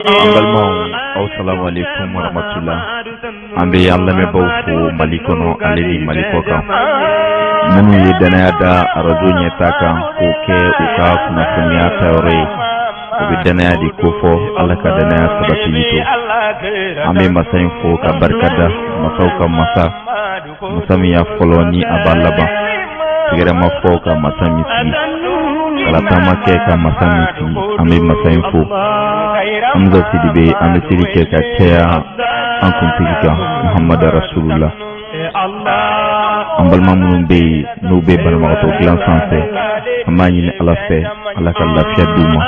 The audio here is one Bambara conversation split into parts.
An balimaw, aw salamu aleykum waramatula. An bɛ an lamɛnbaaw fo Mali kɔnɔ ale ni Mali kɔ kan, minnu ye dannaya da arajo ɲɛta kan k'o kɛ u ka kunnafoniya tayɔrɔ ye. U bɛ dannaya de kofɔ. Ala ka dannaya sabatili to. An bɛ masa in fo ka barika da, masaw ka masa, masa min y'a fɔlɔ ni a b'a laban. Tɛgɛrɛ ma fɔ ka masa min sigi, kalata ma kɛ ka masa min sigi, an bɛ masa in fo. Hamza Sidibe, an bɛ seli kɛ ka caya an kuntigi kan, Muhamadu Rasulula. An balima minnu bɛ yen n'u bɛ banabagatɔ dilan sanfɛ, an b'a ɲini Ala fɛ, Ala ka lafiya d'u ma.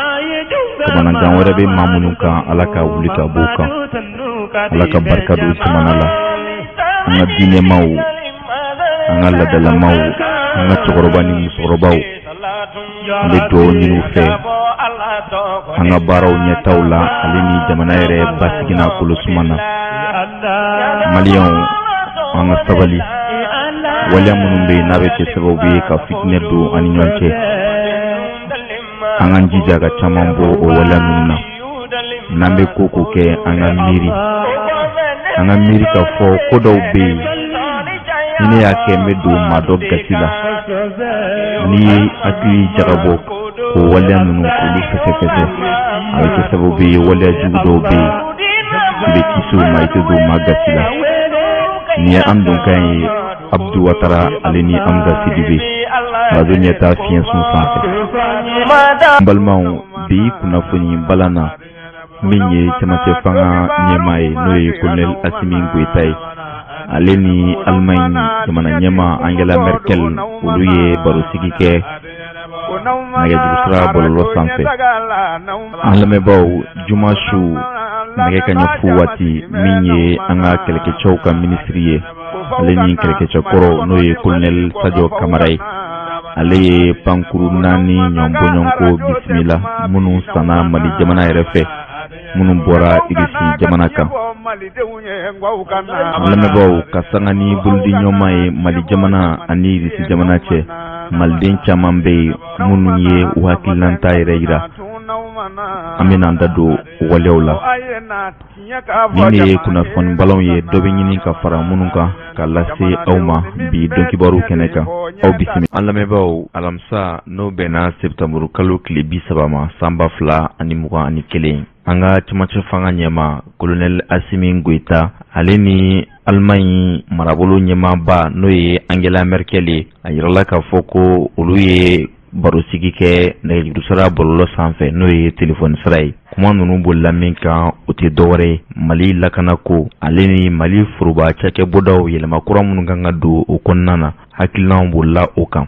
Kamanagan wɛrɛ bɛ maa minnu kan, Ala ka wuli ka b'u kan. Ala ka barika don jamana la. An ka diinɛmaw, an ka ladalamaw, an ka cɛkɔrɔba ni musokɔrɔbaw, an bɛ dugawu ɲini u fɛ an ka baaraw ɲɛtaw la, ale ni jamana yɛrɛ basigi n'a kolosuma na. Maliyɛnw, an ka sabali. Waleya minnu bɛ yen n'a bɛ kɛ sababu ye ka fitinɛ don an ni ɲɔgɔn cɛ, an k'an jija ka caman bɔ o waleya ninnu na. N'an bɛ ko ko kɛ, an ka miiri, an ka miiri k'a fɔ ko dɔw bɛ yen, ni ne y'a kɛ, n bɛ don maa dɔ gasi la. N'i ye hakili jagabɔ k'o waleya ninnu k'olu fɛsɛfɛsɛ, a bɛ kɛ sababu ye, waleya jugu dɔw bɛ yen, i bɛ kisi o ma, i tɛ don maa gasi la. Nin ye an donkan ye, Abdu Watara ale ni Hamza Sidibe, arajo ɲɛta fiɲɛsun sanfɛ. N balimaw, bi kunnafoni balan na, min ye cɛmancɛ fanga ɲɛmaa ye, n'o ye Kolonɛli Asimi Goyita ye, ale ni Alimaɲi jamana ɲɛmaa Angela Merkel, olu ye barosigi kɛ nɛgɛjurusira bɔlɔlɔ sanfɛ. An lamɛnbaaw, juma su nɛgɛ kaɲɛ fu waati, min ye an ka kɛlɛkɛcɛw ka minisiri ye, ale ni kɛlɛkɛcɛkɔrɔ, n'o ye Kolonɛli Sajɔ Kamara ye, ale ye pankuru naani ɲɔgɔnbɔɲɔgɔnko bisimila, minnu sanna Mali jamana yɛrɛ fɛ, minnu bɔra Irisi jamana kan. An lamɛnbaaw, ka sanga ni bolodiɲɔgɔnma ye Mali jamana ani Irisi jamana cɛ, maliden caman bɛ yen minnu ye u hakilinata yɛrɛ yira. An bɛna an da don waleyaw la. Nin de ye kunnafoni balanw ye, dɔ bɛ ɲini ka fara minnu kan ka lase aw ma bi donkibaru kɛnɛ kan. Aw bisimila. An lamɛnbaaw, alamisa, n'o bɛnna sɛtanburu kalo tile 30 ma, san 2021, an ka cɛmancɛ fanga ɲɛmaa Kolonɛli Asimi Goyita, ale ni Alimaɲi marabolo ɲɛmaaba, n'o ye Angela Merkel ye, a yirala k'a fɔ ko olu ye barosigi kɛ nɛgɛjurusira bɔlɔlɔ sanfɛ, n'o ye telefɔni sira ye. Kuma ninnu bolila min kan, o tɛ dɔwɛrɛ ye, Mali lakanako ale ni Mali foroba cakɛbɔdaw, yɛlɛma kura minnu kan ka don o kɔnɔna na, hakilinaw bolila o kan.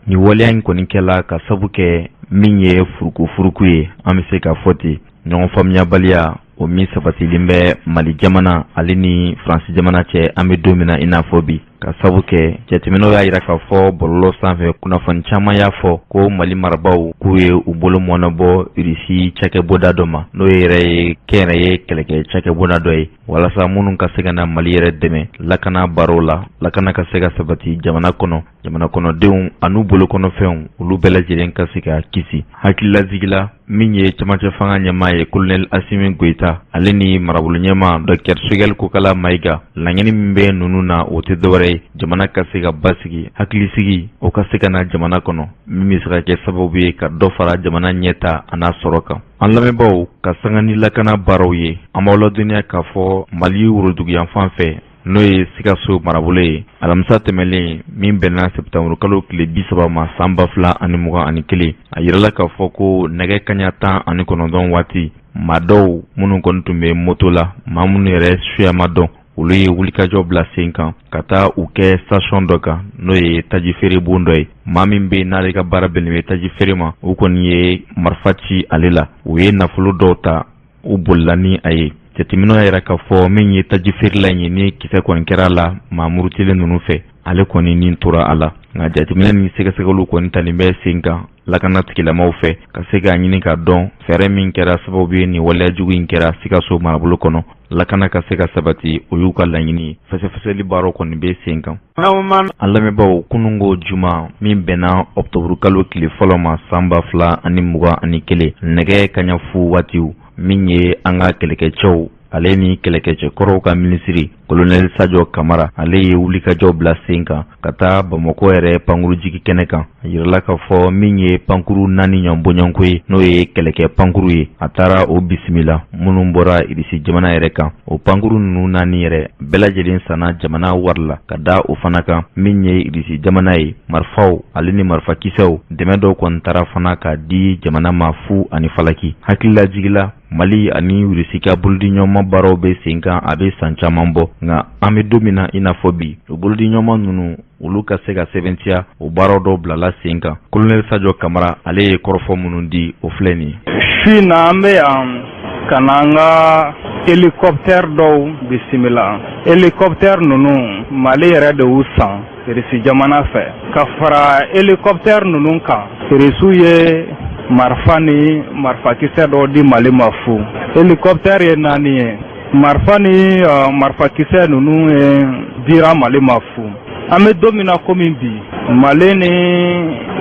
Ni waleya in kɔni kɛla ka sabu kɛ min ye furukufuruku ye, an bɛ se k'a fɔ ten, ɲɔgɔn faamuyabaliya o min sabatilen bɛ Mali jamana ale ni Faransi jamana cɛ an bɛ don min na i n'a fɔ bi, ka sabu kɛ jateminɛw y'a jira k'a fɔ bɔlɔlɔ sanfɛ kunnafoni caman y'a fɔ ko Mali marabaaw k'u ye u bolo mɔnɛbɔ Irisi cakɛbɔda dɔ ma, n'o yɛrɛ ye kɛnyɛrɛye kɛlɛkɛ cakɛbɔda dɔ ye, walasa minnu ka se ka na Mali yɛrɛ dɛmɛ lakana baaraw la, lakana ka se ka sabati jamana kɔnɔ, jamana kɔnɔdenw an'u bolokɔnɔfɛnw, olu bɛɛ lajɛlen ka se ka kisi. Hakililajigi la, min ye cɛmancɛ fanga ɲɛmaa ye, Kolonɛli Asimi Goyita, ale ni marabolo ɲɛmaa Dɔktɛr Sogɛli Kokala Mayiga, laɲini min bɛ ninnu na, o tɛ dɔwɛrɛ ye, jamana ka se ka basigi, hakilisigi o ka se ka na jamana kɔnɔ, min bɛ se ka kɛ sababu ye ka dɔ fara jamana ɲɛta an'a sɔrɔ kan. An lamɛnbaaw, ka sanga ni lakana baaraw ye, an b'aw ladɔnniya k'a fɔ Mali woroduguyanfan fɛ, n'o ye Sikaso marabolo ye, alamisa tɛmɛlen min bɛnna sɛtanburukalo tile 30 ma, san 2021, a yirala k'a fɔ ko nɛgɛ kaɲa 19 waati, maa dɔw minnu kɔni tun bɛ moto la, maa minnu yɛrɛ suya ma dɔn, olu ye wulikajɔ bila sen kan ka taa u kɛ station dɔ kan, n'o ye taji feerebon dɔ ye. Maa min bɛ n'ale ka baara bɛnnen bɛ taji feere ma, u kɔni ye marifa ci ale la, u ye nafolo dɔw ta, u bolila ni a ye. Jateminɛw y'a yira k'a fɔ min ye taji feerela in ye, ni kisɛ kɔni kɛra a la maa murutilen ninnu fɛ, ale kɔni ni tora a la. Nka jateminɛ ni sɛgɛsɛgɛliw kɔni talen bɛ sen kan lakana tigilamaw fɛ, ka se k'a ɲini k'a dɔn fɛɛrɛ min kɛra sababu ye nin waleya jugu in kɛra Sikaso marabolo kɔnɔ. Lakana ka se ka sabati, o y'u ka laɲini ye. Fɛsɛfɛsɛli baaraw kɔni bɛ sen kan. An lamɛnbaaw, kununko juma min bɛnna ɔkutɔburukalo tile fɔlɔ ma, san 2021, nɛgɛ kaɲa fu waatiw. Min ye an ka kɛlɛkɛcɛw ale ni kɛlɛkɛcɛkɔrɔw ka minisiri Kolonɛli Sajɔ Kamara, ale ye wulikajɔ bila sen kan ka taa Bamakɔ yɛrɛ pankurujigi kɛnɛ kan. A yirala k'a fɔ min ye pankuru 4 ɲɔgɔn bɔɲɔgɔnko ye, n'o ye kɛlɛkɛ pankuru ye, a taara o bisimila minnu bɔra Irisi jamana yɛrɛ kan. O pankuru ninnu 4 yɛrɛ bɛɛ lajɛlen sanna jamana wari la. Ka da o fana kan, min ye Irisi jamana ye, marifaw ale ni marifakisɛw dɛmɛ dɔw kɔni taara fana k'a di jamana ma fu ani falaki. Hakililajigila, Mali ani Irisi ka bolodiɲɔgɔnma baaraw bɛ sen kan a bɛ san caman bɔ, nka an bɛ don min na i n'a fɔ bi, o bolodiɲɔgɔnma ninnu olu ka se ka sɛbɛntiya, o baaraw dɔw bilala sen kan. Kolonɛli Sajɔ Kamara, ale ye kɔrɔfɔ minnu di, o filɛ nin ye. Su in na, an bɛ yan ka na an ka hélicoptère dɔw bisimila. Hélicoptère ninnu, Mali yɛrɛ de y'u san Irisi jamana fɛ. Ka fara hélicoptère ninnu kan, Irisiw ye marifa ni marifakisɛ dɔw di Mali ma fu. Hélicoptère ye 4 ye, marifa ni marifakisɛ ninnu ye dira Mali ma fu. An bɛ don min na komi bi, Mali ni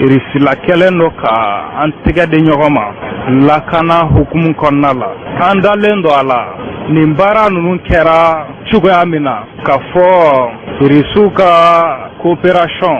Irisila kɛlen don ka an tɛgɛ di ɲɔgɔn ma lakana hukumu kɔnɔna la. An dalen don a la, nin baara ninnu kɛra cogoya min na, ka fɔ Irisiw ka coopération,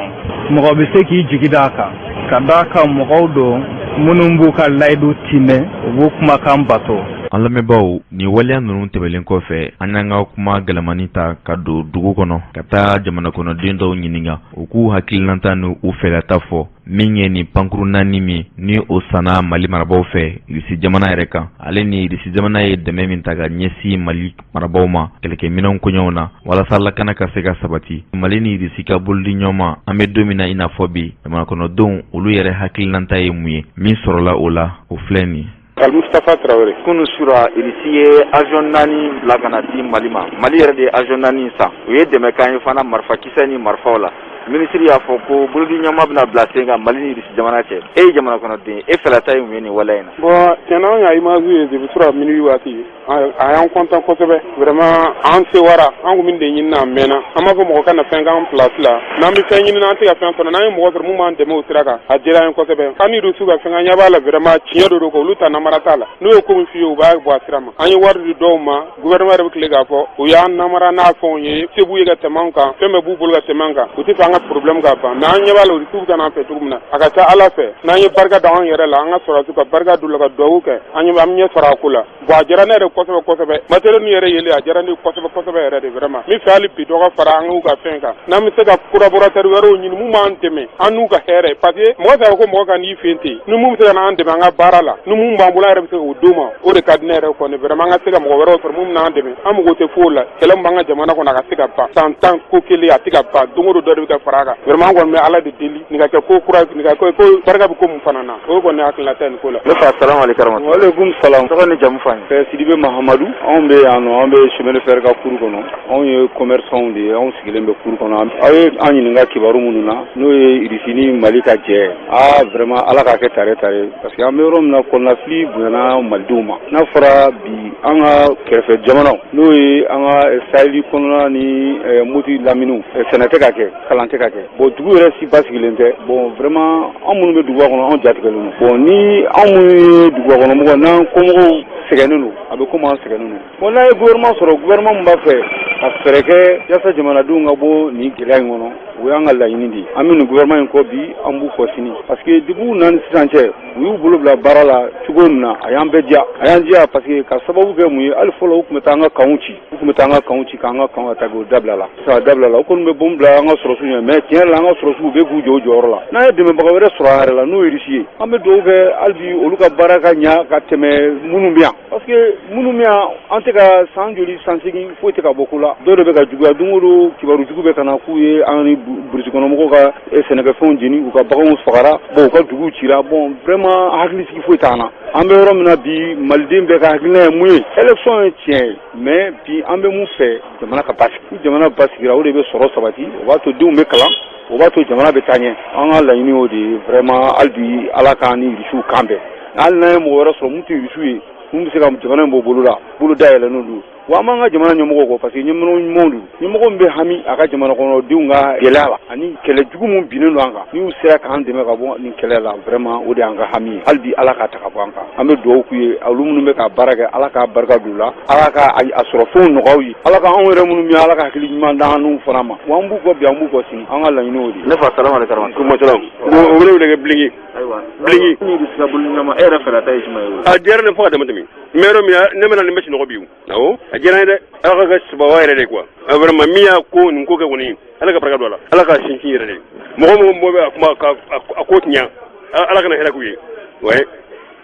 mɔgɔ bɛ se k'i jigi d'a kan, ka d'a kan mɔgɔw don minnu b'u ka layidu timɛ, u b'u kumakan bato. An lamɛnbaaw, nin waleya ninnu tɛmɛlen kɔfɛ, an y'an ka kuma gɛlɛmani ta ka don dugu kɔnɔ ka taa jamana kɔnɔden dɔw ɲininka, u k'u hakilinata ni u fɛlata fɔ min ye nin pankuru 4 min ni o sanna Mali marabaaw fɛ Irisi jamana yɛrɛ kan, ale ni Irisi jamana ye dɛmɛ min ta ka ɲɛsin Mali marabaaw ma kɛlɛkɛminɛnw koɲɛw na walasa lakana ka se ka sabati. Mali ni Irisi ka bolodi ɲɔgɔn, an bɛ don min na i n'a fɔ bi, jamana kɔnɔdenw olu yɛrɛ hakilinata ye mun ye? Min sɔrɔla o la, o filɛ nin ye. Mustapha Traoré. Kunu sura, Irisi ye avion 4 bila ka na di Mali ma. Mali yɛrɛ de ye avion 4 san. U ye dɛmɛ k'an ye fana marifakisɛ ni marifaw la. Minisiri y'a fɔ ko bolodi ɲɔgɔnma bɛna bila sen kan Mali ni Irisi jamana cɛ. E ye jamana kɔnɔden, e fɛlata ye mun ye nin waleya in na? Bon, tiɲɛna, anw y'a image ye depuis sura minuit waati. A y'an content kosɛbɛ vraiment. An sewara, an kun bɛ de ɲini a mɛnna. An b'a fɔ mɔgɔ ka na fɛn k'an place la. N'an bɛ fɛn ɲini, an tɛ ka fɛn sɔrɔ. N'an ye mɔgɔ sɔrɔ mun b'an dɛmɛ o sira kan, a diyara an ye kosɛbɛ. An ni Irisiw ka fɛn, an ɲɛ b'a la vraiment, tiɲɛ de don quoi. Olu ta namara t'a la. N'u ye ko min f'i ye, u b'a bɔ a sira ma. An ye wari di dɔw ma, gouvernement yɛrɛ bɛ tile k'a fɔ u y'an namara n'a fɛnw ye. Se b'u ye ka tɛmɛ an kan, fɛn bɛɛ b'u bolo ka tɛmɛ an kan. U tɛ fɛ an ka problème ka ban, mais an ɲɛ b'a la Irisiw bɛ ka n'an fɛ cogo min na, a ka ca Ala fɛ, n'an ye barika da an yɛrɛ la, an ka sɔrɔdasiw ka barika d'u la, ka dugawu kɛ, an ɲɛ an bɛ ɲɛ sɔrɔ a ko la. Bon, a diyara ne yɛrɛ kosɛbɛ kosɛbɛ. Matériel yɛrɛ yeli, a diyara ne kosɛbɛ kosɛbɛ yɛrɛ de vraiment. Min fɛ, hali bi dɔ ka fara an k'u ka fɛn kan, n'an bɛ se ka collaborateur wɛrɛw ɲini mun b'an dɛmɛ, an n'u ka hɛrɛ, parce que mɔgɔ tɛ ko mɔgɔ ka n'i fɛ ten. Ni mun bɛ se ka n'an dɛmɛ an ka baara la, ni mun b'an bolo, an yɛrɛ bɛ se k'o d'u ma, o de ka di ne yɛrɛ kɔni vraiment. An ka se ka mɔgɔ wɛrɛw sɔrɔ mun bɛ n'an dɛmɛ. An mago tɛ foyi la, kɛlɛ min b'an ka jamana kɔnɔ, a ka se ka ban. San 10 ko kelen, a tɛ ka ban. Don o don, dɔ de bɛ ka fara a kan vraiment. An kɔni bɛ Ala de deli nin ka kɛ ko kura, nin ka kɛ ko barika bɛ ko mun fana na. O kɔni hakilinata ye nin ko la. Ne fa, salamu aleykum. Waaleykum salam. Tɔgɔ ni jamu fɔ an ye. Sidibe Mahamadu. Anw bɛ yan nɔ, an bɛ chemin de fer ka cour kɔnɔ. Anw ye commerçant de ye, anw sigilen bɛ cour kɔnɔ. Aw ye an ɲininka kibaru minnu na, n'o ye Irisi ni Mali ka jɛ, aa vraiment, Ala k'a kɛ tare tare, parce que an bɛ yɔrɔ min na, kɔnɔnafili bonyana malidenw ma. N'a fɔra bi, an ka kɛrɛfɛ jamanaw, n'o ye an ka saheli kɔnɔna ni Moti laminiw, sɛnɛ tɛ ka kɛ, kalan tɛ ka kɛ. Bon, dugu yɛrɛ si basigilen tɛ. Bon, vraiment, an minnu bɛ duguba kɔnɔ, anw jatigɛlen don. Bon, ni anw minnu ye duguba kɔnɔ mɔgɔ, n'an kɔmɔgɔw sɛgɛnnen don, a bɛ komi an sɛgɛnnen don. Bon, n'a ye gouvernement sɔrɔ, gouvernement min b'a fɛ ka fɛɛrɛ kɛ yaasa jamanadenw ka bɔ nin gɛlɛya in kɔnɔ, o y'an ka laɲini de ye. An bɛ nin gouvernement in kɔ bi, an b'u kɔ sini, parce que depuis u nana ni sisan cɛ, u y'u bolo bila baara la cogo min na, a y'an bɛɛ diya, a y'an diya, parce que ka sababu kɛ mun ye? Hali fɔlɔ, u tun bɛ taa an ka kanw ci, u tun bɛ taa an ka kanw ci k'an ka kanw attaquer. O dabila la sisan, a dabila la. U kɔni bɛ bombe bila an ka sɔrɔsiw ɲɛ, mais tiɲɛ yɛrɛ la, an ka sɔrɔsiw u bɛ k'u jɔ u jɔyɔrɔ la. N'an ye dɛmɛbaga wɛrɛ sɔrɔ an yɛrɛ la, n'o ye Irisi ye, an bɛ dugawu kɛ hali bi olu ka baara ka ɲa ka tɛmɛ minnu bɛ yan, parce que minnu bɛ yan, an tɛ ka san joli, san 8, foyi tɛ ka bɔ ko la. Dɔw de bɛ ka juguya don o don. Kibaru jugu bɛ ka na k'u ye an ni burusi kɔnɔmɔgɔw ka sɛnɛkɛfɛnw jeni, u ka baganw fagara. Bon, u ka duguw cira. Bon, vraiment, hakilisigi foyi t'an na. An bɛ yɔrɔ min na bi, maliden bɛɛ ka hakilina ye mun ye? Élection ye tiɲɛ ye, mais bi, an bɛ mun fɛ? Jamana ka basigi. Ni jamana basigira, o de bɛ sɔrɔ sabati, o b'a to denw bɛ kalan, o b'a to jamana bɛ taa ɲɛ. An ka laɲini y'o de ye vraiment. Hali bi, Ala k'an ni Irisiw kan bɛn. Hali n'an ye mɔgɔ wɛrɛ sɔrɔ mun tɛ Irisiw ye, mun bɛ se ka jamana in bɔ bolo la, bolo dayɛlɛnnen don. Wa an b'an ka jamana ɲɛmɔgɔw kɔ, parce que ɲɛmɔgɔ ɲumanw don, ɲɛmɔgɔ min bɛ hami a ka jamana kɔnɔdenw ka gɛlɛya la ani kɛlɛ jugu min binnen don an kan. N'u sera k'an dɛmɛ ka bɔ nin kɛlɛ la, vraiment, o de y'an ka hami ye. Hali bi, Ala k'a ta ka bɔ an kan. An bɛ dugawu k'u ye, olu minnu bɛ ka baara kɛ, Ala k'a barika don u la, Ala ka a sɔrɔ fɛnw nɔgɔya u ye, Ala ka anw yɛrɛ minnu bɛ, Ala ka hakili ɲuman d'an n'u fana ma. Wa an b'u kɔ bi, an b'u kɔ sini, an ka laɲini o de ye. Ne fa, salamu aleykum. Kuma salam. O wele wele kɛ bilingi. Ayiwa. Bilingi. Ni Irisi ka bolodiɲɔgɔnma, e yɛrɛ fɛla ta ye jumɛn ye o? A diyara ne fo ka dama tɛmɛ. N bɛ yɔrɔ min na, ne bɛna nin bɛ sunɔgɔ bi o. Awɔ, a diyara n ye dɛ. Ala ka kɛ sababu yɛrɛ de quoi. Vraiment, min y'a ko nin ko kɛ kɔni, Ala ka barika don a la, Ala ka sinsin yɛrɛ de. Mɔgɔ mɔgɔ bɛ a kuma ka a ko tiɲɛ, Ala kana hɛrɛ k'u ye. Ouais,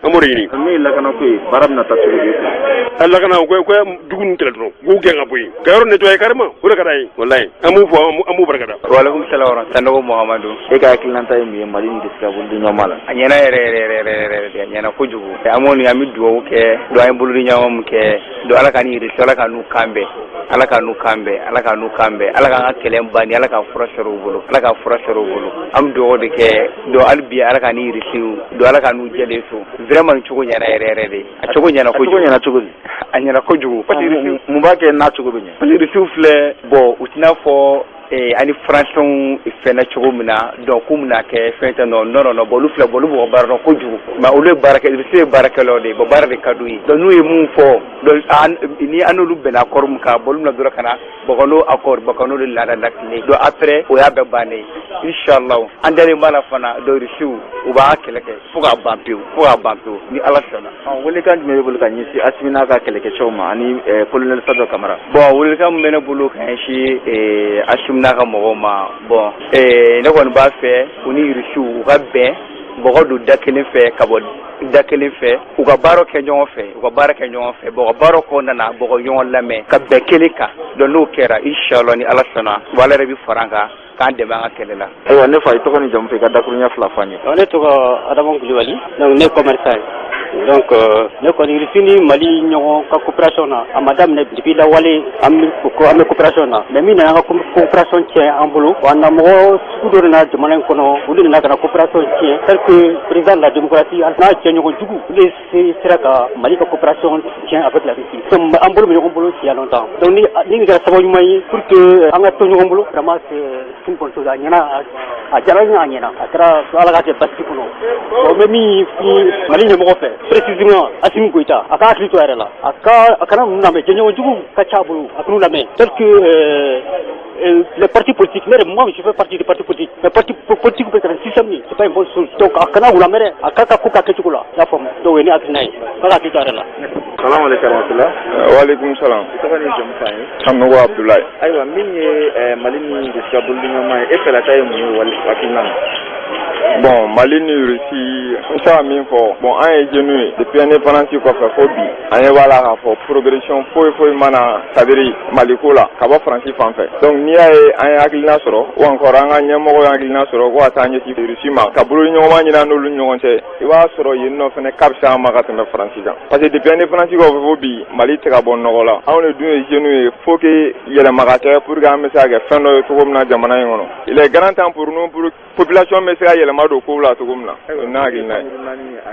an b'o de ɲini. Min ye lakanako ye, baara bɛna taa cogo di? A lakana ko ko dugu ninnu kɛlɛ dɔrɔn, k'u gɛn ka bɔ yen, ka yɔrɔ nettoyer carrément, o de ka d'an ye walayi. An b'u fɔ, an b'u barika da. Walekum salam wa Sanogo Muhamadu. E ka hakilinata ye mun ye Mali ni Irisi ka bolodiɲɔgɔnma la? A ɲɛna yɛrɛ yɛrɛ yɛrɛ yɛrɛ yɛrɛ de, a ɲɛna kojugu. An kɔni, an bɛ dugawu kɛ don, an ye bolodiɲɔgɔnma min kɛ don, Ala ka ni Irisi, Ala ka n'u kan bɛn, Ala ka n'u kan bɛn, Ala ka n'u kan bɛn, Ala k'an ka kɛlɛ ban ni, Ala ka fura sɔrɔ u bolo, Ala ka fura sɔrɔ u bolo. An bɛ dugawu de kɛ don, hali bi, Ala ka ni Irisiw don, Ala ka n'u jɛlen so. Vraiment, nin cogo ɲɛna yɛrɛ yɛrɛ de, a cogo ɲɛna A cogo kojugu. Ɲɛna cogo di? A ɲɛna kojugu parce que Irisiw Mun b'a kɛ n'a cogo bɛ ɲɛ? Parce que Irisiw filɛ, bon, u tɛna fɔ ani Faransɛw fɛnɛ cogo min na, donc k'u bɛna kɛ fɛn tɛ. Non, non, non. Bon, olu filɛ, bon, olu b'u ka baara dɔn kojugu, mais olu ye baara kɛ, Irisiw ye baarakɛlaw de ye. Bon, baara de ka d'u ye. Donc n'u ye mun fɔ, donc an ni an n'olu bɛnna accord min kan, bon, olu bɛna dɔrɔn ka na, bon, ka n'o accord, bon, ka n'o de laada lakile. Donc après, o y'a bɛɛ bannen ye, inchallah. An dalen b'a la fana. Donc Irisiw, u b'a kɛlɛ kɛ fo k'a ban pewu, fo k'a ban pewu, ni Ala sɔnna. Welekan jumɛn b'i bolo ka ɲɛsin Asimi n'a ka kɛlɛkɛcɛw ma ani colonel Sadio Kamara? Bon, welekan min bɛ ne bolo ka ɲɛsin Asimi n'a ka mɔgɔw ma, bon, ne kɔni b'a fɛ u ni Irisiw u ka bɛn bɔgɔ don da kelen fɛ, ka bɔ da kelen fɛ, u ka baara kɛ ɲɔgɔn fɛ, u ka baara kɛ ɲɔgɔn fɛ. Bon, ka baara kɔnɔna na, bɔgɔ ɲɔgɔn lamɛn ka bɛn kelen kan. Donc n'o kɛra, inchallah, ni Ala sɔnna, wa Ala yɛrɛ bɛ fara an kan k'an dɛmɛ an ka kɛlɛ la. Ayiwa, ne fa, i tɔgɔ ni jamu fɛ, i ka dakuruɲɛ 2 fɔ an ye. Ne tɔgɔ Adama Kulibali, donc ne ye commerçant ye. Donc ne kɔni, Irisi ni Mali ɲɔgɔn ka coopération na, a ma daminɛ depuis lawale. An bɛ ko an bɛ coopération na, mais min nana an ka coopération tiɲɛ an bolo, wa na mɔgɔ sugu dɔ nana jamana in kɔnɔ, olu nana ka na coopération tiɲɛ, tel que président de la démocratie n'a jɛɲɔgɔn jugu, olu de sera ka Mali ka coopération tiɲɛ avec la Russie. Donc an bolo bɛ ɲɔgɔn bolo il y a longtemps. Donc ni nin kɛra sababu ɲuman ye pour que an ka to ɲɔgɔn bolo, vraiment, c'est une bonne chose. A ɲɛna, a diyara n ye, a ɲɛna, a kɛra, Ala k'a kɛ basi kɔnɔ. Bon, n bɛ min fɔ Mali ɲɛmɔgɔ fɛ, précisément Assimi Goïta, a ka hakili to a yɛrɛ la, a ka a kana ninnu lamɛn, jɛɲɔgɔn jugu ka ca a bolo, a kan'u lamɛn, tel que les partis politiques. Ne yɛrɛ, moi, je fais partie des partis politiques, mais parti politique bɛ ka na système min, c'est pas une bonne chose. Donc a kana u lamɛn dɛ, a ka ko k'a kɛcogo la, i y'a faamu. Donc o ye ne hakilina ye, k'a ka hakili to a yɛrɛ la. Salamu aleykum warahmatula. Waaleykum salam. I tɔgɔ ni jamu fɔ an ye. Sanogo Abdoulaye. Ayiwa, min ye Mali ni Irisi ka bolodiɲɔgɔnma ye, e fɛlata ye mun ye wali hakilina na? Bon, Mali ni Russie, n se ka min fɔ, bon, an ye jeunes ye depuis indépendance kɔfɛ fo bi, an ɲɛ b'a la k'a fɔ progression foyi foyi ma na, c'est à dire Mali ko la ka bɔ Faransi fan fɛ. Donc n'i y'a ye an ye hakilina sɔrɔ ou encore an ka ɲɛmɔgɔ ye hakilina sɔrɔ ko ka taa ɲɛsin Russie ma ka bolodiɲɔgɔnma ɲini an n'olu ni ɲɔgɔn cɛ, i b'a sɔrɔ yen nɔ fɛnɛ ka fisa an ma ka tɛmɛ Faransi kan, parce que depuis indépendance kɔfɛ fo bi, Mali tɛ ka bɔ nɔgɔ la. Anw de dun ye jeunes ye, faut que yɛlɛma ka kɛ pour que an bɛ se ka kɛ fɛn dɔ ye cogo min na jamana in kɔnɔ. Il est grand temps pour nous, pour population bɛ se ka yɛlɛma don kow la cogo min na. O ye ne hakilina ye.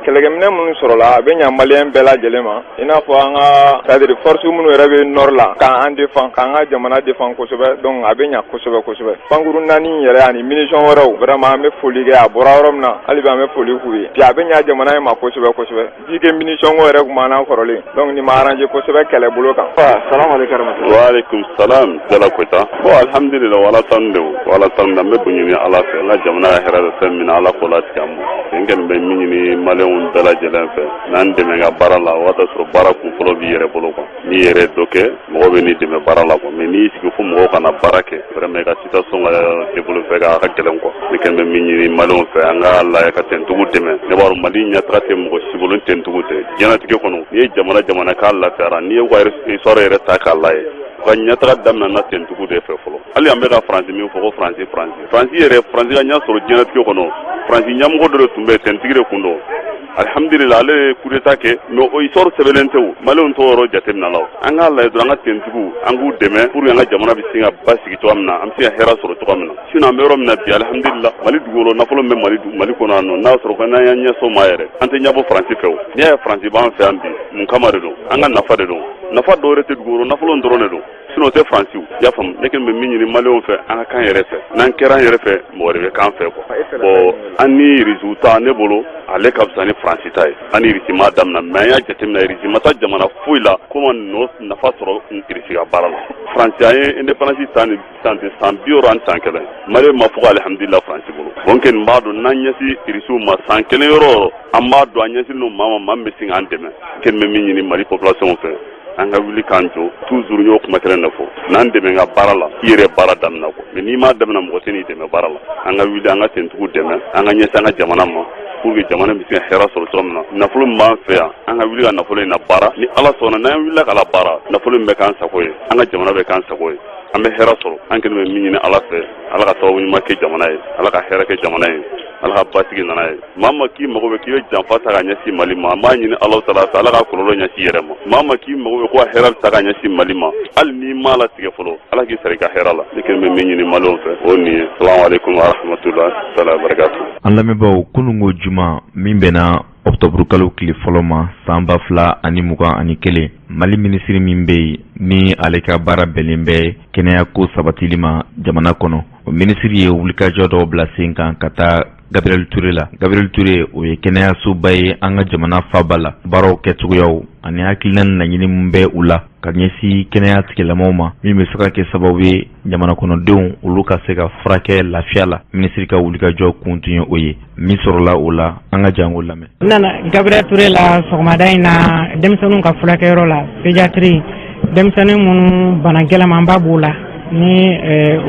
Kɛlɛkɛminɛ minnu sɔrɔla, a bɛ ɲa Malien bɛɛ lajɛlen ma, i n'a fɔ an ka, c'est à dire force minnu yɛrɛ bɛ nord la k'an défend, k'an ka jamana défend kosɛbɛ. Donc a bɛ ɲa kosɛbɛ kosɛbɛ. Pankuru naani yɛrɛ ani munition wɛrɛw, vraiment, an bɛ foli kɛ. A bɔra yɔrɔ min na, hali bi an bɛ foli k'u ye. Bi a bɛ ɲa jamana in ma kosɛbɛ kosɛbɛ, vu que munition ko yɛrɛ tun b'an na kɔrɔlen. Donc nin ma arrangé kosɛbɛ kɛlɛbolo kan. Salamu aleykum warahmatula. Waaleykum salam, Jala Koyita. Bon, alhamdulillah, wala tanu de, wala tanu de. An bɛ kun ɲini Ala fɛ, an ka jamana ka hɛrɛ bɛ fɛn min na, Ala k'o latigɛ an ma. N kɔni bɛ min ɲini Maliyɛnw bɛɛ lajɛlen fɛ, n'an dɛmɛ ka baara la, o b'a sɔrɔ baara kun fɔlɔ b'i yɛrɛ bolo quoi. N'i yɛrɛ dɔ kɛ, mɔgɔ bɛ n'i dɛmɛ baara la quoi. Mais n'i y'i sigi fo mɔgɔw kana baara kɛ, vraiment, i ka situation ka développer ka ka gɛlɛn quoi. Ne kɔni bɛ min ɲini Maliyɛnw fɛ, an ka lajɛ ka tenitigiw dɛmɛ. Ne b'a dɔn Mali ɲɛtaga tɛ mɔgɔ si bolo ni tenitigiw tɛ. Diɲɛlatigɛ kɔnɔ, n'i ye jamana jamana k'a lafiyara, n'i ye ka histoire yɛrɛ ta k'a lajɛ, u ka ɲɛtaga daminɛna tenitigiw de fɛ fɔlɔ. Hali an bɛ ka Faransi min fɔ ko Faransi, Faransi, Faransi yɛrɛ, Faransi ka ɲɛ sɔrɔ diɲɛlatigɛ kɔnɔ, Faransi ɲɛmɔgɔ dɔ de tun bɛ yen, tenitigi de tun don. Alihamdulila, ale ye coup d'état kɛ, mais o histoire sɛbɛnlen tɛ. O Maliyɛnw t'o yɔrɔ jateminɛ la. O an k'a lajɛ dɔrɔn, an ka tenitigiw, an k'u dɛmɛ pour que an ka jamana bɛ se ka basigi cogoya min na, an bɛ se ka hɛrɛ sɔrɔ cogoya min na. Sinon, an bɛ yɔrɔ min na bi, alihamdulila, Mali dugukolo nafolo min bɛ Mali kɔnɔ yan nɔ, n'a y'a sɔrɔ ko n'an y'an ɲɛs'o ma yɛrɛ, an tɛ ɲɛbɔ Faransi fɛ. O n'i y'a ye Faransi b'an fɛ yan bi, mun kama de don? An ka nafa de don. Nafa dɔwɛrɛ tɛ, dugukolo nafolo dɔrɔn de don, sinon o tɛ Faransi. I y'a faamu? Ne kɔni bɛ min ɲini Maliyɛnw fɛ, an ka kan yɛrɛ fɛ. N'an kɛra an yɛrɛ fɛ, mɔgɔ wɛrɛ bɛ k'an fɛ quoi. Bon, an ni Irisiw ta, ne bolo, ale ka fisa ni Faransi ta ye. An ni Irisi m'a daminɛ, mais an y'a jateminɛ, Irisi ma taa jamana foyi la ko ma nɔ nafa sɔrɔ Irisi ka baara la. Faransi, an ye indépendance ta ni sisan tɛ san 61, Maliyɛn ma fɔ ko alihamudulila Faransi bolo. Bon, kɛ b'a dɔn, n'an ɲɛsin Irisiw ma san kelen yɔrɔ o yɔrɔ, an b'a dɔn an ɲɛsin n'o maa ma, maa min bɛ se k'an dɛmɛ. Kɛ bɛ min ɲini Mali population fɛ, an ka wuli k'an jɔ. Toujours n y'o kuma kelen de fɔ: n'an dɛmɛ ka baara la, i yɛrɛ baara daminɛ quoi. Mais n'i m'a daminɛ, mɔgɔ tɛ n'i dɛmɛ baara la. An ka wuli, an ka tentigiw dɛmɛ, an ka ɲɛsin an ka jamana ma pour que jamana bɛ se ka hɛrɛ sɔrɔ cogo min na. Nafolo min b'an fɛ yan, an ka wuli ka nafolo in na baara. Ni Ala sɔnna, n'an wulila ka la baara, nafolo in bɛ k'an sago ye, an ka jamana bɛ k'an sago ye, an bɛ hɛrɛ sɔrɔ. An kɛlen bɛ min ɲini Ala fɛ, Ala ka sababu ɲuman kɛ jamana ye, Ala ka hɛrɛ kɛ jamana ye, Ala ka basigi nana ye. Maa ma k'i mago bɛ k'i bɛ janfa ta ka ɲɛsin Mali ma, an b'a ɲini Ala taala fɛ, Ala ka kɔlɔlɔ ɲɛsin yɛrɛ ma. Maa ma k'i mago bɛ ko ka hɛrɛ ta ka ɲɛsin Mali ma, hali n'i m'a latigɛ fɔlɔ, Ala k'i sara i ka hɛrɛ la. Ne kɛlen bɛ min ɲini Maliyɛnw fɛ, o nin ye. Salamu aleykum wa rahmatulah taala barakatu. An lamɛnbaaw, kununko juma min bɛnna ɔkutɔburukalo tile 1 ma san 2021, Mali minisiri min bɛ yen ni ale ka baara bɛnnen bɛ kɛnɛyako sabatili ma jamana kɔnɔ, o minisiri ye wulikajɔ dɔw bila sen kan ka taa Gabriel Ture la. Gabriel Ture, o ye kɛnɛyasoba ye an ka jamana faba la. Baaraw kɛcogoyaw ani hakilina ni laɲini min bɛ u la ka ɲɛsin kɛnɛya tigilamɔgɔw ma, min bɛ se ka kɛ sababu ye jamana kɔnɔdenw olu ka se ka furakɛ lafiya la, minisiri ka wulikajɔ kun tun ye o ye. Min sɔrɔla o la, an ka janko lamɛn. N nana Gabriel Ture la sɔgɔmada in na, denmisɛnninw ka furakɛyɔrɔ la, pédiatrie. Denmisɛnnin minnu bana gɛlɛnmanba b'u la, ni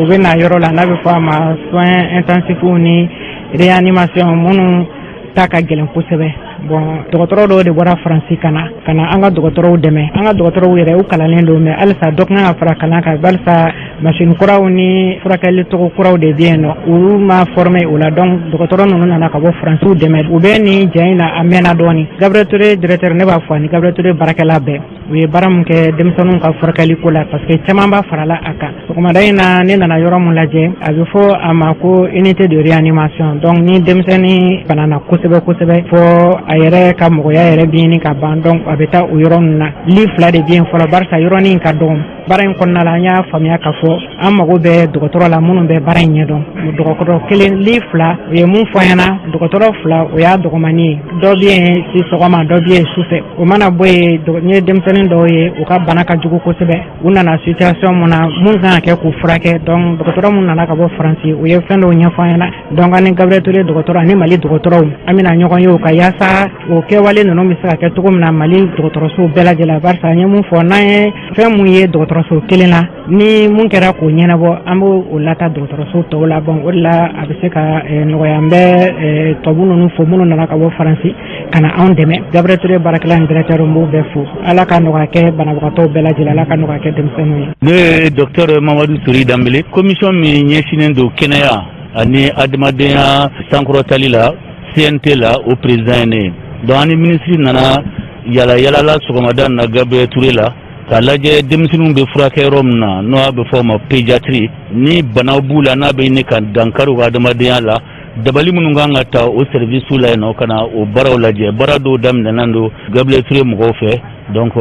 u bɛ na yɔrɔ la n'a bɛ fɔ a ma soins intensifs ni réanimation, minnu ta ka gɛlɛn kosɛbɛ. Bon, dɔgɔtɔrɔ dɔw de bɔra Faransi ka na ka na an ka dɔgɔtɔrɔw dɛmɛ. An ka dɔgɔtɔrɔw yɛrɛ, u kalannen don, mais halisa dɔ kan ka fara kalan kan, barisa machine kuraw ni furakɛli cogo kuraw de bɛ yen nɔ, olu ma formé o la. Donc dɔgɔtɔrɔ ninnu nana ka bɔ Faransiw dɛmɛ. U bɛ nin ja in na, a mɛnna dɔɔni. Gabriel Touré directeur, ne b'a fɔ, ani Gabriel Touré baarakɛla bɛɛ, u ye baara min kɛ denmisɛnninw ka furakɛli ko la, parce que caman ba farala a kan. Sɔgɔmada in na, ne nana yɔrɔ mun lajɛ, a bɛ fɔ a ma ko unité de réanimation. Donc ni denmisɛnnin banana kosɛbɛ kosɛbɛ fɔ a yɛrɛ ka mɔgɔya yɛrɛ bɛ ɲini ka ban, donc a bɛ taa o yɔrɔ ninnu na. Lit fila de bɛ yen fɔlɔ, barisa yɔrɔnin ka dɔgɔ. Baara in kɔnɔna la, an y'a faamuya k'a fɔ an mago bɛ dɔgɔtɔrɔ la minnu bɛ baara in ɲɛdɔn. Dɔgɔtɔrɔ kelen, lit fila, u ye mun fɔ an ɲɛna? Dɔgɔtɔrɔ fila, o y'a dɔgɔmani ye. Dɔ bɛ yen si sɔgɔma, dɔ bɛ yen sufɛ. O mana bɔ yen, n ye denmisɛnnin dɔw ye, u ka bana ka jugu kosɛbɛ. U nana situation mun na, mun kan ka kɛ k'u furakɛ? Donc dɔgɔtɔrɔ mun nana ka bɔ Faransi, u ye fɛn dɔw ɲɛfɔ an ɲɛna. Donc an ni Gabriel Touré dɔgɔtɔrɔ ani Mali dɔgɔtɔrɔw, an bɛna ɲɔgɔn ye o kan, yaasa o kɛwale ninnu bɛ se ka kɛ cogo min na Mali dɔgɔtɔrɔsow bɛɛ lajɛlen. Barisa an ye mun fɔ, n'an ye fɛn mun ye dɔgɔtɔrɔso kelen na, ni mun kɛra k'o ɲɛnabɔ, an b'o o lata dɔgɔtɔrɔso tɔw la. Bon, o de la a bɛ se ka nɔgɔya. N bɛ tubabu ninnu fo, minnu nana ka bɔ Faransi ka na anw dɛmɛ. Gabriel Touré baarakɛla ni directeur, n b'u bɛɛ fo. Ala ka nɔgɔya kɛ banabagatɔw bɛɛ lajɛlen, Ala ka nɔgɔya kɛ denmisɛnninw ye. Ne ye docteur Mamadu Sori Danbele, commission min ɲɛsinnen don kɛnɛya ani adamadenya sankɔrɔtali la CNT la, o président ye ne ye. Donc ani ministre nana yala yalala sɔgɔmada na Gabriel Touré la k'a lajɛ denmisɛnninw bɛ furakɛ yɔrɔ min na, n'o bɛ fɔ o ma pédiatrie. Ni banaw b'u la n'a bɛ ɲini ka dankari u ka adamadenya la, dabali minnu kan ka ta o service la yen nɔ, ka na o baaraw lajɛ. Baara dɔw daminɛna don Gabriel Touré mɔgɔw fɛ. Donc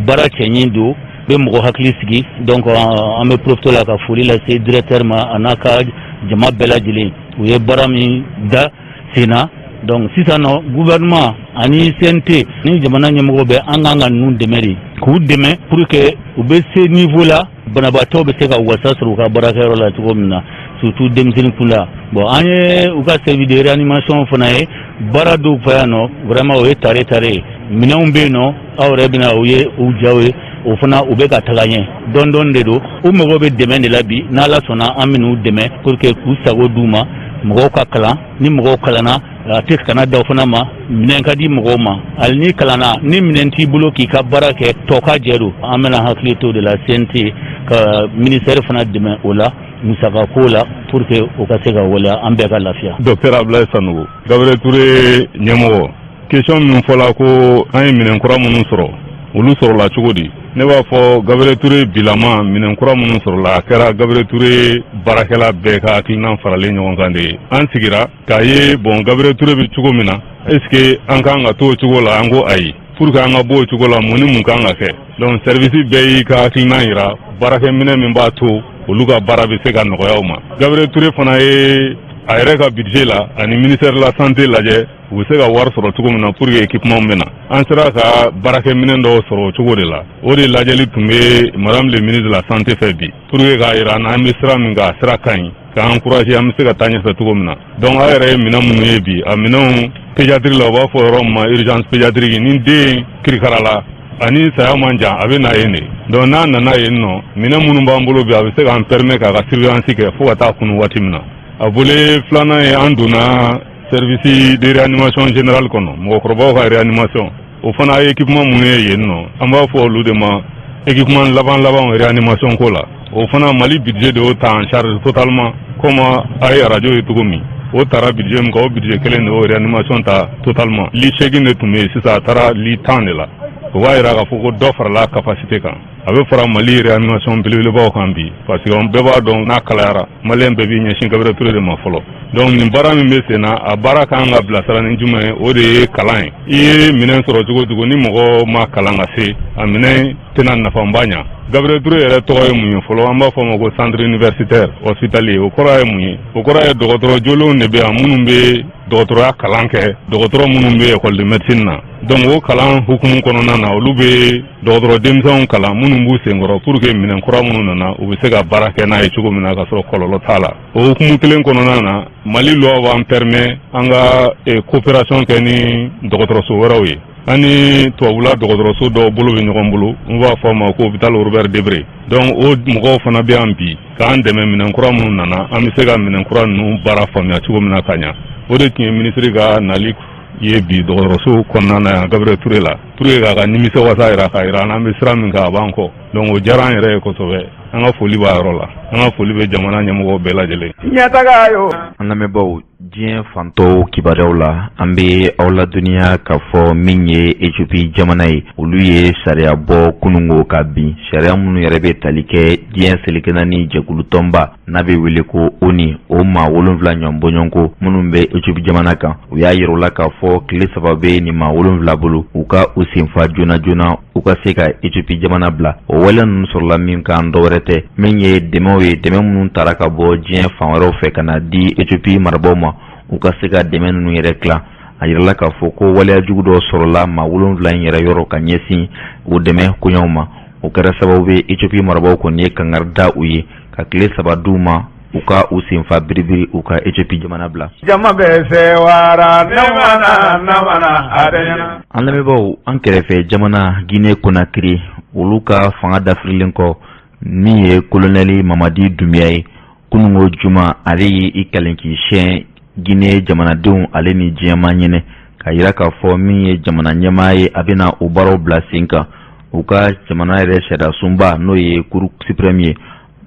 baara cɛɲi don, bɛ mɔgɔ hakili sigi. Donc an bɛ profiter la ka foli lase directeur ma, a n'a ka jama bɛɛ lajɛlen, u ye baara min da sen na. Donc sisan nɔ, gouvernement ani CNT ni jamana ɲɛmɔgɔ bɛ, an kan ka ninnu dɛmɛ de, k'u dɛmɛ pour que u bɛ se niveau la, banabaatɔ bɛ se ka wasa sɔrɔ u ka baarakɛyɔrɔ la cogo min na, surtout denmisɛnnin kunda. Bon, an ye u ka service de réanimation fana ye, baara dɔw fɛ yan nɔ, vraiment o ye tare tare ye. Minɛnw bɛ yen nɔ, aw yɛrɛ bɛna o ye, u jaw ye. O fana, u bɛ ka taga ɲɛ dɔɔni dɔɔni de don. U mago bɛ dɛmɛ de la bi. N'Ala sɔnna, an bɛ n'u dɛmɛ pour que k'u sago d'u ma. Mɔgɔw ka kalan, ni mɔgɔw kalanna, a tɛ kana da o fana ma. Minɛn ka di mɔgɔw ma. Hali n'i kalanna, ni minɛn t'i bolo k'i ka baara kɛ, tɔ ka jɛ don. An bɛna hakili to de la, CNT ka ministère fana dɛmɛ o la musaka ko la, pour que o ka se ka waleya, an bɛɛ ka lafiya. Docteur Abdoulaye Sanogo, Gabriel Touré ɲɛmɔgɔ. Question min fɔla ko an ye minɛn kura minnu sɔrɔ, olu sɔrɔla cogo di? Ne b'a fɔ Gabriel Touré bilama, minɛn kura minnu sɔrɔla, a kɛra Gabriel Touré baarakɛla bɛɛ ka hakilina faralen ɲɔgɔn kan de ye. An sigira k'a ye, bon, Gabriel Touré bɛ cogo min na, est ce que an kan ka to o cogo la? An ko ayi. Pour que an ka bɔ o cogo la, mun ni mun kan ka kɛ? Donc service bɛɛ y'i ka hakilina yira, baarakɛminɛ min b'a to olu ka baara bɛ se ka nɔgɔya u ma. Gabriel Touré fana ye a yɛrɛ ka budget la ani ministère de la santé lajɛ, u bɛ se ka wari sɔrɔ cogo min na pour que équipement bɛ na. An sera ka baarakɛminɛ dɔw sɔrɔ o cogo de la. O de lajɛli tun bɛ madame le ministre de la santé fɛ bi, pour que k'a yira an na an bɛ sira min kan, a sira ka ɲi, k'an encourager an bɛ se ka taa ɲɛfɛ cogo min na. Donc aw yɛrɛ ye minɛn minnu ye bi, a minɛnw, pédiatrie la, u b'a fɔ yɔrɔ min ma urgence pédiatrique, ni den kirikarala ani saya man jan, a bɛ na yen de. Donc n'a nana yen nɔ, minɛn minnu b'an bolo bi, a bɛ se k'an permettre k'a ka surveillance kɛ fo ka taa kunu waati min na. A volet filanan ye, an donna service de réanimation générale kɔnɔ, mɔgɔkɔrɔbaw ka réanimation. O fana ye équipement minnu ye yen nɔ, an b'a fɔ olu de ma équipement laban laban réanimation ko la. O fana, Mali budget de y'o ta en charge totalement. Comme a ye radio ye cogo min, o taara budget min kan, o budget kelen de y'o réanimation ta totalement. Lit 8 de tun bɛ yen, sisan a taara lit 10 de la. O b'a yira k'a fɔ ko dɔ farala capacité kan. A bɛ fara Mali réanimation belebelebaw kan bi, parce que bɛɛ b'a dɔn, n'a kalayara, maliyɛn bɛɛ b'i ɲɛsin Gabriel Touré de ma fɔlɔ. Donc nin baara min bɛ sen na, a baara kan ka bilasira ni jumɛn ye? O de ye kalan ye. I ye minɛn sɔrɔ cogo cogo, ni mɔgɔ ma kalan ka se, a minɛn tɛna nafaba ɲa. Gabriel Touré yɛrɛ tɔgɔ ye mun ye fɔlɔ? An b'a fɔ a ma ko centre universitaire hospitalier. O kɔrɔ ye mun ye? O kɔrɔ ye dɔgɔtɔrɔ jolenw de bɛ yan minnu bɛ dɔgɔtɔrɔya kalan kɛ, dɔgɔtɔrɔ minnu bɛ école de médecine na. Donc o kalan hukumu kɔnɔna na, olu bɛ dɔgɔtɔrɔ denmisɛnw kalan minnu b'u senkɔrɔ, pour que minɛn kura minnu nana, u bɛ se ka baara kɛ n'a ye cogo min na ka sɔrɔ kɔlɔlɔ t'a la. O hukumu kelen kɔnɔna na, Mali loi b'an permet an ka coopération kɛ ni dɔgɔtɔrɔso wɛrɛw ye. An ni tubabula dɔgɔtɔrɔso dɔw bolo bɛ ɲɔgɔn bolo, n b'a fɔ a ma ko hôpital Robert Debré. Donc o mɔgɔw fana bɛ yan bi k'an dɛmɛ, minɛn kura minnu nana, an bɛ se ka minɛn kura ninnu baara faamuya cogo min na ka ɲa. O de tun ye minisiri ka nali ye bi dɔgɔtɔrɔso kɔnɔna na yan, Gabriel Touré la, pour que k'a ka nimisi wasa yira, k'a yira an bɛ sira min kan, a b'an kɔ. Donc o diyara an yɛrɛ ye kosɛbɛ. An ka foli b'a yɔrɔ la, an ka foli bɛ jamana ɲɛmɔgɔw bɛɛ lajɛlen. Ɲɛtaga yo. An lamɛnbaaw, diɲɛ fantɔw kibaruyaw la, an bɛ aw ladɔnniya k'a fɔ min ye Ethiopie jamana ye, olu ye sariya bɔ kunungo ka bin, sariya minnu yɛrɛ bɛ tali kɛ diɲɛ seleke naani jɛkulu tɔnba n'a bɛ wele ko ONU, o maa 7 ɲɔgɔn bɔɲɔgɔnko minnu bɛ Ethiopie jamana kan. U y'a yira u la k'a fɔ tile 3 bɛ nin maa 7 bolo, u ka u senfa joona joona, u ka se ka Ethiopie jamana bila. O wale ninnu sɔrɔla min kan, dɔwɛrɛ tɛ, min ye dɛmɛw ye, dɛmɛ minnu taara ka bɔ diɲɛ fan wɛrɛw fɛ ka na di Ethiopie marabaaw ma, u ka se ka dɛmɛ ninnu yɛrɛ tilan. A yirala k'a fɔ ko waleya jugu dɔ sɔrɔla maa 7 in yɛrɛ yɔrɔ ka ɲɛsin o dɛmɛ koɲɛw ma. O kɛra sababu ye, Ethiopie marabaaw kɔni ye kangari da u ye ka tile 3 d'u ma, u ka u senfa biribiri, u ka Ethiopie jamana bila. Jama bɛ sewara namana namana a tɛ ɲɛna. An lamɛnbaaw, an kɛrɛfɛ jamana Guinée Conakry, olu ka fanga dafirilen kɔ, min ye kolonɛli Mamadi Doumbouya ye, kunungo juma, ale ye i kalen k'i siɲɛ Guinée jamanadenw ale ni diɲɛmaa ɲɛnɛ, k'a yira k'a fɔ min ye jamana ɲɛmaa ye, a bɛna o baaraw bila sen kan. U ka jamana yɛrɛ sariyasunba, n'o ye cour suprême ye,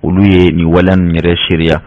olu ye nin waleya ninnu yɛrɛ seereya.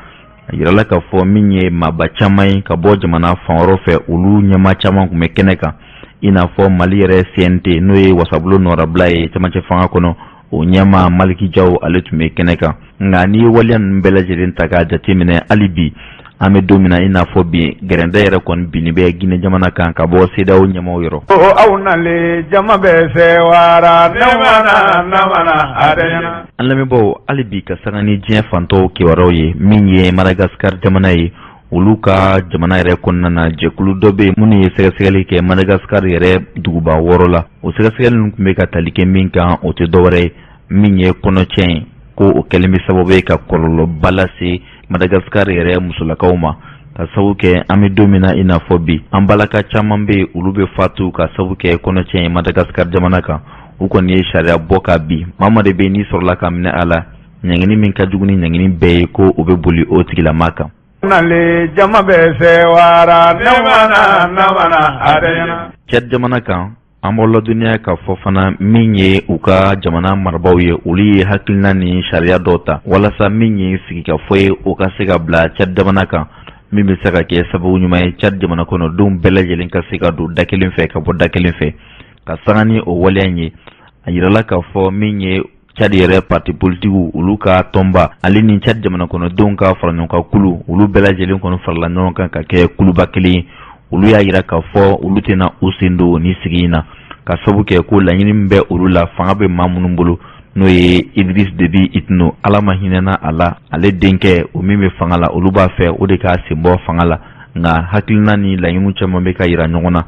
A yirala k'a fɔ min ye maaba caman ye ka bɔ jamana fan wɛrɛw fɛ, olu ɲɛmaa caman tun bɛ kɛnɛ kan, i n'a fɔ Mali yɛrɛ CNT, n'o ye wasabulon nɔrabila ye camancɛ fanga kɔnɔ, o ɲɛmaa Maliki Jaw, ale tun bɛ kɛnɛ kan. Nka n'i ye waleya ninnu bɛɛ lajɛlen ta k'a jateminɛ, hali bi an bɛ don min na i n'a fɔ bi, gɛrɛndɛ yɛrɛ kɔni binni bɛ Guinée jamana kan ka bɔ CEDEAO ɲɛmaaw yɔrɔ. Aw nalen, jama bɛ sewara namana namana a tɛ ɲɛna. An lamɛnbaaw, hali bi ka sanga ni diɲɛ fantɔw kibaruyaw ye, min ye Madagascar jamana ye, olu ka jamana yɛrɛ kɔnɔna na, jɛkulu dɔ bɛ yen minnu ye sɛgɛsɛgɛli kɛ Madagascar yɛrɛ duguba 6 la. O sɛgɛsɛgɛli ninnu tun bɛ ka tali kɛ min kan, o tɛ dɔwɛrɛ ye, min ye kɔnɔcɛn ye, ko o kɛlen bɛ sababu ye ka kɔlɔlɔba lase Madagascar yɛrɛ musolakaw ma, ka sababu kɛ an bɛ don min na i n'a fɔ bi, an balaka caman bɛ yen, olu bɛ fatu ka sababu kɛ kɔnɔcɛn ye Madagascar jamana kan. U kɔni ye sariya bɔ ka bi, maa ma de bɛ n'i sɔrɔla ka minɛ a la, ɲangini min ka jugu ni ɲangini bɛɛ ye, ko o bɛ boli o tigilama kan. Nalen, jama bɛ sewara namana namana a tɛ ɲɛna. Tchad jamana kan, an b'aw ladɔnniya k'a fɔ fana min ye u ka jamana marabaaw ye, olu ye hakilina ni sariya dɔw ta walasa min ye sigikafɔ ye, o ka se ka bila Tchad jamana kan. Min bɛ se ka kɛ sababu ɲuman ye Tchad jamana kɔnɔdenw bɛɛ lajɛlen ka se ka don da kelen fɛ ka bɔ da kelen fɛ. Ka sanga ni o waleya in ye, a yirala k'a fɔ min ye Tchad yɛrɛ parti politigiw olu ka tɔnba ale ni Tchad jamana kɔnɔdenw ka faraɲɔgɔnkan kulu, olu bɛɛ lajɛlen kɔni farala ɲɔgɔn kan ka kɛ kuluba kelen ye. Olu y'a yira k'a fɔ olu tɛna u sen don ni sigi in na, ka sabu kɛ ko laɲini min bɛ olu la, fanga bɛ maa minnu bolo, n'o ye Idriss Déby Itno, Ala ma hinɛna a la, ale denkɛ o min bɛ fanga la, olu b'a fɛ o de k'a sen bɔ fanga la. Nka hakilina ni laɲiniw caman bɛ ka yira ɲɔgɔn na.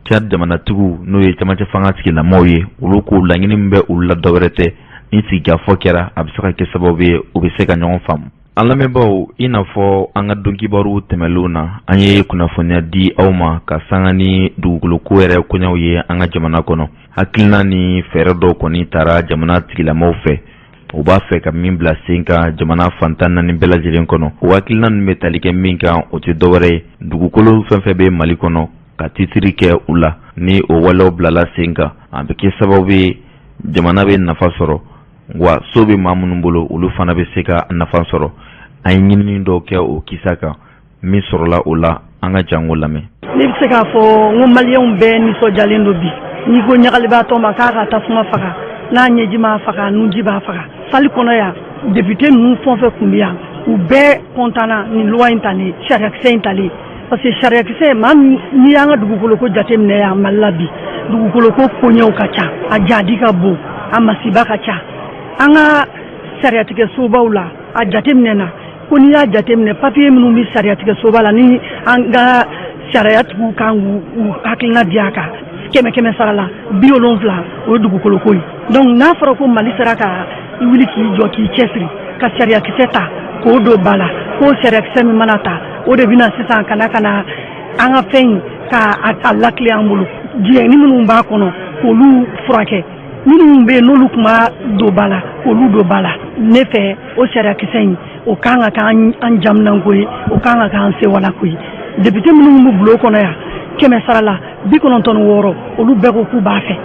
Tchad jamanatigiw, n'o ye camancɛ fanga tigilamaw ye, olu ko laɲini min bɛ olu la, dɔwɛrɛ tɛ, ni sigikafɔ kɛra, a bɛ se ka kɛ sababu ye u bɛ se ka ɲɔgɔn faamu. An lamɛnbaaw, i n'a fɔ an ka donkibaru tɛmɛlenw na, an ye kunnafoniya di aw ma ka sanga ni dugukoloko yɛrɛ koɲaw ye an ka jamana kɔnɔ. Hakilina ni fɛɛrɛ dɔw kɔni tara jamana tigilamaw fɛ, u b'a fɛ ka min bila sen kan jamana fan 14 bɛɛ lajɛlen kɔnɔ. O hakilina ninnu bɛ tali kɛ min kan, o tɛ dɔwɛrɛ ye, dugukolo fɛn fɛn bɛ Mali kɔnɔ, ka titiri kɛ u la. Ni o walew bilala sen kan, a bɛ kɛ sababu ye jamana bɛ nafa sɔrɔ, wa so bɛ maa minnu bolo, olu fana bɛ se ka nafa sɔrɔ. An ye ɲinini dɔw kɛ o kisa kan. Min sɔrɔla o la, an ka jango lamɛn. Ne bɛ se k'a fɔ n ko maliyɛnw bɛɛ nisɔndiyalen don bi. N'i ko ɲagalibaatɔ ma k'a ka tasuma faga, n'a ɲɛji m'a faga, a nunji b'a faga. Salle kɔnɔ yan, député ninnu fɛn o fɛn tun bɛ yan, u bɛɛ kɔntanna nin loi in talen, sariyakisɛ in talen, parce que sariyakisɛ maa n'i y'an ka dugukolo ko jateminɛ yan Mali la bi, dugukolo ko koɲɛw ka ca, a jadi ka bon, a masiba ka ca. An ka sariyatigɛ sobaw la, a jateminɛna ko n'i y'a jateminɛ, papiye minnu bɛ sariyatigɛ soba la, ni an ka sariyatigiw kan k'u hakilina di a kan, kɛmɛ kɛmɛ sara la, 70, o ye dugukolo ko ye. Donc n'a fɔra ko Mali sera ka wuli k'i jɔ, k'i cɛsiri ka sariyakisɛ ta k'o don ba la, k'o sariyakisɛ min mana ta, o de bɛna sisan ka na an ka fɛn in ka a lakile an bolo, diɲɛni minnu b'a kɔnɔ, k'olu furakɛ, minnu bɛ yen n'olu tun ma don ba la, k'olu don ba la. Ne fɛ, o sariyakisɛ in, o kan ka k'an an jaminanko ye, o kan ka k'an sewalako ye. Député minnu bɛ bulon kɔnɔ yan, kɛmɛ sara la, 96, olu bɛɛ ko k'u b'a fɛ.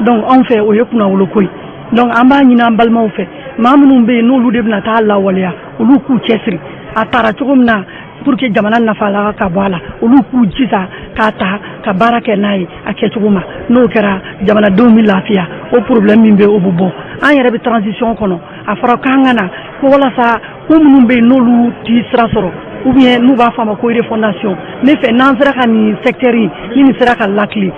Donc anw fɛ, o ye kunnawoloko ye. Donc an b'a ɲini an balimaw fɛ, maa minnu bɛ yen n'olu de bɛna taa lawaleya, olu k'u cɛsiri. A taara cogo min na pour que jamana nafa la ka bɔ a la, olu k'u jija k'a ta ka baara kɛ n'a ye a kɛcogo ma. N'o kɛra, jamanadenw bɛ lafiya, o problème min bɛ, o bɛ bɔ. An yɛrɛ bɛ transition kɔnɔ, a fɔra k'an ka na ko walasa ko minnu bɛ yen n'olu ti sira sɔrɔ, ou bien n'u b'a fɔ a ma ko refondation. Ne fɛ, n'an sera ka nin secteur in, ni nin sera ka lakile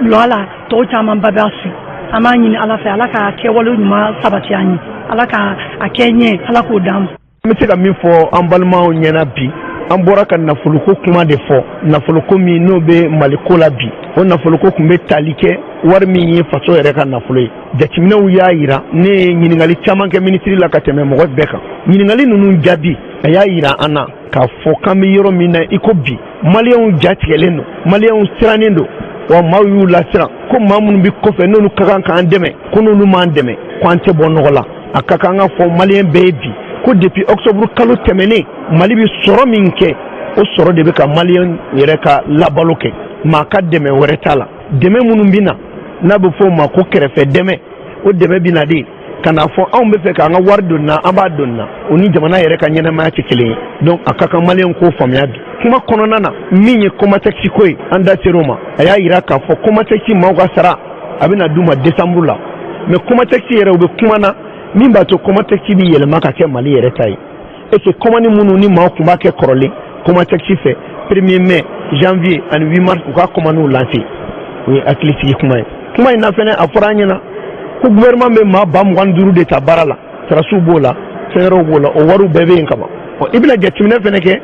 lɔ la, tɔw camanba b'a su. An b'a ɲini Ala fɛ, Ala ka kɛwale ɲuman sabati an ye, Ala ka a kɛ ɲɛ, Ala k'o d'an ma. An bɛ se ka min fɔ an balimaw ɲɛna bi, an bɔra ka nafoloko kuma de fɔ. Nafoloko min n'o bɛ Maliko la bi, o nafoloko tun bɛ tali kɛ wari min ye faso yɛrɛ ka nafolo ye. Jateminɛw y'a yira, ne ye ɲininkali caman kɛ minisiri la ka tɛmɛ mɔgɔ bɛɛ kan. Ɲininkali ninnu jaabi, a y'a yira an na k'a fɔ k'an bɛ yɔrɔ min na i ko bi, maliyɛnw ja tigɛlen don, maliyɛnw sirannen don, wa maaw y'u lasiran ko maa minnu bɛ kɔfɛ, n'olu ka kan k'an dɛmɛ, ko n'olu m'an dɛmɛ, ko an tɛ bɔ nɔgɔ la. A ka kan ka fɔ maliyɛn bɛɛ ye bi ko depuis octobre kalo tɛmɛnen, Mali bɛ sɔrɔ min kɛ, o sɔrɔ de bɛ ka maliyɛn yɛrɛ ka labalo kɛ. Maa ka dɛmɛ wɛrɛ t'a la. Dɛmɛ minnu bɛ na, n'a bɛ fɔ o ma ko kɛrɛfɛ dɛmɛ, o dɛmɛ bɛ na de ka n'a fɔ anw bɛ fɛ k'an ka wari don na, an b'a don na, o ni jamana yɛrɛ ka ɲɛnamaya tɛ kelen ye. Donc a ka kan maliyɛn k'o faamuya bi. Kuma kɔnɔna na, min ye Comatex ko ye, an da ser'o ma. A y'a yira k'a fɔ Comatex maaw ka sara a bɛna d'u ma décembre la. Mais Comatex yɛrɛ, u bɛ kuma na min b'a to Comatex bɛ yɛlɛma ka kɛ Mali yɛrɛ ta ye. Et que commande minnu ni maaw tun b'a kɛ kɔrɔlen Comatex fɛ, 1er mai, janvier ani 8 mars, u ka commandew lancer, o ye hakilisigi kuma ye. Kuma in na fɛnɛ, a fɔra an ɲɛna ko gouvernement bɛ maa 25 000 de ta baara la, sarasiw b'o la, fɛn wɛrɛw b'o la, o wariw bɛɛ bɛ yen kaban. Ɔ, i bɛna jateminɛ fɛnɛ kɛ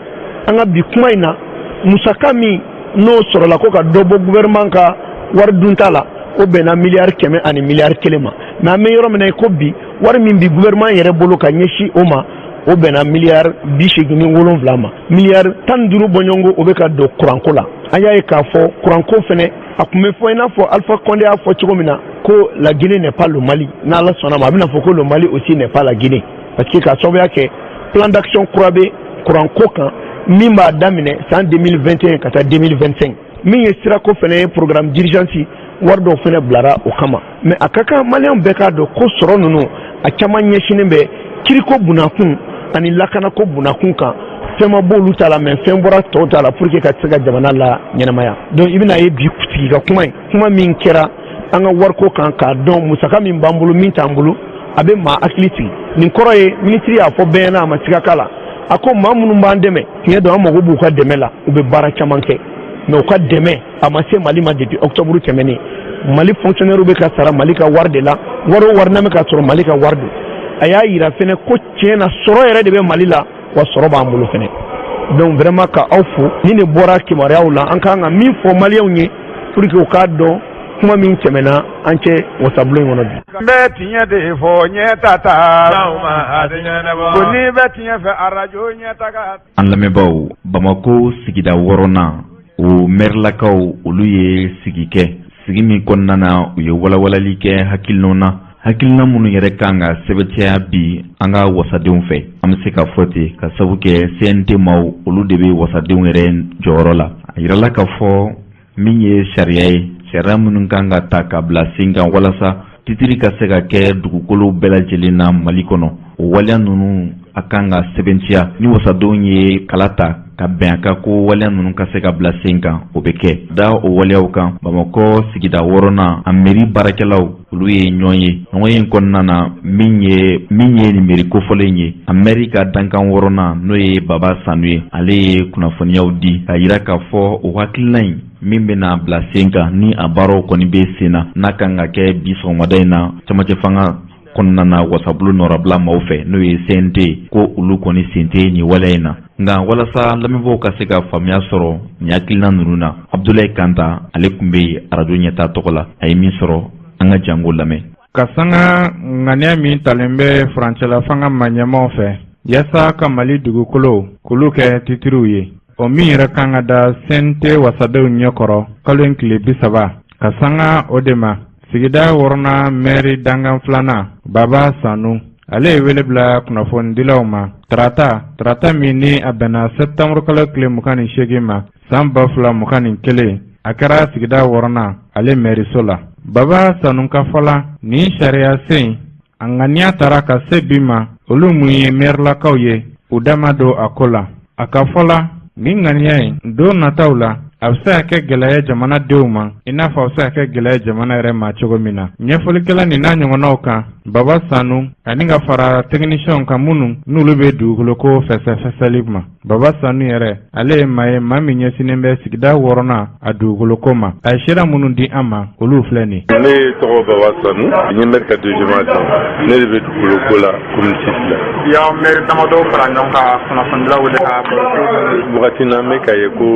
an ka bi kuma in na, musaka min n'o sɔrɔla ko ka dɔ bɔ gouvernement ka wari dunta la, o bɛnna miliyari 100 ani miliyari 1 ma. Mais an bɛ yɔrɔ min na i ko bi, wari min bi gouvernement yɛrɛ bolo ka ɲɛsin o ma, o bɛnna miliyari 87 ma. Miliyari 15 bɔɲɔgɔnko, o bɛ ka don kuranko la. An y'a ye k'a fɔ kuranko fɛnɛ, a tun bɛ fɔ i n'a fɔ Alpha Condé y'a fɔ cogo min na ko la Guinée n'est pas le Mali, n'Ala sɔnna ma, a bɛna fɔ ko le Mali aussi n'est pas la Guinée, parce que k'a sababuya kɛ plan d'action kura bɛ kuranko kan min b'a daminɛ san 2021 ka taa 2025. Min ye sirako fɛnɛ ye, programme d'urgence wari dɔw fɛnɛ bilara o kama. Mais a ka kan maliyɛnw bɛɛ k'a dɔn ko sɔrɔ ninnu, a caman ɲɛsinnen bɛ kiriko bunakun ani lakanako bunakun kan. Fɛn ma bɔ olu ta la, mais fɛn bɔra tɔw ta la pour que ka se ka jamana la ɲɛnamaya. Donc i bɛna ye bi sigi ka kuma in, kuma min kɛra an ka wariko kan, k'a dɔn musaka min b'an bolo, min t'an bolo, a bɛ maa hakili sigi. Nin kɔrɔ ye, minisiri y'a fɔ bɛɛ ɲɛna, a ma siga k'a la. A ko maa minnu b'an dɛmɛ, tiɲɛ don, an mago b'u ka dɛmɛ la, u bɛ baara caman kɛ, mais u ka dɛmɛ a ma se Mali ma depuis octobre tɛmɛnen. Mali fonctionnaire bɛ ka sara Mali ka wari de la, wari o wari n'a bɛ ka sɔrɔ, Mali ka wari don. A y'a yira fɛnɛ ko tiɲɛ na, sɔrɔ yɛrɛ de bɛ Mali la, wa sɔrɔ b'an bolo fɛnɛ. Donc vraiment, ka aw fo. Ni de bɔra kibaruyaw la, an kan ka min fɔ Maliyɛnw ye pour que u k'a dɔn kuma min tɛmɛna an cɛ wasabulon in kɔnɔ bi. N bɛ tiɲɛ de fɔ, ɲɛ ta ta ko n'i bɛ tiɲɛ fɛ, arajo ɲɛ taga. An lamɛnbaaw, Bamako sigida wɔɔrɔnan, o mɛrilakaw, olu ye sigi kɛ, sigi min kɔnɔna na, u ye walawalali kɛ hakilinaw na, hakilina minnu yɛrɛ kan ka sɛbɛntiya bi an ka wasadenw fɛ. An bɛ se ka fɔ ten ka sabu kɛ CNT maaw, olu de bɛ wasadenw yɛrɛ jɔyɔrɔ la. A yirala k'a fɔ min ye sariya ye, sariya minnu kan ka ta ka bila sen kan walasa titiri ka se ka kɛ dugukolo bɛɛ lajɛlen na Mali kɔnɔ, o waleya ninnu a kan ka sɛbɛntiya. Ni wasadenw ye kala ta ka bɛn a kan ko waleya ninnu ka se ka bila sen kan, o bɛ kɛ da o waleyaw kan. Bamakɔ sigida wɔɔrɔnan, a meri baarakɛlaw, olu ye ɲɔgɔn ye. Ɲɔgɔn ye kɔnɔna na, min ye nin meri kofɔlen ye, a mɛri ka dankan wɔɔrɔnan, n'o ye Baba Sanu ye, ale ye kunnafoniyaw di ka yira k'a fɔ o hakilina in min bɛna bila sen kan, ni a baaraw kɔni bɛ sen na, n'a kan ka kɛ bi sɔgɔmada in na camancɛ fanga kɔnɔna na, wasabulon nɔrabila maaw fɛ, n'o ye CNT, ko olu kɔni sen tɛ nin waleya in na. Nka walasa lamɛnbaaw ka se ka faamuya sɔrɔ nin hakilina ninnu na, Abudulayi Kanta, ale tun bɛ yen arajo ɲɛta tɔgɔ la, a ye min sɔrɔ, an ka jango lamɛn. Ka sanga ŋaniya min talen bɛ furancɛla fanga ma ɲɛmaw fɛ yaasa ka Mali dugukolo k'olu kɛ titiriw ye, o min yɛrɛ kan ka da CNT wasadenw ɲɛkɔrɔ kalo in tile 30, ka sanga o de ma, sigida wɔɔrɔnan mɛri dankan filanan Baba Sanu, ale ye wele bila kunnafonidilaw ma tarata, tarata min ni a bɛnna sɛptanburu kalo tile 28 ma san 2021, a kɛra sigida wɔɔrɔnan ale mɛriso la. Baba Sanu ka fɔ la, nin sariya sen a ŋaniya tara ka se bi ma, olu mun ye mɛrilakaw ye, u dama don a ko la. A ka fɔ la, nin ŋaniya in, don nataw la, a bɛ se ka kɛ gɛlɛya jamanadenw ma, i n'a fɔ a bɛ se ka kɛ gɛlɛya jamana yɛrɛ ma cogo min na. Ɲɛfɔlikɛla nin n'a ɲɔgɔnnaw kan, Baba Sanu ani ka fara tɛkinisiyɛnw kan minnu n'olu bɛ dugukoloko fɛsɛfɛsɛli ma. Baba Sanu yɛrɛ, ale ye maa ye, maa min ɲɛsinnen bɛ sigida wɔɔrɔnan a dugukoloko ma. A ye seereya minnu di an ma, olu filɛ nin. Ne tɔgɔ Baba Sanu, n ye maire ka deuxième adjoint, ne de bɛ dugukoloko la commune 6 la. Y'aw maire damadɔ fara ɲɔgɔn kan, kunnafonidilaw wele ka baro. Wagati na, an bɛ k'a ye ko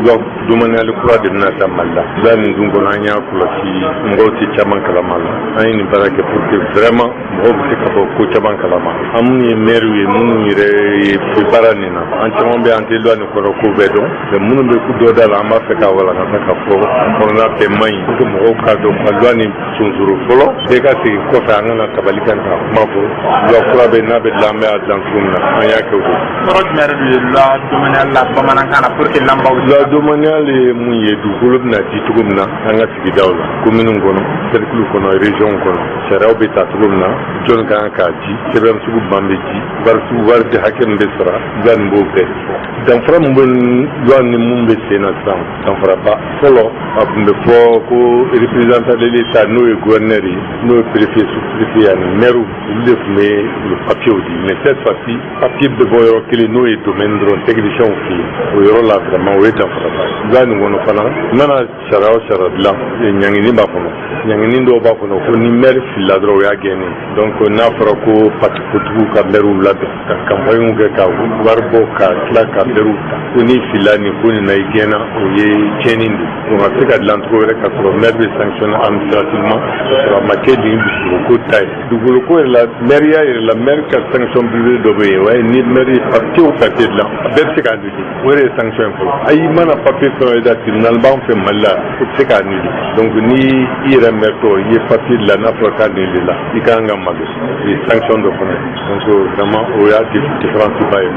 loi domaniale kura de bɛna ta Mali la. Loi nin dun kɔnɔ, an y'a kɔlɔsi, mɔgɔw tɛ caman kalama la. An ye nin baara kɛ pour que vraiment mɔgɔw bɛ se ka bɔ ko caman kalama. An minnu ye maire ye, minnu yɛrɛ ye baara nin na, an caman bɛ, an tɛ loi nin kɔrɔ ko bɛɛ dɔn, mais minnu bɛ ku dɔ da la, an b'a fɛ k'a walankata ka fɔ a kɔnɔna bɛɛ man ɲi, pour que mɔgɔw k'a dɔn ka loi nin sonsoro fɔlɔ. Bɛɛ ka segin kɔfɛ, an kana tabali kan ka kuma fɔ. Loi kura bɛ n'a bɛ dilan, an bɛ a dilan cogo min na, an y'a kɛ o de. Kɔrɔ jumɛn de ye loi domaniale la bamanankan na pour que lamɛnbaaw? Loi domaniale ye mun ye? Dugukolo bɛna di cogo min na an ka sigidaw la, kominiw kɔnɔ, cercle kɔnɔ, région kɔnɔ, sariyaw bɛ ta cogo min na, jɔnni ka kan k'a di, sɛbɛn sugu ban bɛ di, wari sugu, wari hakɛ min bɛ sara, loi nin b'o bɛɛ de fɔ. Danfara min bɛ loi ni mun bɛ sen na sisan, danfaraba fɔlɔ, a tun bɛ fɔ ko représentant de l'État, n'o ye gouverneur ye, n'o ye préfet, sous-préfet ani maire, olu de tun bɛ le papier di. Mais cette fois-ci, papier bɛ bɔ yɔrɔ kelen, n'o ye domaine dɔrɔn, technicien fɛ yen. O yɔrɔ la, vraiment, o ye danfaraba ye. Loi nin kɔnɔ fana, i mana sariya o sariya dilan, ɲangini b'a kɔnɔ. Ɲangini dɔw b'a kɔnɔ ko ni maire filila dɔrɔn, o y'a gɛnnen. Donc n'a fɔra ko parti politique ka maire labɛn ka campagne kɛ, ka wari bɔ, ka tila ka maire ta, ko ni filila nin ko nin na, i gɛnna, o ye tiɲɛni de ye. Donc a bɛ se ka dilan cogo wɛrɛ ka sɔrɔ maire bɛ sanctionner administrativement, ka sɔrɔ a ma kɛ nin dugukolo ko ta ye. Dugukolo ko yɛrɛ la, maire yɛrɛ la, maire ka sanction belebele dɔ bɛ yen, o ye ni maire ye papier o papier dilan, a bɛɛ bɛ se k'a annuler. O yɛrɛ ye sanction ye fɔlɔ. Ayi, i mana papier fɛn o fɛn da, tribunal b'an fɛ Mali la, o tɛ se k'a annuler. Donc ni i yɛrɛ maire tɔ i ye papier dilan, n'a fɔra k'a annuler la, i ka kan ka malo, o ye sanction dɔ fana ye. Donc vraiment, o y'a différence ba ye.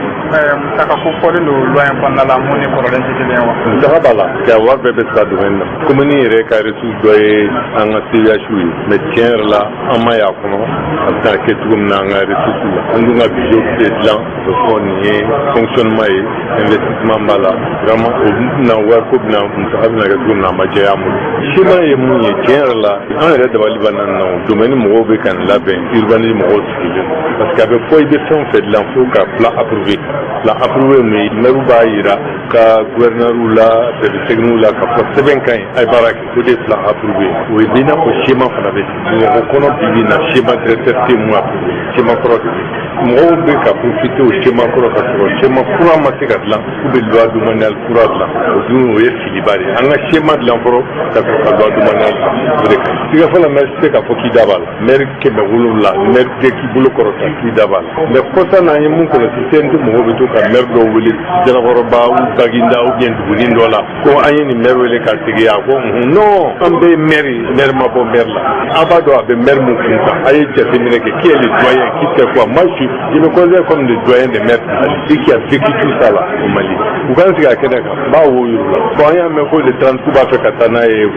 Musaka ko fɔlen don loi in kɔnɔna la mun ni kɔrɔlen tɛ kelen ye wa? Musaka b'a la, nka wari bɛɛ bɛ sara domaine na. Commune yɛrɛ ka ressource dɔ ye an ka CVH ye, mais tiɲɛ yɛrɛ la, an ma y'a kɔnɔ a bɛna kɛ cogo min na an ka ressource la. An dun ka budget bɛ dilan, o bɛ fɔ nin ye fonctionnement ye, investissement b'a la. Vraiment, o bɛna wariko bɛna musaka bɛna kɛ cogo min na, a ma jɛya an bolo. Schéma ye mun ye? Tiɲɛ yɛrɛ la, an yɛrɛ dabali banna nin na. O domaine mɔgɔw bɛ ka nin labɛn, urbanisme mɔgɔw sigilen, parce que a bɛ fɔ i bɛ fɛn o fɛn dilan, fo ka plan approuvé. Plan approuvé mun ye? Maire b'a yira ka gouverneur la, service technique la, ka fɔ sɛbɛn ka ɲi, a ye baara kɛ. O de ye plan approuvé. O ye bɛ i n'a fɔ schéma fana bɛ ten. Bamakɔ kɔnɔ, bi bi in na, schéma directeur tɛ mun approuvé, schéma kɔrɔ de bɛ. Mɔgɔw bɛ ka profiter o schéma kɔrɔ ka sɔrɔ schéma kura ma se ka dilan, k'u bɛ loi domaniale kura dilan. O dun, o ye filiba de ye. An ka schéma dilan fɔlɔ ka sɔrɔ ka loi domaniale dilan, o de ka ɲi. Sigafo la, maire tɛ se k'a fɔ k'i da b'a la. Maire 700, maire tɛ k'i bolo kɔrɔta k'i da b'a la. Mais kɔsa na, an ye mun kɔlɔsi? CNT mɔgɔw bɛ to ka maire dɔw wele Jalakɔrɔba ou Baginda ou bien dugunin dɔ la, ko an ye nin maire wele ka segin a ko non, an bɛ maire, maire ma bɔ maire la. A b'a dɔn a bɛ maire mun kun kan. A ye jateminɛ kɛ, qui est le doyen, qui fait quoi? Moi, je me considère comme le doyen des maires du Mali et qui a vécu tout ça là au Mali. U k'an sigi a kɛnɛ kan, n b'a wo yir'u la. Bon, an y'a mɛn ko le 30 k'u b'a fɛ ka taa n'a ye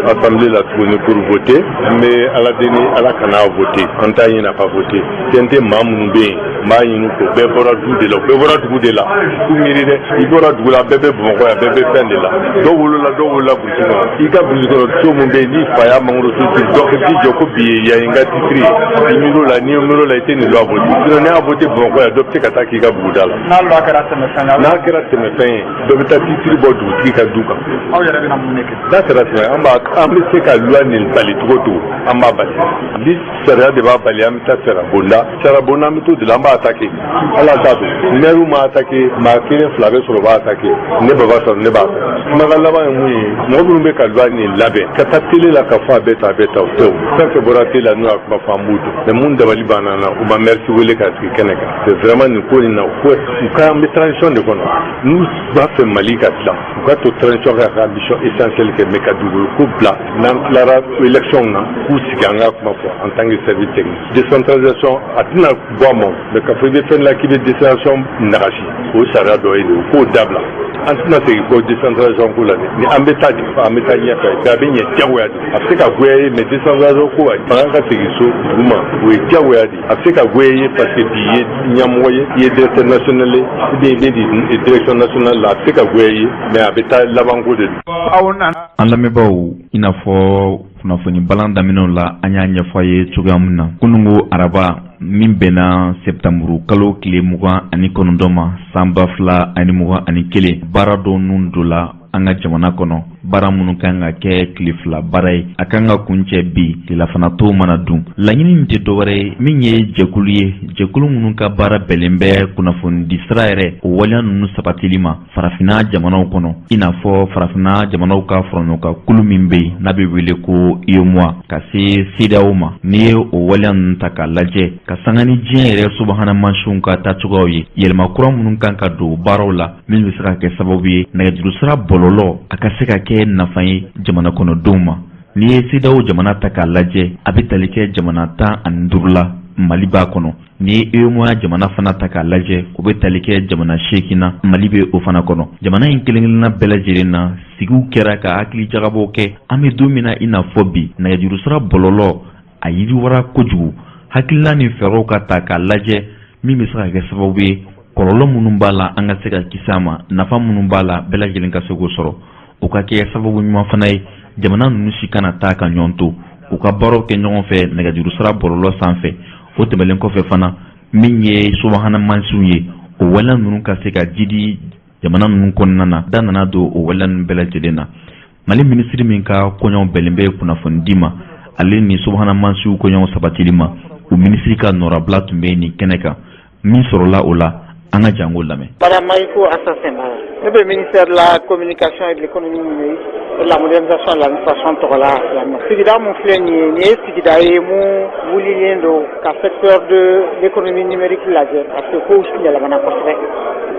assemblée la tuguni pour voter. An bɛ Ala deli, Ala kana voter. An t'a ɲini a ka voter. CNT maa minnu bɛ yen, n b'a ɲini ko bɛɛ bɔra du de la, u bɛɛ bɔra dugu de la. K'u miiri dɛ, i bɔra dugu la, bɛɛ bɛ Bamakɔ yan, bɛɛ bɛ fɛn de la. Dɔw wolola, dɔw wolola burusi kɔnɔ. I ka burusi kɔnɔ so mun bɛ yen, n'i fa y'a mangoro so turu, dɔ k'i jɔ ko bi ye yan ye n ka titre ye. I miiri o la, n'i miiri o la, i tɛ nin loi voter. Sinon n'i y'a voter Bamakɔ yan, dɔ bɛ se ka taa k'i ka buguda la. N'a loi kɛra tɛmɛfɛn ye? N'a kɛra tɛmɛfɛn ye, dɔ bɛ taa titre bɔ dugutigi ka du kan. Aw yɛrɛ bɛna mun de kɛ? N'a kɛra tɛmɛ, an b'a, an bɛ se ka loi nin bali cogo o cogo, an b'a bali. Ni sariya de b'a bali, an bɛ taa sariya bonda, sariya bonda, an bɛ t'o de la, an b'a attaquer. Ala t'a dɔn, maire ma attaquer, maa kelen fila bɛ sɔrɔ o b'a attaquer. Ne baba sɔrɔ, ne b'a attaquer. Kumakan laban ye mun ye? Mɔgɔ minnu bɛ ka loi nin labɛn ka taa télé la ka fɔ a bɛ tan, a bɛ tan, o tɛ. O fɛn fɛn bɔra télé la, n'o y'a kuma fɔ, an b'u dɔn. Mais mun dabali banna na, u ma maire wele ka sigi kɛnɛ kan. C'est vraiment nin ko nin na, ko u ka, an bɛ transition de kɔnɔ. N'u b'a fɛ Mali ka dilan, u ka to transition ka mission essentielle kɛ, mais ka dugukolo ko bila. N'an tilara élection na, k'u sigi, an ka kuma fɔ en tant que service technique. Décentralisation, a tɛna bɔ a ma, mais k'a fɔ i bɛ fɛn la k'i bɛ décentralisation nagasi, o sariya dɔ ye de, o k'o dabila. An tɛna segin kɔ décentralisation ko la dɛ. Ni an bɛ taa de, an bɛ taa ɲɛfɛ, a bɛ ɲɛ diyagoya de. A bɛ se ka goya ye, mais décentralisation ko, fanga ka segin so duguma, o ye diyagoya de. A bɛ se ka goya ye parce que bi i ye ɲɛmɔgɔ ye, i ye directeur national ye ou bien i bɛ direction nationale la, a bɛ se ka goya ye, mais a bɛ taa labanko de don. An lamɛnbaaw, i n'a fɔ kunnafoni balan daminɛw la, an y'a ɲɛfɔ a ye cogoya min na, kununko araba min bɛnna sɛptanburu kalo tile 29 ma, san 2021, baara dɔw nun don la an ka jamana kɔnɔ, baara minnu kan ka kɛ tile 2 baara ye, a kan ka kuncɛ bi tilelafana tow mana dun. Laɲini min tɛ dɔwɛrɛ ye, min ye jɛkulu ye, jɛkulu minnu ka baara bɛnnen bɛ kunnafonidi sira yɛrɛ o waleya ninnu sabatili ma farafinna jamanaw kɔnɔ, i n'a fɔ farafinna jamanaw ka faraɲɔgɔnkan kulu min bɛ yen n'a bɛ wele ko UEMOA, ka se CEDEAO ma. N'i ye o waleya ninnu ta k'a lajɛ ka sanga ni diɲɛ yɛrɛ subahana mansinw ka taacogoyaw ye, yɛlɛma kura minnu kan ka don baaraw la, min bɛ se ka kɛ sababu ye nɛgɛjuru sira bɔlɔlɔ a ka se ka kɛ nafa ye jamana kɔnɔdenw ma. N'i ye CEDEAO jamana ta k'a lajɛ, a bɛ tali kɛ jamana 15 la, Mali b'a kɔnɔ. N'i ye UEMOA jamana fana ta k'a lajɛ, o bɛ tali kɛ jamana 8 na, Mali bɛ o fana kɔnɔ. Jamana in kelen-kelenna bɛɛ lajɛlen na, sigiw kɛra ka hakili jagabɔ kɛ. An bɛ don min na i n'a fɔ bi, nɛgɛjuru sira bɔlɔlɔ a yiriwara kojugu. Hakilina ni fɛɛrɛw ka ta k'a lajɛ min bɛ se ka kɛ sababu ye, kɔlɔlɔ minnu b'a la, an ka se ka kisi a ma, nafa minnu b'a la, bɛɛ lajɛlen ka se k'o sɔrɔ. O ka kɛ sababu ɲuman fana ye, jamana ninnu si kana taa ka ɲɔgɔn to, u ka baaraw kɛ ɲɔgɔn fɛ nɛgɛjuru sira bɔlɔlɔ sanfɛ. O tɛmɛnen kɔfɛ fana, min ye subahana mansinw ye, o waleya ninnu ka se ka jidi jamana ninnu kɔnɔna na. Da nana don o waleya ninnu bɛɛ lajɛlen na. Mali minisiri min ka koɲɛw bɛnnen bɛ kunnafonidi ma, ale ni subahana mansinw koɲɛw sabatili ma, o minisiri ka nɔrabila tun bɛ nin kɛnɛ kan. Min sɔrɔla o la, an ka jango lamɛn. Madame Maïko Assassin, ne bɛ ministère de la Communication et de l'Économie numérique et de la Modernisation de l'Administration tɔgɔ la yan nɔ. Sigida mun filɛ nin ye, nin ye sigida ye mun wulilen don ka secteur de l'économie numérique lajɛ, parce que kow yɛlɛmana kosɛbɛ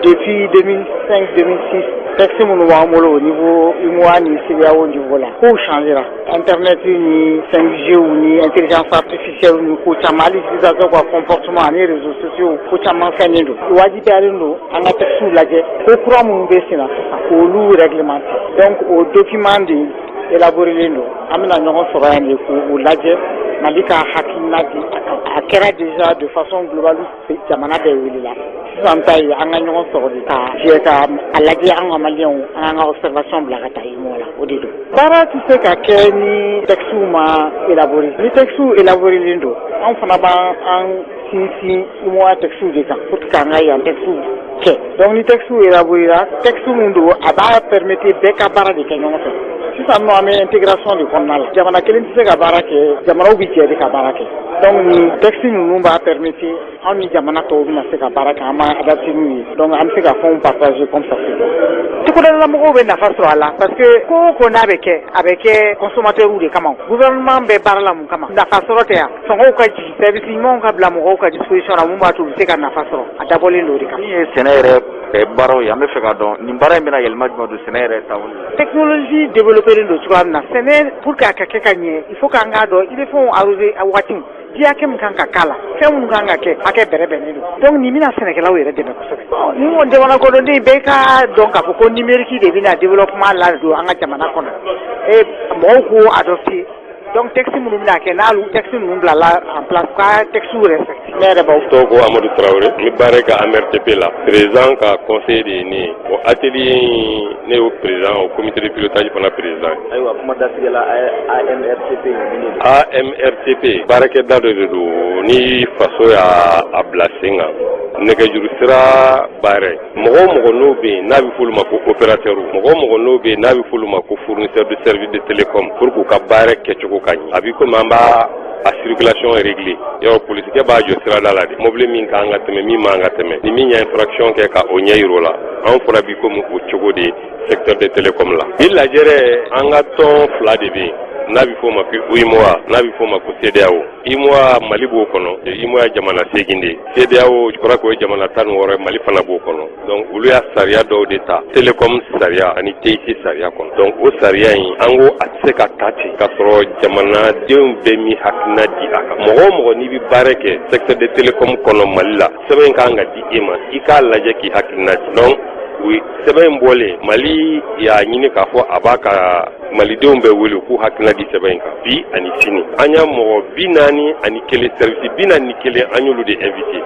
depuis 2005 2006. Texte minnu b'an bolo au niveau UMOA ni CEDEAO niveau la, kow changera. Internet ni 5G ni intelligence artificielle ni ko caman, hali utilisateur ka comportement ani réseaux sociaux, ko caman fɛnnen don. Wajibiyalen don an ka textes lajɛ, ko kura minnu bɛ sen na sisan, k'olu réglementer. Donc o document de élaborelen don, an bɛna ɲɔgɔn sɔrɔ yan de k'o lajɛ, Mali ka hakilina di a kan. A kɛra déjà de façon globale, jamana bɛɛ wulila. Sisan ta ye an ka ɲɔgɔn sɔrɔ de ka jɛ ka a lajɛ, an ka maliyɛnw, an k'an ka observation bila ka taa UMOA la, o de don. Baara tɛ se ka kɛ ni textes ma élaborer. Ni textes élaborelen don, anw fana b'an an sinsin UMOA textes de kan pour que k'an ka yan textes kɛ. Donc ni textes élaborera, texte min don, a b'a permettre bɛɛ ka baara de kɛ ɲɔgɔn fɛ. Sisan nɔ, an bɛ intégration de kɔnɔna la. Jamana kelen tɛ se ka baara kɛ, jamanaw bɛ jɛ de ka baara kɛ. Donc ni texte ninnu b'a permettre, anw ni jamana tɔw bɛna se ka baara kɛ, an b'a adapté n'u ye. Donc an bɛ se ka fɛnw partager comme ça se doit. Togodalamɔgɔw bɛ nafa sɔrɔ a la, parce que ko o ko n'a bɛ kɛ, a bɛ kɛ consommateurs de kama. Gouvernement bɛ baara la mun kama? Nafa sɔrɔ tɛ yan? Sɔngɔw ka jigin, service ɲumanw ka bila mɔgɔw ka disposition na, mun b'a to u bɛ se ka nafa sɔrɔ. A dabɔlen don o de kama. Min ye sɛnɛ yɛrɛ baaraw ye, an bɛ fɛ k'a dɔn nin baara in bɛna yɛlɛma jumɛn don sɛnɛ yɛrɛ taabolo la? Technologie développé don cogoya min na, sɛnɛ, pour que a ka kɛ ka ɲɛ, il faut k'an k'a dɔn i bɛ fɛnw arroser a waati, ji hakɛ min kan ka k'a la, fɛn minnu kan ka kɛ, hakɛ bɛrɛ bɛnnen don. Donc nin bɛna sɛnɛkɛlaw yɛrɛ dɛmɛ kosɛbɛ. Ni ko jamana kɔnɔden bɛɛ ka dɔn k'a fɔ ko numérique de bɛna développement ladon an ka jamana kɔnɔ, e mɔgɔw k'o adopter. Donc texte minnu bɛna kɛ, n'olu texte ninnu bilala en place, ka texte respecter. Ne yɛrɛ b'aw tɔgɔ ko Amadu Tarawele, n bɛ baara kɛ AMRTP la, président ka conseiller de ye ne ye. O atelier in, ne y'o président, o comité de pilotage fana président ye. Ayiwa, kuma datigɛ la, AMRTP nin de don? AMRTP, baarakɛda dɔ de don ni faso y'a a bila sen kan, nɛgɛjuru sira baara. Mɔgɔ o mɔgɔ n'o bɛ yen n'a bɛ f'olu ma ko opérateur, mɔgɔ o mɔgɔ n'o bɛ yen n'a bɛ f'olu ma ko fournisseur de service de télécom, pour k'u ka baara kɛcogo ka ɲɛ, a b'i komi an b'a a circulation réglée. Yɔrɔ polisikɛ b'a jɔ sirada la de, mobili min kan ka tɛmɛ, min man ka tɛmɛ, ni min ye infraction kɛ, ka o ɲɛ yir'o la. Anw fana b'i komi o cogo de secteur de télécom la. Bi lajɛrɛ, an ka tɔn fila de bɛ yen n'a bɛ f'o ma ko UEMOA, n'a bɛ f'o ma ko CEDEAO. UEMOA, Mali b'o kɔnɔ. UEMOA jamana 8 de ye. CEDEAO, je crois k'o ye jamana 16 ye, Mali fana b'o kɔnɔ. Donc olu y'a sariya dɔw de ta, télécom sariya ani TIC sariya kɔnɔ. Donc o sariya in, an ko a tɛ se ka ta ten k'a sɔrɔ jamanadenw bɛɛ mi hakilina di a kan. Mɔgɔ o mɔgɔ n'i bɛ baara kɛ secteur de télécom kɔnɔ Mali la, sɛbɛn in kan ka di e ma, i k'a lajɛ k'i hakilina di. Donc u sɛbɛn in bɔlen, Mali y'a ɲini k'a fɔ a b'a ka malidenw bɛɛ wele k'u hakilina di sɛbɛn in kan bi ani sini. An y'a mɔgɔ 41, service 41, an y'olu de invité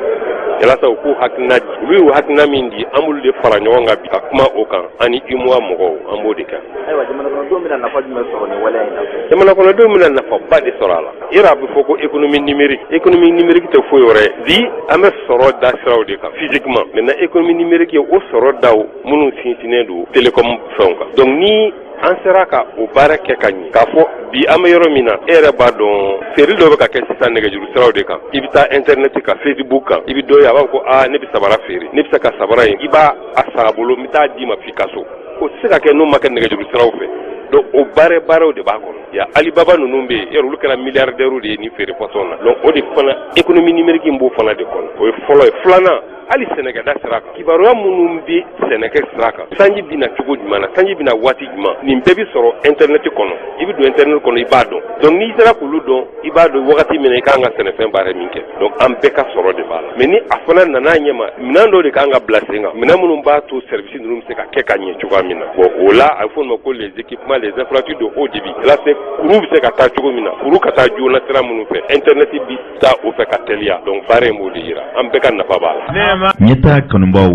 walasa u k'u hakilina di. Olu y'u hakilina min di, an b'olu de fara ɲɔgɔn kan bi ka kuma o kan, ani UMOA mɔgɔw, an b'o de kɛ. Ayiwa, jamana kɔnɔdenw bɛna nafa jumɛn sɔrɔ nin waleya in na? Jamana kɔnɔdenw bɛna nafaba de sɔrɔ a la. Yɔrɔ a bɛ fɔ ko économie numérique, économie numérique tɛ foyi wɛrɛ ye. Bi an bɛ sɔrɔ da siraw de kan physiquement. Maintenant, économie numérique ye o sɔrɔ daw minnu sinsinnen don télécom fɛnw kan. Donc ni an sera ka o baara kɛ ka ɲɛ, k'a fɔ bi an bɛ yɔrɔ min na, e yɛrɛ b'a dɔn, feere dɔ bɛ ka kɛ sisan nɛgɛjuru siraw de kan. I bɛ taa internet kan, Facebook kan, i bɛ dɔ ye, a b'a fɔ ko aa, ne bɛ sabara feere, ne bɛ se ka sabara in, i b'a a san a bolo, n bɛ taa d'i ma f'i ka so. O tɛ se ka kɛ n'o ma kɛ nɛgɛjuru siraw fɛ. Donc o baara baaraw de b'a kɔnɔ ya. Alibaba ninnu bɛ yen, yɔrɔ olu kɛra milliardaires de ye nin feere façon na. Donc o de fana, économie numérique in b'o fana de kɔnɔ. O ye fɔlɔ ye. Filanan, hali sɛnɛkɛda sira kan, kibaruya minnu bɛ sɛnɛkɛ sira kan, sanji bɛna cogo jumɛn na, sanji bɛna waati jumɛn, nin bɛɛ bɛ sɔrɔ internet kɔnɔ. I bɛ don internet kɔnɔ, i b'a dɔn. Donc n'i sera k'olu dɔn, i b'a dɔn wagati min na i kan ka sɛnɛfɛn baara min kɛ. Donc an bɛɛ ka sɔrɔ de b'a la. Mais ni a fana nana ɲɛma, minɛn dɔw de kan ka bila sen kan, minɛn minnu b'a to service ninnu bɛ se ka kɛ ka ɲɛ cogoya min na. Bon, o la a bɛ fɔ o ma ko les équipements, les infrastructures de haut débit. Là, c'est kuru bɛ se ka taa cogo min na, kuru ka taa joona sira minnu fɛ, internet bi taa o fɛ ka teliya. Donc baara in b'o de yira, an bɛɛ ka nafa b'a la. Ɲɛta kanubaw,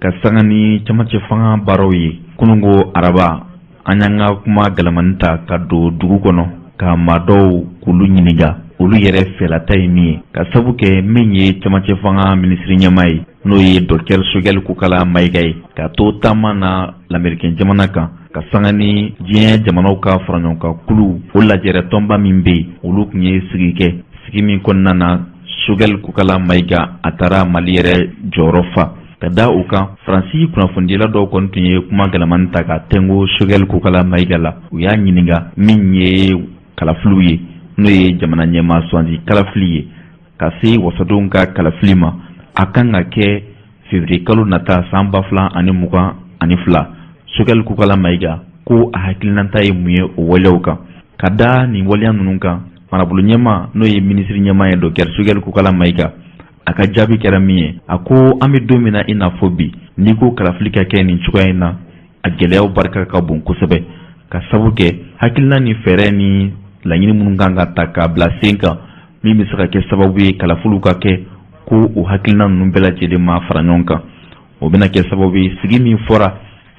ka sanga ni camancɛ fanga baaraw ye, kununko araba, an y'an ka kuma galamani ta ka don dugu kɔnɔ ka maa dɔw k'olu ɲininka olu yɛrɛ fɛlata ye min ye, ka sabu kɛ min ye camancɛ fanga minisiri ɲɛmaa ye, n'o ye Docteur Choguel Kokalla Maïga ye, ka to taama na lamɛrikɛn jamana kan, ka sanga ni diɲɛ jamanaw ka faraɲɔgɔnkan kulu, o lajɛrɛ tɔnba min bɛ yen, olu tun ye sigi kɛ. Sigi min kɔnɔna na, Choguel Kokalla Maïga a taara Mali yɛrɛ jɔyɔrɔ fa ka da o kan. Faransi kunnafonidila dɔw kɔni tun ye kuma galamani ta ka tɛnko Choguel Kokalla Maïga la. U y'a ɲininka min ye kalafiliw ye, n'o ye jamana ɲɛmaa sugandi kalafili ye, ka se wasadenw ka kalafili ma, a kan ka kɛ février kalo nata san 2022. Choguel Kokalla Maïga ko a hakilinata ye mun ye o waleyaw kan. Ka da nin waleya ninnu kan, marabolo ɲɛmaa, n'o ye minisiri ɲɛmaa ye, docteur Choguel Kokalla Maïga, a ka jaabi kɛra min ye, a ko an bɛ don min na i n'a fɔ bi, n'i ko kalafili ka kɛ nin cogoya in na, a gɛlɛyaw barika ka bon kosɛbɛ, ka sabu kɛ hakilina ni fɛɛrɛ ni laɲini minnu kan ka ta k'a bila sen kan, min bɛ se ka kɛ sababu ye kalafiliw ka kɛ, ko o hakilina ninnu bɛɛ lajɛlen ma fara ɲɔgɔn kan. O bɛna kɛ sababu ye, sigi min fɔra,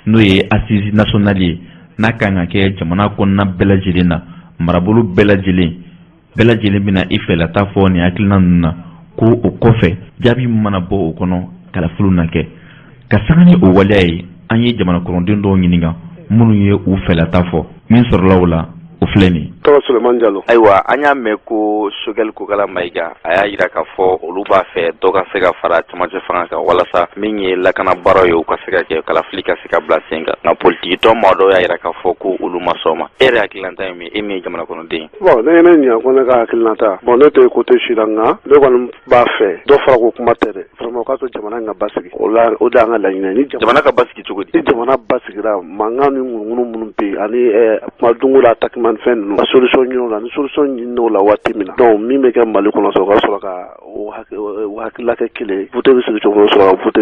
n'o ye assise nationale ye, n'a kan ka kɛ jamana kɔnɔna bɛɛ lajɛlen na, marabolo bɛɛ lajɛlen bɛna i fɛlata fɔ nin hakilina ninnu na, ko o kɔfɛ, jaabi min mana bɔ o kɔnɔ, kalafiliw na kɛ. Ka sanga ni o waleya ye, an ye jamana kɔnɔden dɔw ɲininka minnu ye u fɛlata fɔ. Min sɔrɔla o la, o filɛ nin. Tɔgɔ Suleman Jalo. Ayiwa, an y'a mɛn ko Choguel Kokalla Maïga a y'a yira k'a fɔ olu b'a fɛ dɔ ka se ka fara camancɛ fanga kan, walasa min ye lakana baaraw ye, u ka se ka kɛ, kalafili ka se ka bila sen kan. Nka politikitɔn maa dɔw y'a yira k'a fɔ ko olu ma sɔn ma. E yɛrɛ hakilinata ye min ye, e min ye jamana kɔnɔden ye? Bon, ne ye ne ɲininka ko ne ka hakilinata, bon, ne tɛ côté si la, nka ne kɔni b'a fɛ dɔ fara ko kuma tɛ dɛ. Vraiment, o k'a to jamana in ka basigi. O la, o de y'an ka laɲini ye. Ni jamana ka basigi cogo di? Ni jamana basigira, mankan ni ŋunuŋunu minnu bɛ yen, ani kuma dungo la, attaquement ni fɛn ninnu, ka solution ɲini o la. Ni solution ɲini o la waati min na, donc min bɛ kɛ Mali kɔnɔ sa, o ka sɔrɔ ka o hakilila kɛ kelen ye. Vote bɛ sigi cogo min, o sɔrɔ ka vote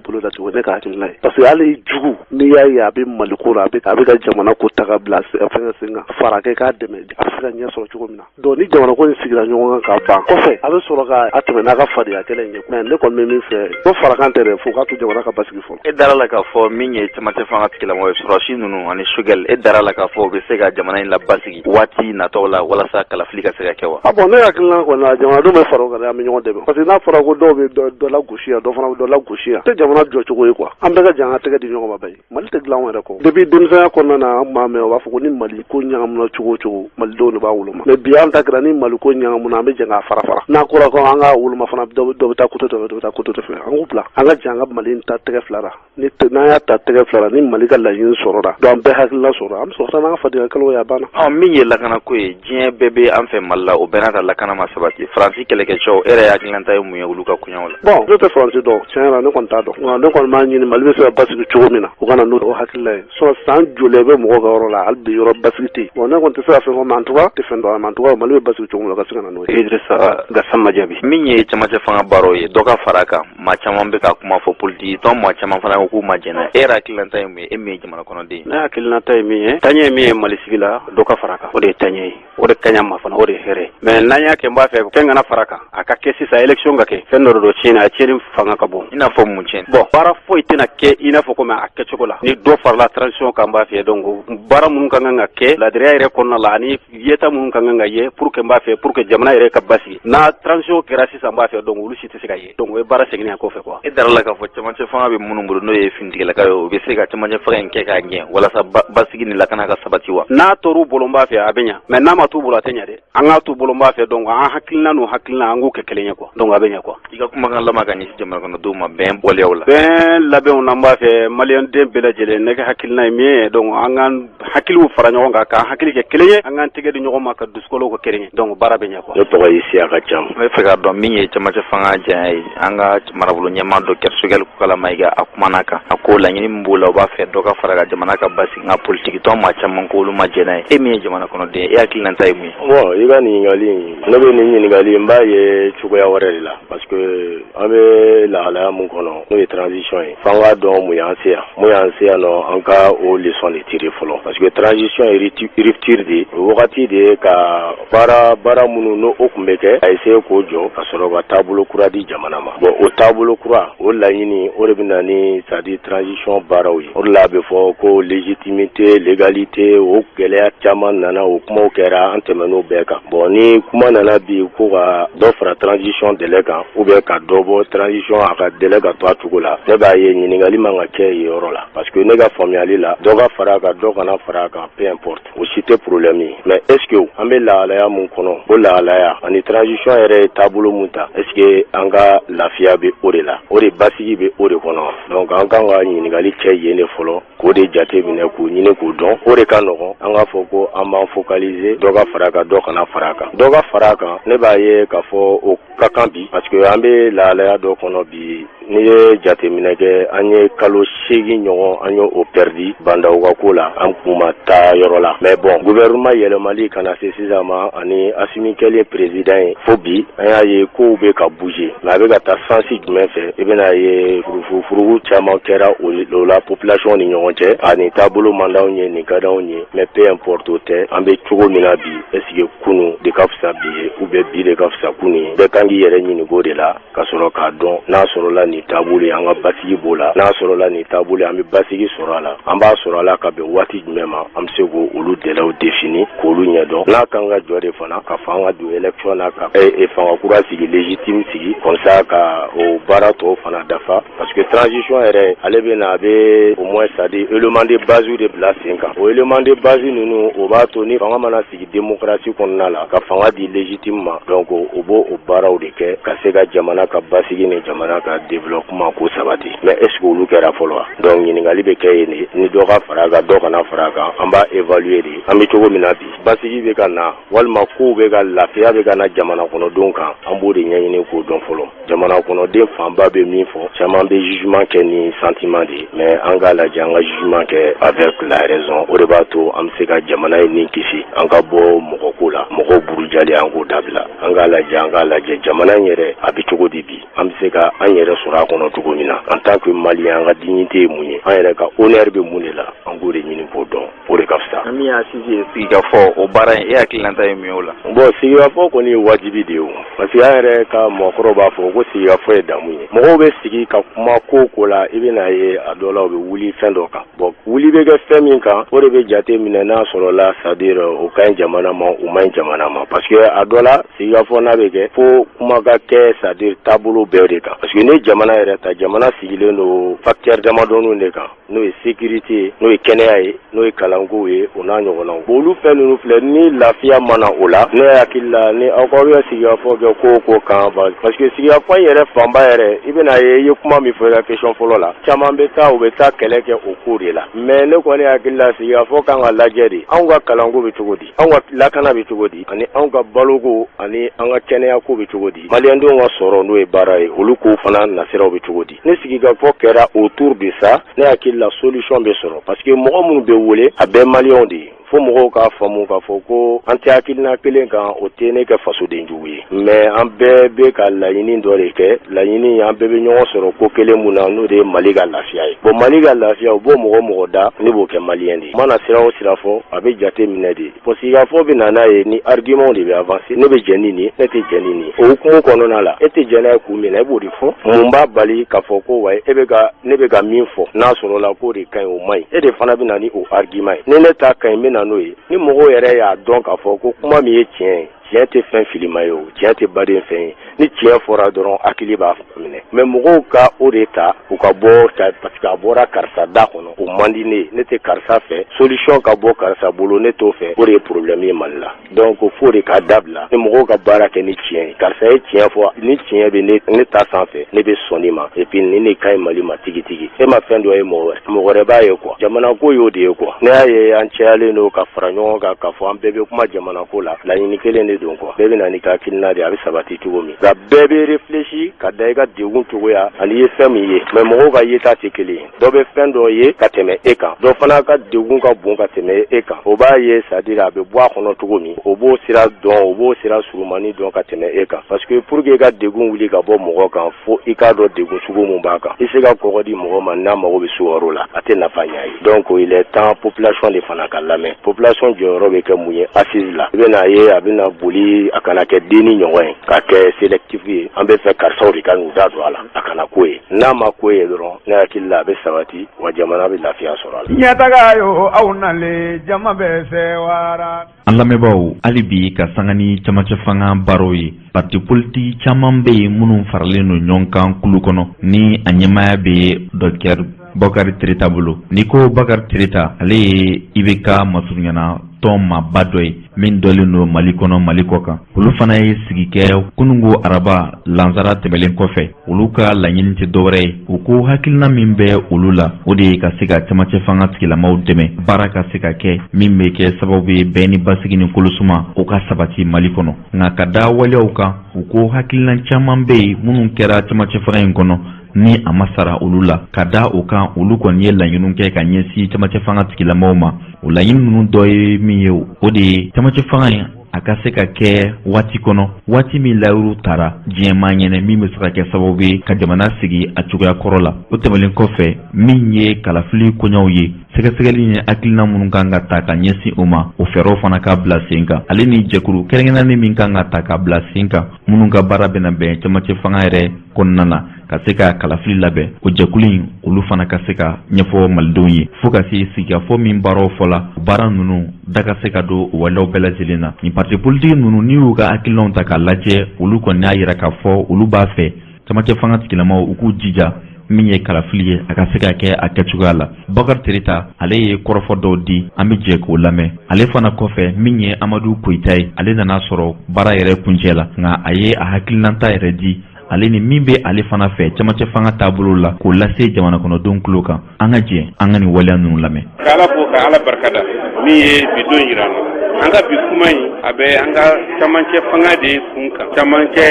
bolo da cogo, ne ka hakilina ye. Parce que hali jugu, n'i y'a ye a bɛ Mali ko la, a bɛ ka jamana ko ta ka bila fɛngɛ sen kan, fara kɛ k'a dɛmɛ, a bɛ se ka ɲɛ sɔrɔ cogo min na. Donc ni jamana ko in sigira ɲɔgɔn kan ka ban kɔfɛ, a bɛ sɔrɔ ka a tɛmɛ n'a ka fadenya kɛlɛ in ye. Mais ne kɔni bɛ min fɛ, ko farakan tɛ dɛ, fo k'a to jamana ka basigi fɔlɔ. E dara la k'a fɔ min ye camancɛ fanga tigilamɔgɔ ye, sɔrɔsi ninnu ani Choguel, e dara la k'a fɔ u bɛ se ka jamana in labasigi waati natɔw la, walasa kalafili ka se ka kɛ wa? Ah bon, ne hakilina kɔni na, jamanadenw bɛ fara o kan dɛ, an bɛ ɲɔgɔn dɛmɛ, parce que n'a fɔra ko dɔw bɛ dɔ la gosi yan, dɔ fana bɛ dɔ la gosi yan, tɛ jamana jɔ cogo ye quoi. An bɛɛ ka jɛ an ka tɛgɛ di ɲɔgɔn ma. Bayi, Mali tɛ dilan anw yɛrɛ kɔ. Depuis denmisɛnya kɔnɔna na, an b'a mɛn, u b'a fɔ ko ni Mali ko ɲagamuna cogo o cogo, malidenw de b'a woloma. Mais bi, an ta kɛra ni Mali ko ɲagamuna, an bɛ jɛ k'a fara fara. N'a kɔrɔ ko an ka woloma fana, dɔ bɛ taa côté dɔ fɛ, dɔ bɛ taa côté dɔ fɛ. An k'u bila, an ka jɛ an ka Mali ta tɛgɛ fila la. Ni n'an y'a ta tɛgɛ fila la, ni Mali ka laɲini sɔrɔra, donc an bɛɛ hakilina sɔrɔra, an bɛ sɔrɔ ka taa n'an ka fadenya kɛlɛw ye, a banna. Ɔ, min ye lakanako ye, diɲɛ bɛɛ bɛ an fɛ Mali la, o bɛɛ n'a ta lakana ma sabati. Faransi kɛlɛkɛcɛw, e yɛrɛ hakilinata ye mun ye olu ka koɲɛw la? Bon, ne tɛ Faransi dɔn, tiɲɛ yɛrɛ la, ne kɔni t'a dɔn. Nka ne kɔni b'a ɲini, Mali bɛ se ka basigi cogo min na, u ka na n'o hakilila ye. Sinon san joli bɛ mɔgɔw ka yɔrɔ la, hali bi yɔrɔ basigi tɛ yen. Bon, ne kɔni tɛ se ka fɛn fɔ, mais en tout cas tɛ fɛn dɔn, mais en tout cas Mali bɛ basigi cogo min na, u ka se ka na n'o ye. Idrissa Gassama Jaabi. Min ye camancɛ fanga baaraw ye, dɔ ka fara a kan, maa caman bɛ ka kuma fɔ, politiki tɔn maa caman fana ko k'u ma jɛn n'a ye. E yɛrɛ hakilinata ye mun ye, e min ye jamana kɔnɔden ye? Ne hakilinata ye min ye, taaɲɛ ye min ye Mali sigi la, dɔ ka fara a kan, o de ye taaɲɛ ye, o de kaɲi a ma fana, o de ye hɛrɛ ye. Mais n'an y'a kɛ, n b'a fɛ fɛn kana fara a kan, a ka kɛ sisan, élection ka kɛ, fɛn dɔ de don tiɲɛni, a tiɲɛni fanga ka bon. I n'a fɔ mun tiɲɛni? Bon, baara foyi tɛna kɛ i n'a fɔ komi a kɛcogo la ni dɔ farala transition kan, n b'a fɛ. Donc baara minnu ka kan ka kɛ ladiriya yɛrɛ kɔnɔna la, ani yeta minnu ka kan ka ye pour que, n b'a fɛ, pour que jamana yɛrɛ ka basigi, n'a transition kɛra sisan, n b'a fɛ, donc olu si tɛ se ka ye. Donc o ye baara seginni ye kɔfɛ quoi. E dara la k'a fɔ camancɛ fanga bɛ minnu bolo, n'o ye finitigilakaw ye, o bɛ se ka camancɛ fanga in kɛ k'a ɲɛ, walasa basigi ni lakana ka sabati wa? N'a tor'u bolo, n b'a fɛ, a bɛ ɲa, mais n'a ma t'u bolo, a tɛ ɲa dɛ. An k'a t'u bolo, n b'a fɛ. Donc an hakilina n'u hakilina, an k'u kɛ kelen ye quoi. Donc a bɛ ɲa quoi. I ka kumakan laban ka ɲɛsin jamana kɔnɔdenw ma bɛn waleyaw la? Bɛn labɛnw na, n b'a fɛ, maliyɛnden bɛɛ lajɛlen, ne ka hakilina ye min ye, donc an k'an hakiliw fara ɲɔgɔn kan, k'an hakili kɛ kelen ye, an k'an tɛgɛ di ɲɔgɔn ma, ka dusukolow kɛ kelen ye, donc baara bɛ ɲɛ quoi. Ne tɔgɔ ye Isiyaka Cam. N bɛ fɛ k'a dɔn min ye camancɛ fanga janya ye, an ka marabolo ɲɛmaa docteur Choguel Kokalla Maïga, a kumana kan, a ko laɲini min b'o la, u b'a fɛ dɔ ka fara ka jamana ka basigi, nka politiki tɔn maa caman ko olu ma jɛn n'a ye. E min ye jamana kɔnɔden ye, e hakilinata ye mun ye? Bon, i ka nin ɲininkali in, ne bɛ nin ɲininkali, n b'a ye cogoya wɛrɛ de la, parce que an bɛ lahalaya mun kɔnɔ, n'o ye transition ye, f'an k'a dɔn mun y'an se yan, mun y'an se yan nɔ, an ka o leçon de tirer fɔlɔ, parce que transition ye rupture de ye. O wagati de ye ka baara baara minnu n'o o tun bɛ kɛ, a essayer k'o jɔ, ka sɔrɔ ka taabolo kura di jamana ma. Bon, o taabolo kura, o laɲini, o de bɛ na ni, c'est à dire, transition baaraw ye. O de la a bɛ fɔ ko légitimité, légalité, o gɛlɛya caman nana, o kumaw kɛra, an tɛmɛn'o bɛɛ kan. Bon, ni kuma nana bi ko ka dɔ fara transition délai kan, ou bien ka dɔ bɔ transition a ka délai ka to a cogo la, ne b'a ye ɲininkali man ka kɛ yen yɔrɔ la, parce que ne ka faamuyali la, dɔ ka fara a kan, dɔ kana fara a kan, peu importe, o si tɛ problème ye. Mais est ce que an bɛ lahalaya mun kɔnɔ, o lahalaya ani transition yɛrɛ ye taabolo mun ta, est ce que an ka lafiya bɛ o de la, o de basigi bɛ o de kɔnɔ? Donc an kan ka ɲininkali kɛ yen de fɔlɔ, k'o de jate minɛ, k'o ɲini k'o dɔn. O de ka nɔgɔn an k'a fɔ ko an b'an focaliser dɔ ka fara a kan, dɔ kana fara a kan. Dɔ ka fara a kan, ne b'a ye k'a fɔ o ka kan bi, parce que an bɛ lahalaya dɔ kɔnɔ bi. N'i ye jateminɛ kɛ, an ye kalo 8 ɲɔgɔn, an y'o perdu Bah N'Daw ka ko la, an kun ma taa yɔrɔ la. Mais bon, gouvernement yɛlɛmali ka na se sisan ma, ani Assimi kɛlen président ye fo bi, an y'a ye kow bɛ ka bouger, mais a bɛ ka taa sens jumɛn fɛ? I bɛna ye furufufurugu caman kɛra o la population ni ɲɔgɔn cɛ. A nin taabolo man d'anw ye, nin ka d'anw ye, mais peu importe, o tɛ. An bɛ cogo min na bi, est ce que kunu de ka fisa bi ye ou bien bi de ka fisa kunu ye? Bɛɛ kan k'i yɛrɛ ɲininko de la ka sɔrɔ k'a dɔn n'a sɔrɔla nin taabolo ye, an ka basigi b'o la. N'a sɔrɔla nin taabolo, an bɛ basigi sɔrɔ a la, an b'a sɔrɔ a la ka bɛn waati jumɛn ma? An bɛ se k'olu délais définir, k'olu ɲɛdɔn. N'a kan ka jɔ de fana ka fɔ an ka don élection na, ka fanga kura sigi, légitime sigi, comme ça ka o baara tɔw fana dafa, parce que transition yɛrɛ, ale bɛ na, a bɛ au moins, c'est à dire, élément de base de bila sen kan. O élément de base ninnu, o b'a to ni fanga mana sigi démocratie kɔnɔna la, ka fanga di légitime ma, donc o b'o o baaraw de kɛ ka se ka jamana ka basigi ni jamana ka développement ko sabati. Mais est ce que olu kɛra fɔlɔ wa? Donc ɲininkali bɛ kɛ yen de. Ni dɔ ka fara a kan, dɔ kana fara a kan, an b'a évaluer de. An bɛ cogo min na bi, basigi bɛ ka na walima kow bɛ ka lafiya bɛ ka na jamana kɔnɔdenw kan, an b'o de ɲɛɲini k'o dɔn fɔlɔ. Jamana kɔnɔden fanba bɛ min fɔ, caman bɛ jugement kɛ ni sentiment de ye, mais an k'a lajɛ, an ka jugement kɛ avec la raison. O de b'a to an bɛ se ka jamana in ni kisi. An ka bɔ mɔgɔ ko la, mɔgɔw burujali, an k'o dabila. An k'a lajɛ, an k'a lajɛ jamana in yɛrɛ a bɛ cogo di bi, an bɛ se ka an yɛrɛ sɔrɔ a kɔnɔ cogo min na en tant que Malien. An ka dignité ye mun ye? An yɛrɛ ka honneur bɛ mun de la? An k'o de ɲini k'o dɔn, o de ka fisa. Min ye assise ye, sigikafɔ, o baara in, e hakilinata ye mun ye o la? Bon, sigikafɔ kɔni ye wajibi de ye o, parce que an yɛrɛ ka mɔgɔkɔrɔw b'a fɔ ko sigikafɔ ye damu ye. Mɔgɔw bɛ sigi ka kuma ko o ko la, i bɛna ye a dɔ la, u bɛ wuli fɛn dɔ kan. Bon, wuli bɛ kɛ fɛn min kan, o de bɛ jate minɛ n'a sɔrɔ la, c'est à dire, o ka ɲi jamana ma, o man ɲi jamana ma, parce que a dɔ la, sigikafɔ n'a bɛ kɛ, fo kuma ka kɛ, c'est à dire, taabolo bɛɛ de kan, parce que ni jamana yɛrɛ ta, jamana sigilen don facteur damadɔninw de kan, n'o ye sécurité ye, n'o ye kɛnɛya ye, n'o ye kalankow ye, o n'a ɲɔgɔnnaw. Bon, olu fɛn ninnu filɛ, ni lafiya mana o la, ne hakili la, ni aw k'aw bɛ sigikafɔ kɛ ko o ko kan, parce que sigikafɔ in yɛrɛ fanba yɛrɛ, i bɛna ye, i ye kuma min fɔ i ka question fɔlɔ la, caman bɛ taa, u bɛ taa kɛlɛ kɛ o ko de la. Mais ne kɔni hakili la, sigikafɔ kan ka lajɛ de: anw ka kalanko bɛ cogo di, anw ka lakana bɛ cogo di, ani anw ka baloko ani an ka kɛnɛyako bɛ cogo di, maliyɛndenw ka sɔrɔ, n'o ye baara ye, olu kow fana nasiraw bɛ cogo di. Ni sigikafɔ kɛra autour de ça, ne hakili la, solution bɛ sɔrɔ, parce que mɔgɔ minnu bɛ wele, a bɛɛ maliyɛnw de ye. Fo mɔgɔw k'a faamu k'a fɔ ko an tɛ hakilina kelen kan, o tɛ ne kɛ fasoden jugu ye, mais an bɛɛ bɛ ka laɲini dɔ de kɛ. Laɲini, an bɛɛ bɛ ɲɔgɔn sɔrɔ ko kelen mun na, n'o de ye Mali ka lafiya ye. Bon, Mali ka lafiya, o b'o mɔgɔ mɔgɔ da, ne b'o kɛ maliyɛn de ye. Mana sira o sira fɔ, a bɛ jate minɛ de. Bon, sigikafɔ bɛ na n'a ye ni argument de bɛ avancer. Ne bɛ jɛn ni nin, ne tɛ jɛn ni nin. O hukumu kɔnɔna la, e tɛ jɛn n'a ye kun min na, e b'o de fɔ. Mun b'a bali k'a fɔ ko wayi, e bɛ ka ne bɛ ka min fɔ, n'a sɔrɔla k'o de ka ɲi, o man ɲi? E de fana bɛ na ni o argument ye. Ni ne ta ka ɲi, n bɛ na n'o ye. Ni mɔgɔw yɛrɛ y'a dɔn k'a fɔ ko kuma min ye tiɲɛ ye, tiɲɛ tɛ fɛn filima ye, o tiɲɛ tɛ baden fɛn ye. Ni tiɲɛ fɔra dɔrɔn, hakili b'a minɛ. Mais mɔgɔw ka o de ta, u ka bɔ, parce que a bɔra karisa da kɔnɔ, o man di ne ye, ne tɛ karisa fɛ, solution ka bɔ karisa bolo, ne t'o fɛ, o de ye problème ye Mali la. Donc fo de k'a dabila, ni mɔgɔw ka baara kɛ ni tiɲɛ ye. Karisa ye tiɲɛ fɔ, ni tiɲɛ bɛ ne ta sanfɛ, ne bɛ sɔn nin ma, et puis nin de ka ɲi Mali ma tigitigi. E ma fɛn dɔ ye, mɔgɔ wɛrɛ, mɔgɔ wɛrɛ b'a ye quoi. Jamana ko y'o de ye quoi. Ne y'a ye, an cayalen don ka fara ɲɔgɔn kan k'a fɔ an bɛɛ bɛ kuma jamana ko la, laɲini kelen de don quoi. Bɛɛ bɛ na n'i ka hakilina de ye, a bɛ sabati cogo min, nka bɛɛ bɛ réfléchi ka da i ka degun cogoya ani i ye fɛn min ye. Mais mɔgɔw ka yeta tɛ kelen ye. Dɔ bɛ fɛn dɔ ye ka tɛmɛ e kan, dɔ fana ka degun ka bon ka tɛmɛ e kan. O b'a ye, c'est à dire, a bɛ bɔ a kɔnɔ cogo min, o b'o sira dɔn, o b'o sira surumani dɔn ka tɛmɛ e kan, parce que pour que i ka degun wuli ka bɔ mɔgɔ kan, fo i k'a dɔn degun sugu mun b'a kan. I se ka kɔgɔ di mɔgɔ ma n'a mago bɛ sukaro la, a tɛ nafa ɲɛ ye. Donc il est temps population de fana ka lamɛn. Population jɔyɔrɔ bɛ kɛ mun ye assise la? I bɛna ye, a bɛna boli, a kana kɛ denni ɲɔgɔn ye, ka kɛ sélectif ye. An bɛ fɛ karisaw de ka n'u da don a la, a kana ko ye. N'a ma ko ye dɔrɔn, ne hakili la, a bɛ sabati wa, jamana bɛ lafiya sɔrɔ a la. Ɲɛtaga yo, aw nalen, jama bɛ sewara. An lamɛnbaaw, hali bi ka sanga ni camancɛ fanga baaraw ye, parti politique caman bɛ yen minnu faralen don ɲɔgɔn kan kulu kɔnɔ, ni a ɲɛmaaya bɛ docteur Bɔkari Tereta bolo. N'i ko Bakari Tereta, ale ye IBK masurunyana tɔn maaba dɔ ye. Min dɔnlen don Mali kɔnɔ, Mali kɔ kan, olu fana ye sigi kɛ kunungo araba lansara tɛmɛlen kɔfɛ. Olu ka laɲini tɛ dɔwɛrɛ ye, u ko hakilina min bɛ olu la, o de ye ka se ka camancɛ fanga tigilamaw dɛmɛ, baara ka se ka kɛ min bɛ kɛ sababu ye bɛn ni basigi ni kolosuma, o ka sabati Mali kɔnɔ. Nka ka da waleyaw kan, u ko hakilina caman bɛ yen minnu kɛra camancɛ fanga in kɔnɔ ni a ma sara olu la. Ka da o kan, olu kɔni ye laɲiniw kɛ ka ɲɛsin camancɛ fanga tigilamaw ma. O laɲini ninnu dɔ ye min ye, o de ye camancɛ fanga in a ka se ka kɛ waati kɔnɔ, waati min layiru tara diɲɛmaa ɲɛnɛ, min bɛ se ka kɛ sababu ye ka jamana sigi a cogoya kɔrɔ la. O tɛmɛnen kɔfɛ, min ye kalafili koɲɛw ye, sɛgɛsɛgɛli ni hakilina minnu kan ka ta ka ɲɛsin o ma, o fɛɛrɛw fana ka bila sen kan, ale ni jɛkulu kɛrɛnkɛrɛnnen min kan ka ta ka bila sen kan, minnu ka baara bɛna bɛn camancɛ fanga yɛrɛ kɔnɔna na ka se ka kalafili labɛn, o jɛkulu in, olu fana ka se ka ɲɛfɔ malidenw ye, fo ka se sigikafɔ min baaraw fɔla, baara ninnu da ka se ka don o waleyaw bɛɛ lajɛlen na. Nin parti politiki ninnu, n'i y'u ka hakilinaw ta k'a lajɛ, olu kɔni y'a yira k'a fɔ olu b'a fɛ camancɛ fanga tigilamaw u k'u jija, min ye kalafili ye, a ka se ka kɛ a kɛcogoya la. Bakari Tereta, ale ye kɔrɔfɔ dɔw di, an bɛ jɛ k'o lamɛn. Ale fana kɔfɛ, min ye Amadu Koyita ye, ale nana sɔrɔ baara yɛrɛ kuncɛ la, nka a ye a hakilinata yɛrɛ di, ale ni min bɛ ale fana fɛ camancɛ fanga taabolo la, k'o lase jamana kɔnɔdenw tulo kan. An ka jɛ an ka nin waleya ninnu lamɛn. Ka Ala fo, ka Ala barikada min ye bi don yira an na. An ka bi kuma in, a bɛ an ka camancɛ fanga de kun kan, camancɛ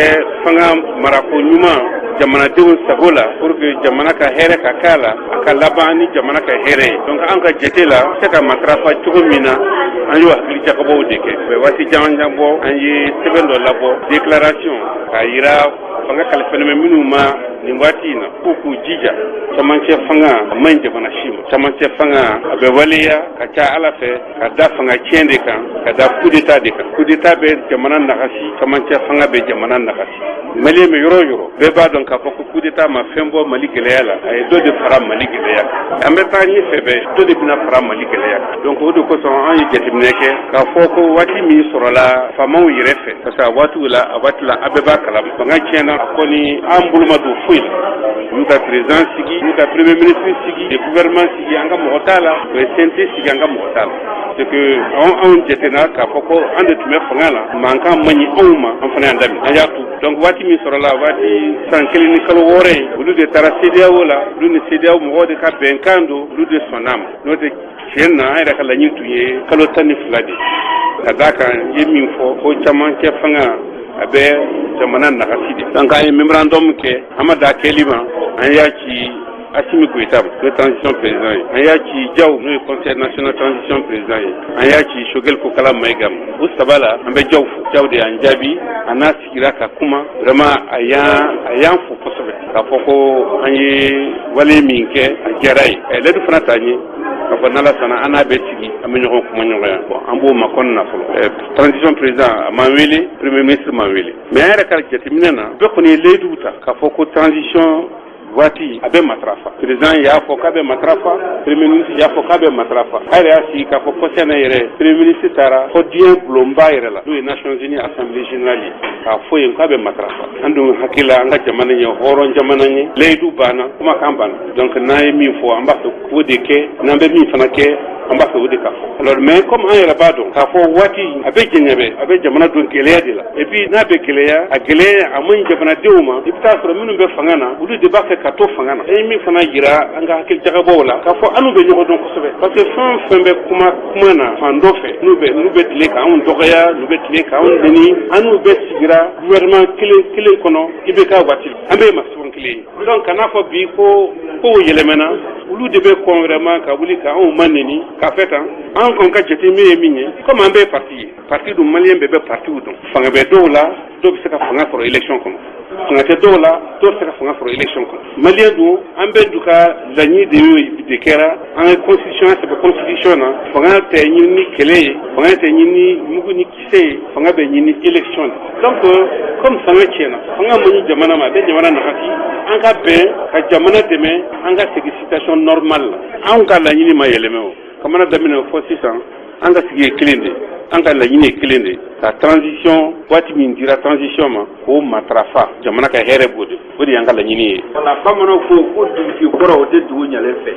fanga marako ɲuman jamanadenw sago la, pour que jamana ka hɛrɛ ka k'a la, a ka laban ni jamana ka hɛrɛ ye. Donc an ka jate la, se ka matarafa cogo min na, an y'o hakili jagabɔw de kɛ. Waati jan jan bɔ, an ye sɛbɛn dɔ labɔ, déclaration, k'a yira fanga kalifalen bɛ minnu ma nin waati in na, k'u k'u jija. Camancɛ fanga a man ɲi jamana si ma. Camancɛ fanga a bɛ waleya ka ca Ala fɛ ka da fanga tiɲɛ de kan, ka da coup d'état de kan. Coup d'état bɛ jamana nagasi, camancɛ fanga bɛ jamana nagasi. Maliyɛn bɛ yɔrɔ o yɔrɔ, bɛɛ b'a dɔn k'a fɔ ko coup d'état ma fɛn bɔ Mali gɛlɛya la, a ye dɔ de fara Mali gɛlɛya kan. An bɛ taa ɲɛfɛ, bɛ dɔ de bɛna fara Mali gɛlɛya kan. Donc o de kosɔn an ye jateminɛ kɛ k'a fɔ ko waati min sɔrɔla faamaw yɛrɛ fɛ, parce que a waatiw la, a waati la, a bɛɛ b'a kalama, fanga tiɲɛna, a kɔni an bolo ma don foyi la. U y'u ka président sigi, u y'u ka premier ministre sigi, u ye gouvernement sigi, an ka mɔgɔ t'a la, u ye CNT sigi, an ka mɔgɔ t'a la. C'est que anw jatena k'a fɔ ko an de tun bɛ fanga la, mankan man ɲi anw ma, an fana y'an daminɛ, an y'a tu. Donc waati min sɔrɔla, waati san 1 ni kalo 6 ye, olu de taara CEDEAO la, olu ni CEDEAO mɔgɔw de ka bɛnkan don, olu de sɔnn'a ma. N'o tɛ, tiɲɛ na, an yɛrɛ ka laɲini tun ye kalo 12 de, ka d'a kan n ye min fɔ ko camancɛ fanga a bɛ jamana nagasi de. Donc an ye mémorandum kɛ, an ma da kɛli ma, an y'a ci Assimi Goïta ma, n'o ye transition président ye, an y'a ci Diaw, n'o ye conseil national transition président ye, an y'a ci Choguel Kokalla Maïga ma. O saba la, an bɛ Diaw fo. Diaw de y'an jaabi, a n'a sigira ka kuma. Vraiment a y'an fo kosɛbɛ, k'a fɔ ko an ye wale min kɛ, a diyara ye. A ye layidu fana ta an ye k'a fɔ n'Ala sɔnna, an n'a bɛ sigi, an bɛ ɲɔgɔn kuma ɲɔgɔnya. Bon, an b'o makɔnɔ na fɔlɔ. Transition président a m'an wele, premier ministre m'an wele, mais an yɛrɛ ka jateminɛ na, bɛɛ kɔni ye layidu ta k'a fɔ ko transition waati a bɛ matarafa. Président y'a fɔ k'a bɛ matarafa, premier ministre y'a fɔ k'a bɛ matarafa. A yɛrɛ y'a sigi k'a fɔ kɔsɛnɛ yɛrɛ, premier ministre taara fɔ diɲɛ bulonba yɛrɛ la, n'o ye Nations Unies assemblée générale ye, k'a fɔ yen k'a bɛ matarafa. An dun hakili la, an ka jamana ye hɔrɔn jamana ye, layidu banna, kumakan banna. Donc n'an ye min fɔ, an b'a fɛ k'o de kɛ, n'an bɛ min fana kɛ, an b'a fɛ o de ka fɔ. Alors mais comme an yɛrɛ b'a dɔn k'a fɔ waati a bɛ jɛɲɛbɛ, a bɛ jamana don gɛlɛya de la, et puis n'a bɛ gɛlɛya, a gɛlɛya a man ɲi jamanadenw ma. I bɛ taa sɔrɔ minnu bɛ fanga na, olu de b'a fɛ ka to fanga na. An ye min fana yira an ka hakili jagabɔw la, k'a fɔ an n'u bɛ ɲɔgɔn dɔn kosɛbɛ, parce que fɛn o fɛn bɛ kuma kuma na fan dɔ fɛ, n'u bɛ tile k'anw dɔgɔya, n'u bɛ tile k'anw neni, an n'u bɛ sigira gouvernement kelen kelen kɔnɔ IBK waati la, an bɛ ye masɔn kelen ye. Donc kan'a fɔ bi ko kow yɛlɛmɛna, olu de bɛ kɔn vraiment ka wuli k'anw ma neni k'a fɛ tan. An kɔni ka jateminɛ ye min ye, comme an bɛɛ ye parti ye, parti dun, maliyɛn bɛɛ bɛ partiw dɔn. Fanga bɛ dɔw la, dɔw bɛ se ka fanga sɔrɔ élection kɔnɔ, fanga tɛ dɔw la, dɔw bɛ se ka fanga sɔrɔ élection kɔnɔ. Maliyɛn dun, an bɛɛ du ka laɲini de y'o de kɛra an ka constitution sɛbɛn. Constitution na, fanga tɛ ɲini ni kɛlɛ ye, fanga tɛ ɲini ni mugu ni kisɛ ye, fanga bɛ ɲini élection de. Donc comme fanga tiɲɛna, fanga man ɲi jamana ma, a bɛ jamana nagasi, an ka bɛn ka jamana dɛmɛ, an ka segin situation normale la. Anw ka laɲini ma yɛlɛmɛ, o kamana daminɛ fɔ sisan, an ka sigi ye kelen de, an ka laɲini ye kelen de, ka transition waati min dira transition ma, k'o matarafa, jamana ka hɛrɛ b'o de, o de y'an ka laɲini ye. Wala, bamananw ko ko dugutigi kɔrɔ, o tɛ dugu ɲalen fɛ.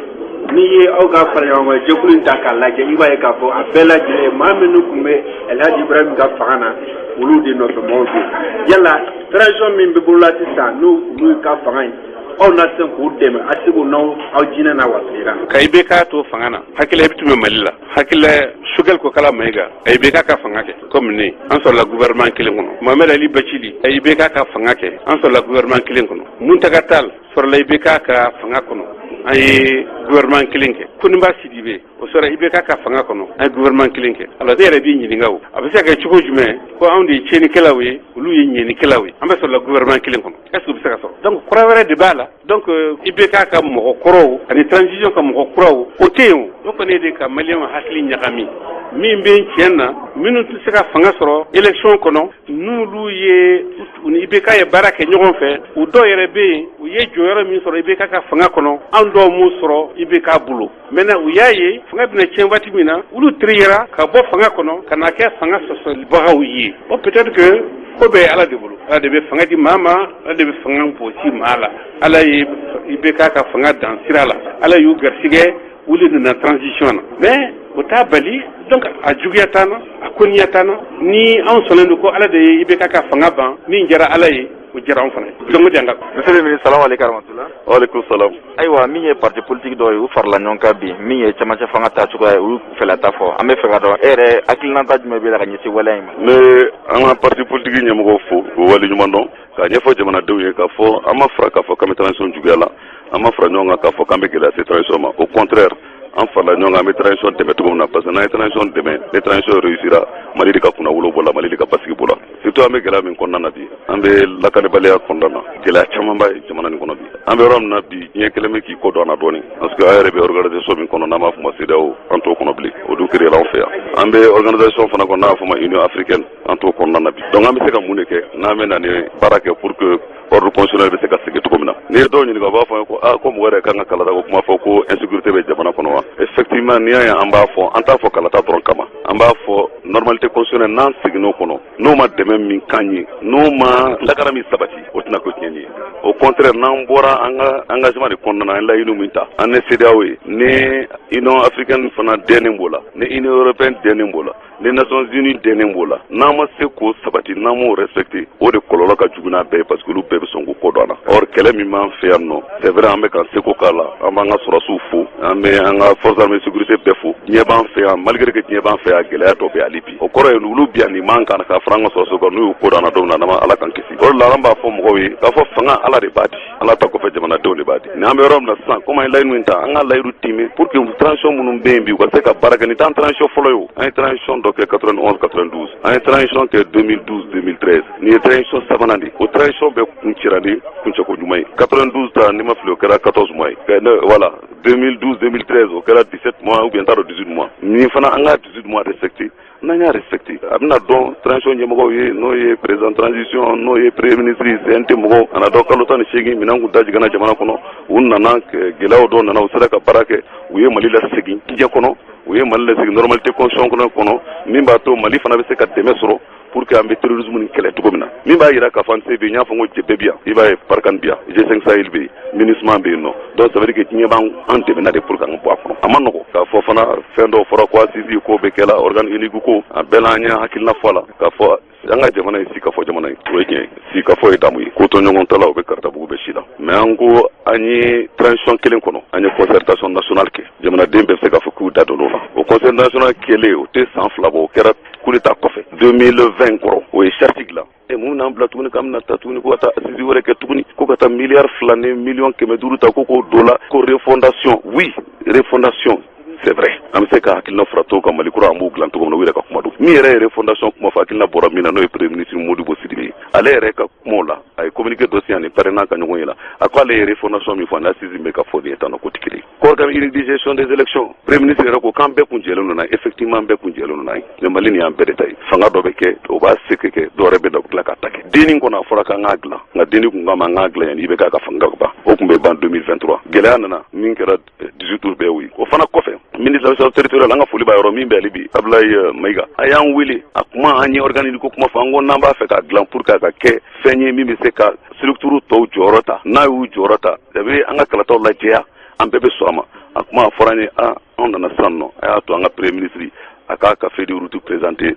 N'i ye aw ka faraɲɔgɔnkan jɛkulu in ta k'a lajɛ, i b'a ye k'a fɔ a bɛɛ lajɛlen maa minnu tun bɛ Elhaji Ibrahim ka fanga na, olu de nɔfɛ mɔgɔw don. Yala transition min bɛ bolola sisan, n'o olu ka fanga ye, aw na se k'u dɛmɛ a se k'u n'aw aw jinɛ na wasira? Ka IBK to fanga na, hakili tun bɛ Mali la, hakili Choguel Kokalla Maïga a IBK ka fanga kɛ comme ne, an sɔrɔla gouvernement kelen kɔnɔ. Mohamed Ali Bathily a IBK ka fanga kɛ, an sɔrɔla gouvernement kelen kɔnɔ. Mountaga Tall sɔrɔla IBK ka fanga kɔnɔ, an ye gouvernement kelen kɛ. Koniba Sidibe, o sɔrɔ IBK ka fanga kɔnɔ, an ye gouvernement kelen kɛ. Alors ne yɛrɛ b'i ɲininka, o a bɛ se ka kɛ cogo jumɛn ko anw de ye tiɲɛnikɛlaw ye, olu ye ɲɛnikɛlaw ye, an bɛ sɔrɔla gouvernement kelen kɔnɔ? Est ce que o bɛ se ka sɔrɔ? Donc kura wɛrɛ de b'a la. Donc IBK ka mɔgɔ kɔrɔw ani transition ka mɔgɔ kuraw, o tɛ yen. O kɔni de ka maliyɛnw hakili ɲagami. Min bɛ tiɲɛ na, minnu tɛ se ka fanga sɔrɔ élection kɔnɔ, n'olu ye u ni IBK ye baara kɛ ɲɔgɔn fɛ, u dɔw yɛrɛ bɛ yen, u ye jɔyɔrɔ min sɔrɔ IBK ka fanga kɔnɔ, anw dɔw m'o sɔrɔ IBK bolo. Maintenant u y'a ye fanga bɛna tiɲɛ waati min na, olu teriyara ka bɔ fanga kɔnɔ ka na kɛ fanga sɔsɔlibagaw ye. O peut-être que ko bɛɛ ye Ala de bolo. Ala de bɛ fanga di maa ma, Ala de bɛ fanga bɔsi maa la. Ala ye IBK ka fanga dan sira la, Ala y'u garisɛgɛ, olu nana transition na. Mais o t'a bali, donc a juguya t'an na, a koniya t'an na. Ni anw sɔnnen don ko Ala de ye IBK ka fanga ban, min diyara Ala ye, o diyara anw fana ye. Donc o de y'an ka. Monsieur le ministre, salamu aleykum rahmatula. Waaleykum salam. Ayiwa, min ye parti politique dɔw ye, u farala ɲɔgɔn kan bi, min ye camancɛ fanga ta cogoya ye, u y'u fɛla ta fɔ. An bɛ fɛ ka dɔn, e yɛrɛ hakilinata jumɛn b'i la ka ɲɛsin waleya in ma? Ne bɛ an ka parti politique ɲɛmɔgɔw fo k'u waleɲuman dɔn, k'a ɲɛfɔ jamanadenw ye k'a fɔ an ma fara k'a fɔ k'an bɛ transition juguya la, an ma fara ɲɔgɔn kan k'a fɔ k'an bɛ gɛlɛya se transition ma. Au contraire, an farala ɲɔgɔn kan, an bɛ transition dɛmɛ cogo min na, parce que n'an ye transition dɛmɛ, ni transition réussira, Mali de ka kunnawolo b'o la, Mali de ka basigi b'o la. Surtout an bɛ gɛlɛya min kɔnɔna na bi, an bɛ lakanabaliya kɔnɔna na, gɛlɛya caman b'a jamana nin kɔnɔ bi. An bɛ yɔrɔ min na bi, diɲɛ kɛlen bɛ k'i kɔ don an na dɔɔnin, parce que an yɛrɛ bɛ organisation min kɔnɔ, n'an b'a fɔ ma CEDEAO, an t'o kɔnɔ bilen, o dun créé an fɛ yan. An bɛ organisation fana kɔnɔ, n'a b'a fɔ ma Union africaine, an t'o kɔnɔna na bi. Donc an bɛ se ka mun de kɛ n'an bɛ na ni baara kɛ pour que ordre constitutionnel bɛ se ka segin cogo min na? N'i ye dɔw ɲininka, u b'a fɔ ko aa, ko mɔgɔ yɛrɛ kan ka kalata ko kuma fɔ ko insécurité bɛ jamana kɔnɔ wa? Effectivement, n'i y'a ye an b'a fɔ, an t'a fɔ kalata dɔrɔn kama, an b'a fɔ normalité constitutionnelle, n'an seginn'o kɔnɔ, n'o ma dɛmɛ min kan ye, n'o ma lakana min sabati, o tɛna ko tiɲɛ ye. Au contraire, n'an bɔra an ka engagement de kɔnɔna na, an ye laɲini min ta an ni CEDEAO ye, ni Union africaine fana dɛnnen b'o la, ni Union européenne dɛnnen b'o la, ni Nations unies dɛnnen b'o la, n'an ma se k'o sabati, n'an m'o respecté, o de kɔlɔlɔ ka jugu n'a bɛɛ ye, parce que olu bɛɛ bɛ sɔn k'u kɔ don an na. Or kɛlɛ min b'an fɛ yan nɔ, c'est vrai, an bɛ k'an seko k'a la, an b'an ka sɔrɔdasiw fo, an bɛ an ka forces armées sécurité bɛɛ fo. Diɲɛ b'an fɛ yan, malgré que diɲɛ b'an fɛ yan, gɛlɛya dɔ bɛ hali bi. O kɔrɔ ye olu bi yan nin man kan ka fara an ka sɔrɔdasiw kan, n'u y'u kɔ don an na don min na, n'an ma Ala k'an kisi. O de la an b'a fɔ mɔgɔw ye k'a fɔ fanga, Ala de b'a di, Ala ta kɔfɛ, jamanadenw de b'a di. Ni an bɛ yɔrɔ min na sisan, komi an ye layidu min ta, an ka layidu timɛ pour que transition minnu bɛ yen bi, u ka se ka baara kɛ. Nin t'an transition fɔlɔ ye o. An ye transition dɔ kɛ 91 92, an ye transition kɛ 2012 2013, nin ye transition sabanan de. O transition bɛɛ kuncɛra ni kuncɛko ɲuman ye. 92 ta, ni ma fili, o kɛra 14 mois ye. Voilà, 2012 2013, o kɛra 17 mois ou bien n t'a dɔn, 18 mois. Nin fana, an ka 18 mois respecté. N'an y'a respecté, a bɛna dɔn transition ɲɛmɔgɔw ye, n'o ye président transition, n'o ye premier ministre, CNT mɔgɔw, a na dɔn kalo 18 minɛn kun dajiginna jamana kɔnɔ, u nana, gɛlɛyaw dɔw nana, u sera ka baara kɛ, u ye Mali lasegin diɲɛ kɔnɔ, u ye Mali lasegin normalité constitution kɔnɔ, min b'a to Mali fana bɛ se ka dɛmɛ sɔrɔ pour que an bɛ terrorisme ni kɛlɛ cogo min na. Min b'a jira k'a fɔ an se bɛ, n y'a fɔ n ko bɛɛ bi yan, i b'a ye Barkhane bi yan, G5 Sahel bɛ yen, MINUSMA bɛ yen nɔ. Donc ça veut dire que diɲɛ b'an an dɛmɛ de pour que an ka bɔ a kɔnɔ. A ma nɔgɔ k'a fɔ fana, fɛn dɔw fɔra ko assise ko bɛ kɛla, organe unique ko, a bɛɛ la an ye hakilina fɔ a la k'a fɔ an ka jamana ye sigikafɔ jamana ye. O ye tiɲɛ ye, sigikafɔ ye damu ye, ko to ɲɔgɔn ta la, o bɛ karatabugu bɛ si la. Mais an ko an ye transition kelen kɔnɔ, an ye concertation nationale kɛ, jamanaden bɛɛ bɛ se k'a fɔ k'u da don o la. O concertation nationale kɛlen, o tɛ san 2 bɔ, o kɛra coup d'état kɔfɛ 2020 kɔrɔ, o ye charte dilan. E mun n'an bila tuguni k'an bɛna taa tuguni ko ka taa assise wɛrɛ kɛ tuguni, ko ka taa miliyari 2 ni miliyɔn 500 ta, ko k'o don la ko refondation? Oui, refondation, c'est vrai, an bɛ se ka hakilina fara tɔw kan, Mali kura an b'o dilan cogo min na, u yɛrɛ ka kuma don. Min yɛrɛ ye refondation kuma fɔ, hakilina bɔra min na, n'o ye premier ministre Modibo Sidibe ye, ale yɛrɛ ka kumaw la, a ye communiqué dɔ signé ani parrainage ka ɲɔgɔn ye la, a ko ale ye refondation min fɔ ani assise min bɛ ka fɔ nin ye tan nɔ, ko tɛ kelen ye. Ko organe unique de gestion des élections, premier ministre yɛrɛ ko k'an bɛɛ kun jɛlen don n'a ye. Effectivement, an bɛɛ kun jɛlen don n'a ye, mais Mali nin y'an bɛɛ de ta ye. Fanga dɔ bɛ kɛ, o b'a se kɛ, dɔw wɛrɛ bɛ na, u tila k'a ta kɛ. Denni kɔnɔ, a fɔra k'an k'a dilan, nka denni kun kama an k'a dilan yanni i bɛ k'a ka fanga ban, o tun bɛ ban 2023. Gɛlɛya nana min kɛra 18 août bɛɛ y'o ye. O fana kɔfɛ, ministre de l'administration territoriale, an ka foli b'a yɔrɔ min bɛ hali bi, Abdoulaye Maïga, a y'an wele, a kuma an ye organe ko kuma fɔ. An ko n'an b'a fɛ k'a dilan pour que a ka kɛ fɛn ye min bɛ se ka structure tɔw jɔyɔrɔ ta, n'a y'u jɔyɔrɔ ta, c'est an ka kalataw lajɛya, an bɛɛ bɛ sɔn a ma. A kuma a fɔra an ye, a anw nana sisan nɔ, a y'a to an ka premier ministre a k'a ka feuille de route présenter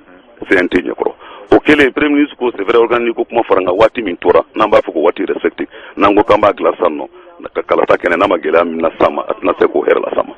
CNT ɲɛkɔrɔ. O kɛlen, premier ministre ko c'est vrai, organe ko kuma fɔra, nka waati min tora, n'an b'a fɛ k'o waati respecter, n'an ko k'an b'a dilan sisan nɔ ka kalata kɛnɛ, n'a ma gɛlɛya min las'an ma, a tɛna se k'o hɛrɛ las'an ma.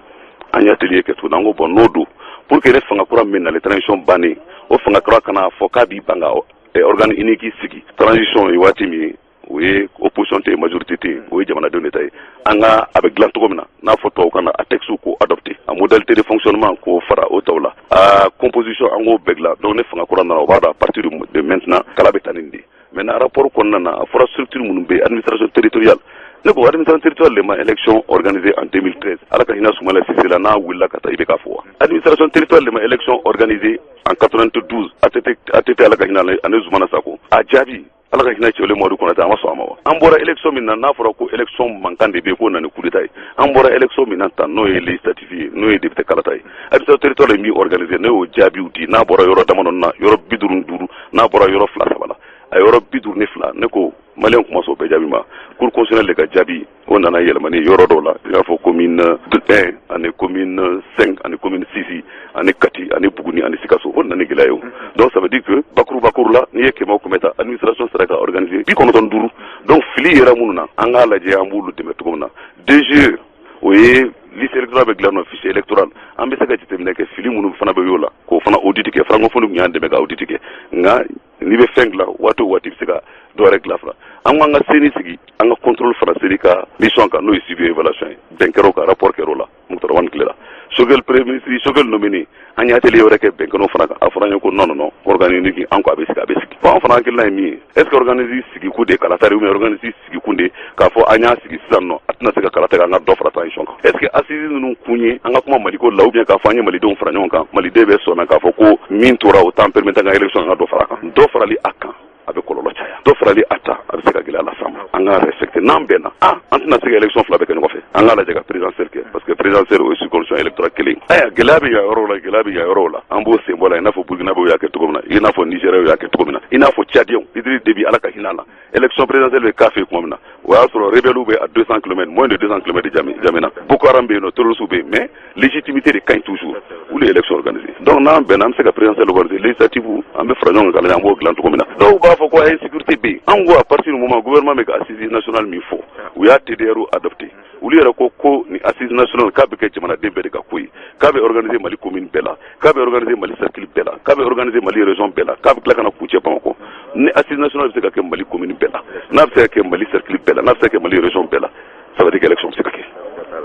An ye atelier kɛ tuguni. An ko bon, n'o don, pour que ne fanga kura min nalen, transition bannen, o fanga kura kana fɔ k'a b'i ban ka organe unique sigi. Transition ye waati min ye, o ye opposition tɛ yen, majorité tɛ yen, o ye jamanadenw de ta ye. An ka a bɛ dilan cogo min na, n'a fɔ tubabukan na, a texte k'o adopté, a modalité de fonctionnement k'o fara o tɔw la, a composition, an k'o bɛɛ dilan. Donc ni fanga kura nana, o b'a dɔn à partir de maintenant kala bɛ taa nin de. Maintenant, rapport kɔnɔna na, a fɔra structure minnu bɛ yen, administration territoriale. Ne ko administration territoriale de ma élection organisée en 2013, Ala ka hinɛ Sumala Sise la, n'a wulila ka taa, i bɛ k'a fɔ wa. Administration territoriale de ma élection organisée en 92, ATT, ATT, Ala ka hinɛ ani Zumana Sako, a jaabi, Ala ka hinɛ Cɛwale Mamadu Konate, a ma sɔn a ma wa. An bɔra élection min na, n'a fɔra ko élection mankan de bɛ yen, k'o nana ni coup d'état ye. An bɔra élection min na tan, n'o ye législative ye, n'o ye député kalata ye, administration territoriale ye min organisé, ne y'o jaabiw di. N'a bɔra yɔrɔ damadɔ na, yɔrɔ 55, n'a bɔra yɔrɔ fila saba la, a yɔrɔ 52, ne ko maliyɛn kuma sɔn o bɛɛ jaabi ma. Cour constitutionnelle de ka jaabi, o nana yɛlɛma ni yɔrɔ dɔw la, i n'a fɔ commune 1 ani commune 5 ani commune 6 ani Kati ani Buguni ani Sikaso, o nana ni gɛlɛya ye. O donc ça veut dire que bakuru bakuru la, n'i ye 100 o 100 ta, administration sera ka organiser 95. Donc fili yɛrɛ minnu na, an k'a lajɛ an b'olu dɛmɛ cogo min na. DGE, o ye liste électorale bɛ dilan nɔ, fichier électoral, an bɛ se ka jateminɛ kɛ fili minnu fana bɛ y'o la, k'o fana audit kɛ. Francophonie tun y'an dɛmɛ ka audit kɛ, nka n'i bɛ fɛn dilan, waati o waati i bɛ se ka dɔ wɛrɛ dilan fana. An ko an ka CENI sigi, an ka contrôle fara CENI ka mission kan, n'o ye suivi évaluation ye. Bɛn kɛra o kan, rapport kɛra o la Moctar Ouane tile la. Choguel, premier ministre Choguel nominé, an ye atelier wɛrɛ kɛ, bɛn kɛnɛ fana kan. A fɔra an ye ko non, non, non, organe unique, an ko a bɛ sigi, a bɛ sigi. Bon, an fana hakilina ye min ye, est ce que organe sigikun de ye kalata de, ou bien organe sigikun de k'a fɔ an y'a sigi sisan nɔ, a tɛna se ka kalata kɛ, an ka dɔ fara transition kan? Est ce que assise ninnu kun ye an ka kuma Maliko la, ou bien k'a fɔ an ye malidenw fara ɲɔgɔn kan, maliden bɛɛ sɔnna k'a fɔ ko min tora, o t'an permettre an ka élection, an ka dɔ fara a kan? Dɔ farali a kan, a bɛ kɔlɔlɔ caya. Dɔ farali a ta, a bɛ se ka gɛlɛya las'an ma. An ka respecter, n'an bɛnna, ah, an tɛna se ka élection fila bɛɛ kɛ ɲɔgɔn fɛ, an k'a lajɛ ka présidentielle kɛ, parce que présidentielle, o ye circonscription électorale kelen. Aya, gɛlɛya bɛ yan yɔrɔw la, gɛlɛya bɛ yan yɔrɔw la, an b'o sen bɔ la, i n'a fɔ Burkina y'a kɛ cogo min na, i n'a fɔ Nigéria y'a kɛ cogo min na, i n'a fɔ Tchadiens, Idriss Déby, Ala ka hinɛ la. Élection présidentielle bɛ k'a fɛ tuma min na, o y'a sɔrɔ rebelle bɛ à 200 km, moins de 200 km de N'Djamena, Boko Haram bɛ yen nɔ, terroristes bɛ yen, mais légitimité de ka ɲi toujours, olu ye élection organisée. Donc n'an bɛnna, an bɛ se ka présidentielle organiser, législative, an bɛ fara ɲɔgɔn kan ka lajɛ an b'o dilan cogo min na. Dɔw b'a fɔ ko insécurité bɛ yen. An ko à partir du moment gouvernement bɛ ka assise nationale min fɔ, u y'a TDR adopté, olu yɛrɛ ko ko ni assise nationale k'a bɛ kɛ jamanaden bɛɛ de ka ko ye, k'a bɛ organiser Mali commune bɛɛ la, k'a bɛ organiser Mali cercle bɛɛ la, k'a bɛ organiser Mali région bɛɛ la, k'a bɛ tila ka na kuncɛ Bamakɔ. Ni assise nationale bɛ se ka kɛ Mali commune bɛɛ la, n'a bɛ se ka kɛ Mali cercle bɛɛ la, n'a bɛ se ka kɛ Mali région bɛɛ la, ça veut dire que élection bɛ se ka kɛ.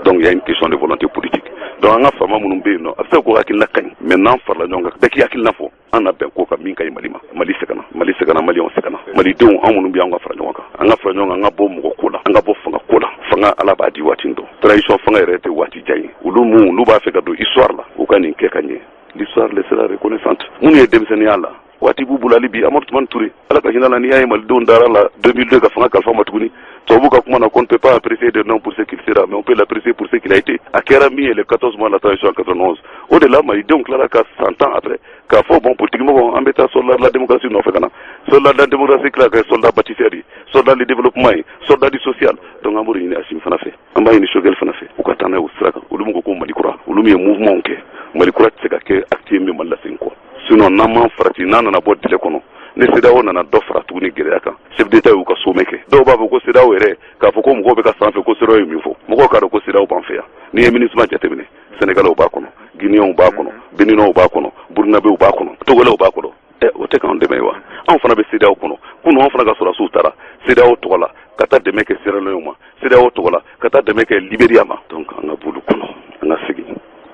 Donc il y a une question de volonté politique. Donc an ka faama minnu bɛ yen nɔ, a bɛ se k'o hakilina ka ɲi, mais n'an farala ɲɔgɔn kan, bɛɛ k'i hakilina fɔ, an na bɛn ko kan min ka ɲi Mali ma. Mali sɛgɛnna, Mali sɛgɛnna, maliyɛnw sɛgɛnna, malidenw, an minnu bɛ an ka fara ɲɔgɔn kan, an ka fara ɲɔgɔn kan, an ka bɔ mɔgɔ ko la, an ka bɔ fanga ko la. Fanga, Ala b'a di waati dɔn, transition fanga yɛrɛ tɛ waati jan ye. Olu mun n'u b'a fɛ ka don histoire la, u ka nin kɛ ka ɲɛ, l'histoire le sera reconnaissante. Minnu ye denmisɛnninya la, waati b'u bolo hali bi. Amadu Tumani Ture, Ala ka hinɛ la, n'i y'a ye malidenw dara la 2002 ka fanga kalifa ma tuguni, tubabu ka kuma na, qu'on ne peut pas apprécier d'un homme pour ce qu'il sera, mais on peut l'apprécier pour ce qu'il a été. A kɛra min ye le 14 mois la transition en 91, o de la malidenw tilara ka san 10 après k'a fɔ bon, politique mɔgɔ, an bɛ taa soldat de la démocratie nɔfɛ ka na. Soldat de la démocratie tila ka kɛ soldat bâtisseur ye, soldat du développement ye, soldat du social. Donc an b'o de ɲini Assimi fana fɛ, an b'a ɲini Choguel fana fɛ, u ka taa n'a ye o sira kan. Olu min ko ko Mali kura, olu min ye mouvement kɛ, Mali kura tɛ se ka kɛ acte ye min bɛ Mali lasegin kɔ. Sinon n'an m'an farati, n'a nana bɔ délai kɔnɔ, ni CEDEAO nana dɔ fara tuguni gɛlɛya kan, chef d'État y'u ka sommet kɛ, dɔw b'a fɔ ko CEDEAO yɛrɛ, k'a fɔ ko mɔgɔw bɛ ka sanfɛ ko CEDEAO ye min fɔ, mɔgɔw k'a dɔn ko CEDEAO b'an fɛ yan. N'i ye MINUSMA jateminɛ, Sénégalais b'a kɔnɔ, Guinéens b'a kɔnɔ, Béninois b'a kɔnɔ, Burkinabéw b'a kɔnɔ, Togolais b'a kɔnɔ. Ɛ, o tɛ k'an dɛmɛ wa? Anw fana bɛ CEDEAO kɔnɔ. Kunun, anw fana ka sɔrɔdasiw taara CEDEAO tɔgɔ la ka taa dɛmɛ kɛ Sierra Leone ma, CEDEAO tɔgɔ la ka taa dɛmɛ kɛ Libéria ma. Donc an ka b'olu kɔnɔ, an ka segin,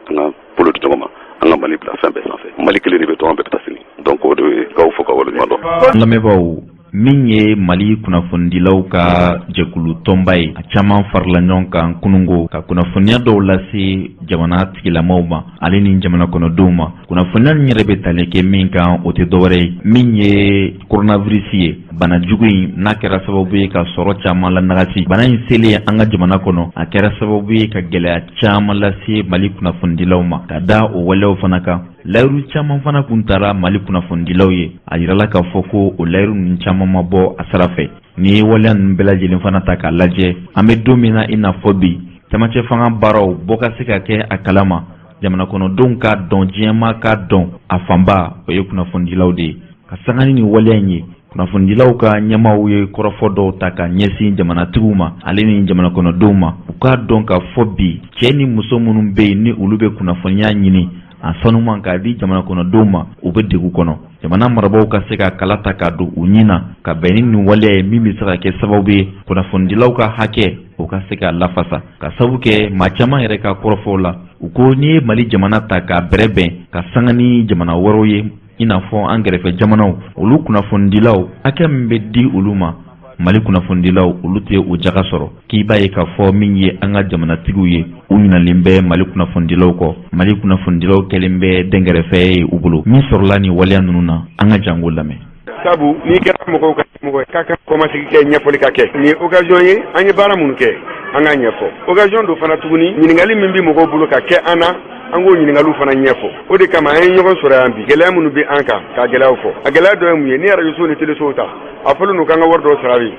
an ka bolo di ɲɔgɔn ma, an ka Mali bila fɛn bɛɛ sanfɛ. Mali kelen de bɛ to, an bɛɛ bɛ taa sini. Donc o de ye k'aw fo ka waleɲuman dɔn. Lamɛnbaaw, min ye Mali kunnafonidilaw ka jɛkulu tɔnba ye, a caman farila ɲɔgɔn kan kunungo ka kunnafoniya dɔw lase jamana tigilamaw ma ale ni jamana kɔnɔdenw ma. Kunnafoniya nin yɛrɛ bɛ tali kɛ min kan, o tɛ dɔwɛrɛ ye min ye coronavirus ye, bana jugu in n'a kɛra sababu ye ka sɔrɔ caman lanagasi. Bana in selen an ka jamana kɔnɔ, a kɛra sababu ye ka gɛlɛya caman lase Mali kunnafonidilaw ma. Ka da o waleyaw fana kan, layiru caman fana kun taara Mali kunnafonidilaw ye. A yirala k'a fɔ ko o layiru ninnu caman ma bɔ a sira fɛ. N'i ye waleya ninnu bɛɛ lajɛlen fana ta k'a lajɛ, an bɛ don min na i n'a fɔ bi, Camancɛ fanga baaraw bɔ ka se ka kɛ a kalama, jamana kɔnɔdenw k'a dɔn, diɲɛmaa k'a dɔn, a fanba o ye kunnafonidilaw de ye. Ka sanga ni nin waleya in ye, kunnafonidilaw ka ɲɛmaaw ye kɔrɔfɔ dɔw ta ka ɲɛsin jamanatigiw ma ale ni jamana kɔnɔdenw ma, u k'a dɔn k'a fɔ bi, cɛ ni muso minnu bɛ yen ni olu bɛ kunnafoniya ɲini a sanuman k'a di jamana kɔnɔdenw ma, u bɛ degun kɔnɔ. Jamana marabaaw ka se ka kala ta k'a don u ɲin na ka bɛn ni nin waleya ye min bɛ se ka kɛ sababu ye kunnafonidilaw ka hakɛ o ka se ka lafasa, ka sabu kɛ maa caman yɛrɛ ka kɔrɔfɔw la, u ko n'i ye Mali jamana ta k'a bɛrɛbɛn ka sanga ni jamana wɛrɛw ye, i n'a fɔ an kɛrɛfɛ jamanaw, olu kunnafonidilaw hakɛ min bɛ di olu ma, Mali kunnafonidilaw olu tɛ o jaga sɔrɔ. K'i b'a ye k'a fɔ min ye an ka jamanatigiw ye, u ɲinalen bɛ Mali kunnafonidilaw kɔ. Mali kunnafonidilaw kɛlen bɛ dɛnkɛrɛfɛ ye u bolo. Min sɔrɔla nin waleya ninnu na, an ka jango lamɛn. Sabu n'i kɛra mɔgɔw ka mɔgɔ ye, ka kan kɔmasigi kɛ, ɲɛfɔli ka kɛ. Nin ye occasion ye, an ye baara minnu kɛ, an k'a ɲɛfɔ. Occasion don fana tuguni, ɲininkali min bɛ mɔgɔw bolo ka kɛ an na, an k'o ɲininkaliw fana ɲɛfɔ. O de kama an ye ɲɔgɔn sɔrɔ yan bi, gɛlɛya minnu bɛ an kan, k'a gɛlɛyaw fɔ. A gɛlɛya dɔ ye mun ye? Ni arajosow ni telesow ta, a fɔlen don k'an ka wari dɔw sara bi,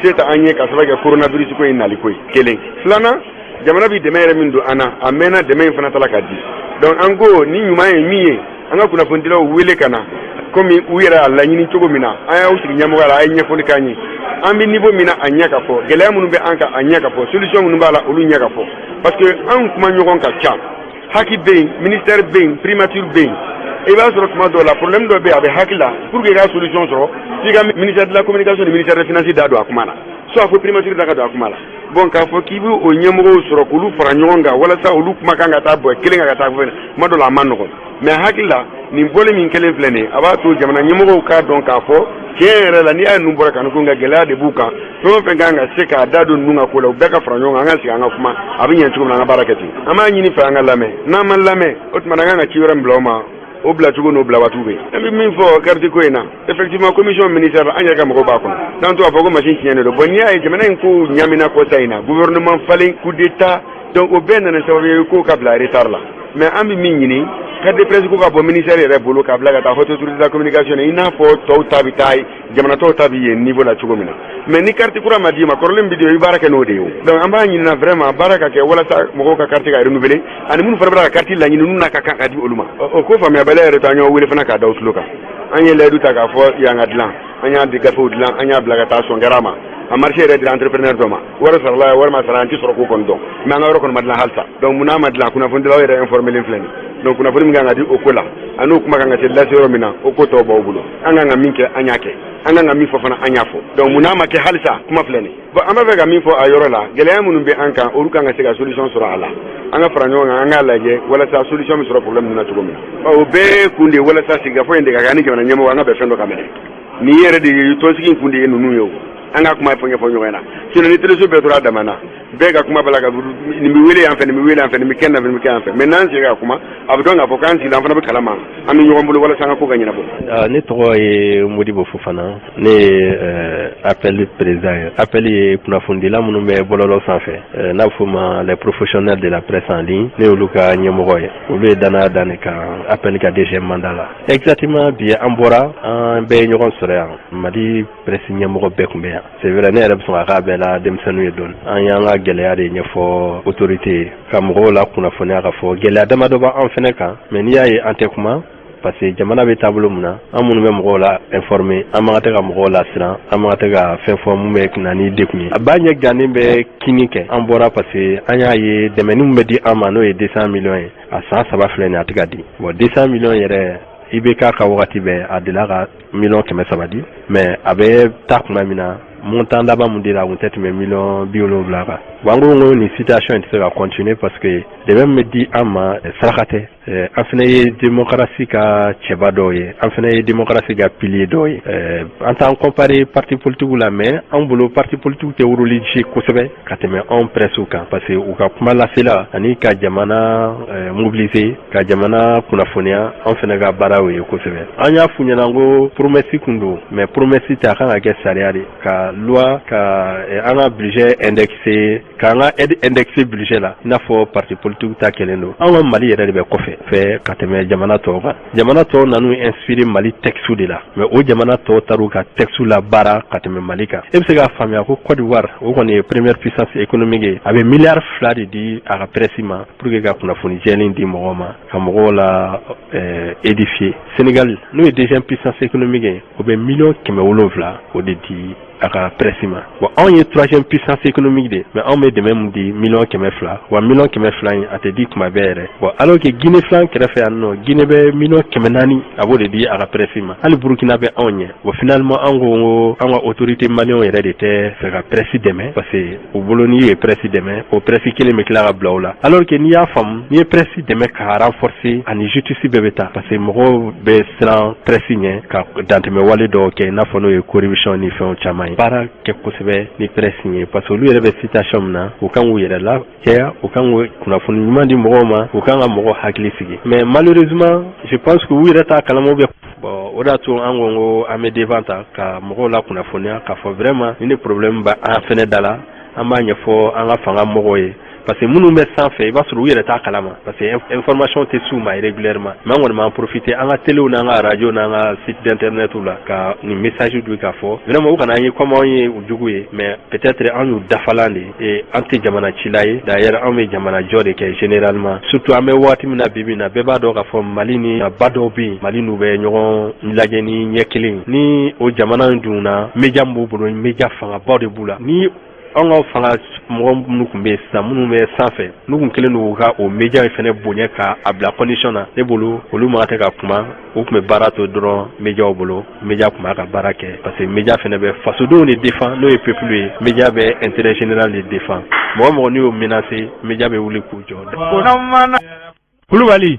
se tɛ an ye ka sababu kɛ coronavirus ko in naliko ye. Kelen filanan, jamana bɛ dɛmɛ yɛrɛ min don an na, a mɛnna, dɛmɛ in fana tala ka di. Donc an ko ni ɲuman ye min ye, an ka kunnafonidilaw wele ka na, komi u yɛrɛ y'a laɲini cogo min na. An y'aw sigi ɲɛmɔgɔya la, a ye ɲɛfɔli k'an ye, an bɛ niveau min na, a ɲɛ ka fɔ, gɛlɛya minnu bɛ an kan, a ɲɛ ka fɔ, solution minnu b'a la, olu ɲɛ ka fɔ, parce que anw kuma ɲɔgɔn ka ca. HAC bɛ yen, ministère bɛ yen, primature bɛ yen. I b'a sɔrɔ tuma dɔw la, problème dɔ bɛ yen, a bɛ HAC la, pour que i ka solution sɔrɔ, f'i ka ministère de la communication ni ministère des finances da don a kuma na, soit fo primature da ka don a kuma la. Bon, k'a fɔ k'i bɛ o ɲɛmɔgɔw sɔrɔ k'olu fara ɲɔgɔn kan walasa olu kumakan ka taa bɔ kelen kan ka taa fɛn, tuma dɔ la a ma nɔgɔn. Mais hakili la, nin bɔli min kelen filɛ nin ye, a b'a to jamana ɲɛmɔgɔw k'a dɔn k'a fɔ tiɲɛ yɛrɛ la, n'i y'a ye ninnu bɔra ka nin ko, nka gɛlɛya de b'u kan. Fɛn o fɛn kan ka se k'a da don ninnu ka ko la, u bɛɛ ka fara ɲɔgɔn kan, an ka sigi, an ka kuma, a bɛ ɲɛ cogo min na, an ka baara kɛ ten. An b'a ɲini fɛ an ka lamɛn. N'an ma lamɛn, o tuma na an kan ka ci wɛrɛ min bila o ma, o bilacogo n'o bila waatiw bɛ yen. An bɛ min fɔ carte ko in na, effectivement, commission ministère, an yɛrɛ ka mɔgɔw b'a kɔnɔ. N'an to a fɔ ko machine tiɲɛnen don, bon, n'i y'a ye jamana in ko ɲamina kɔsa in na, gouvernement falen, coup d'état, donc o bɛɛ nana sababu ye ko ka bila retard la. Mais an bɛ min ɲini, carte de presse ko ka bɔ ministère yɛrɛ bolo k'a bila ka taa haute autorité de la communication, i n'a fɔ tɔw ta bɛ taa, jamana tɔw ta bɛ yen niveau la cogo min na. Mais ni carte kura ma d'i ma, kɔrɔlen bɛ di, i baara kɛ n'o de ye o. Donc an b'a ɲini vraiment, baara ka kɛ walasa mɔgɔw ka carte ka renouveler, ani minnu fana bɛ ka carte laɲini, n'u n'a ka kan ka di olu ma. O ko faamuyabaliya yɛrɛ to, an ɲɔgɔn wele fana k'a da u tulo kan. An ye layidu ta k'a fɔ yan ka dilan, an y'a di gafew dilan, an y'a bila ka taa, sɔn kɛra a ma. A marché yɛrɛ dira entrepreneur dɔ ma, wari sarala, wari ma sara, an tɛ sɔrɔ k'o kɔni dɔn. Mais an ka yɔrɔ kɔni ma dilan halisa. Donc mun n'a ma dilan, kunnafonidilaw yɛrɛ informé filɛ nin. Donc kunnafoni min kan ka di o ko la, a n'o kuma kan ka se lase yɔrɔ min na, o ko tɔw b'aw bolo. An kan ka min kɛ, an y'a kɛ. An kan ka min fɔ fana, an y'a fɔ. Donc mun n'a ma kɛ halisa, kuma filɛ nin. Bon, an b'a fɛ ka min fɔ a yɔrɔ la, gɛlɛya minnu bɛ an kan, olu kan ka se ka solution sɔrɔ a la. An ka fara ɲɔgɔn kan, an k'a lajɛ walasa solution bɛ sɔrɔ problème ninnu na cogo min na. O bɛɛ kun de ye walasa sigikafɔ in de ka kɛ ani jamana ɲɛmɔgɔ, an ka bɛn fɛn dɔ ka minɛ. Nin yɛrɛ de ye tɔnsigi in kun de ye ninnu ye o. An ka kuma fɔ ɲɛfɔ ɲɔgɔn na, sinon ni teleso bɛɛ tora a dama na, bɛɛ ka kuma bala ka nin bɛ wele yan fɛ, nin bɛ wele yan fɛ, nin bɛ kɛ yan fɛ, nin bɛ kɛ yan fɛ. Mais n'an sigi ka kuma, a bɛ dɔn k'a fɔ k'an sigira, an fana bɛ kalama, an bɛ ɲɔgɔn bolo walasa an ka ko ka ɲɛnabɔ. Ne tɔgɔ ye Modibo Fofana, ne ye APEL président ye. APEL ye kunnafonidila minnu bɛ bɔlɔlɔ sanfɛ, n'a bɛ f'o ma les professionnels de la presse en ligne, ne y'olu ka ɲɛmɔgɔ ye. Olu ye danaya da ne kan APEL ka deuxième mandat la. Exactement, bi an bɔra, an bɛɛ ye ɲɔgɔn sɔrɔ yan. Mali presse ɲɛmɔgɔ bɛɛ tun bɛ yan. C'est vrai, ne yɛrɛ bɛ sɔn ka k'a bɛɛ la denmisɛnninw ye dɔɔni. An y'an ka gɛlɛya de ɲɛfɔ autorité ye, ka mɔgɔw la kunnafoniya k'a fɔ gɛlɛya damadɔ b'an fɛnɛ kan. Mais n'i y'a ye an tɛ kuma, parce que jamana bɛ taabolo min na, an minnu bɛ mɔgɔw la informer, an man kan tɛ ka mɔgɔw lasiran, an man kan tɛ ka fɛn fɔ mun bɛ na ni degun ye. A b'a ɲɛ gannen bɛ kini kɛ. An bɔra parce que an y'a ye dɛmɛni min bɛ di an ma, n'o ye 200 millions ye, a san 3 filɛ nin ye, a tɛ ka di. Bon, 200 millions yɛrɛ, i bɛ k'a ka wagati bɛɛ, a delila ka 300 millions di, mais a bɛ taa tuma min na, montant laban mun dira, a kun tɛ tɛmɛ 70 millions kan. Bon, an ko nin situation in tɛ se ka continuer, parce que dɛmɛ min bɛ di an ma, saraka tɛ. An fana ye démocratie ka cɛba dɔw ye, an fana ye démocratie ka pilier dɔw ye. An t'an comparer parti politique la, mais an bolo parti politique tɛ rôle jouer kosɛbɛ ka tɛmɛ anw presse kan, parce que u ka kuma lasela ani ka jamana mobiliser, ka jamana kunnafoniya, an fana ka baara y'o ye kosɛbɛ. An y'a f'u ɲɛna ko promesse kun don, mais promesse tɛ, a kan ka kɛ sariya de, ka loi ka an ka budget indexé, k'an ka aide indexé budget la, i n'a fɔ parti politique ta kɛlen don. Anw ka Mali yɛrɛ de bɛ kɔfɛ. fɛ ka tɛmɛ jamana tɔw kan. Jamana tɔw nan'u inspiré Mali texte de la, mais o jamana tɔw taar'u ka texte la baara ka tɛmɛ Mali kan. E bɛ se k'a faamuya ko Côte d'Ivoire, o kɔni ye première puissance économique ye, a bɛ miliyari 2 de di a ka presse ma pour que ka kunnafoni jɛlen di mɔgɔw ma, ka mɔgɔw la édifier. Sénégal, n'o ye deuxième puissance économique ye, o bɛ miliyɔn 700 o de di a ka presse ma. Bon, anw ye troisième puissance économique de, mais anw bɛ dɛmɛ mun di? Miliyɔn 200. Wa miliyɔn 200 in, a tɛ di kuma bɛɛ yɛrɛ. Bon, alors que Guinée filan kɛrɛfɛ yan nɔ, Guinée bɛ miliyɔn 400, a b'o de di a ka presse ma. Hali Burukina bɛ anw ɲɛ. Bon, finalement, an ko ko an ka autorité maliyɛnw yɛrɛ de tɛ fɛ ka presse dɛmɛ, parce que u bolo, n'i ye presse dɛmɛ, o presse kelen bɛ tila ka bila o la. Alors que n'i y'a faamu, n'i ye presse dɛmɛ k'a renforcer, ani justice bɛɛ bɛ taa, parce que mɔgɔw bɛ siran presse ɲɛ ka dantɛmɛ wale dɔw kɛ, i n'a fɔ n'o ye corruption ni fɛnw caman ye. Baara kɛ kosɛbɛ ni presse ye, parce que olu yɛrɛ bɛ situation min na, u kan k'u yɛrɛ la cɛya, u kan k'u kunnafoni ɲuman di mɔgɔw ma, u kan ka mɔgɔw hakili sigi. Mais malheureusement, je pense que u yɛrɛ t'a kalama bɛ. Bon, o de y'a to an ko ko an bɛ devant ta ka mɔgɔw la kunnafoniya k'a fɔ vraiment ni problème bɛ an fɛnɛ da la, an b'a ɲɛfɔ an ka fanga mɔgɔw ye, parce que minnu bɛ sanfɛ, i b'a sɔrɔ u yɛrɛ t'a kalama, parce que information tɛ s'u ma régulièrement. Mais an kɔni b'an profiter an ka téléw n'an ka radio n'an ka site d'internet la ka nin message di, k'a fɔ vraiment u kana an ye comme anw ye u jugu ye, mais peut-être an y'u dafalan de ye. An tɛ jamana cila ye. D'ailleurs, anw bɛ jamana jɔ de kɛ généralement, surtout an bɛ waati min na bi bi in na, bɛɛ b'a dɔn k'a fɔ Mali ni ba dɔw bɛ yen, Mali n'u bɛ ɲɔgɔn lajɛ ni ɲɛ kelen ni o jamana in dun na, média min b'u bolo, média fangabaw de b'u la. Ni anw ka fanga mɔgɔ minnu tun bɛ yen sisan, minnu bɛ sanfɛ, n'u tun kɛlen don ka o média in fana bonya k'a bila condition na, ne bolo, olu man tɛ ka kuma, u tun bɛ baara to dɔrɔn médiaw bolo, média tun b'a ka baara kɛ, parce que média fana bɛ fasodenw de défend, n'o ye peuple ye. Média bɛ intérêt général de défend. Mɔgɔ mɔgɔ n'i y'o menacer, média bɛ wuli k'u jɔ. Kulubali.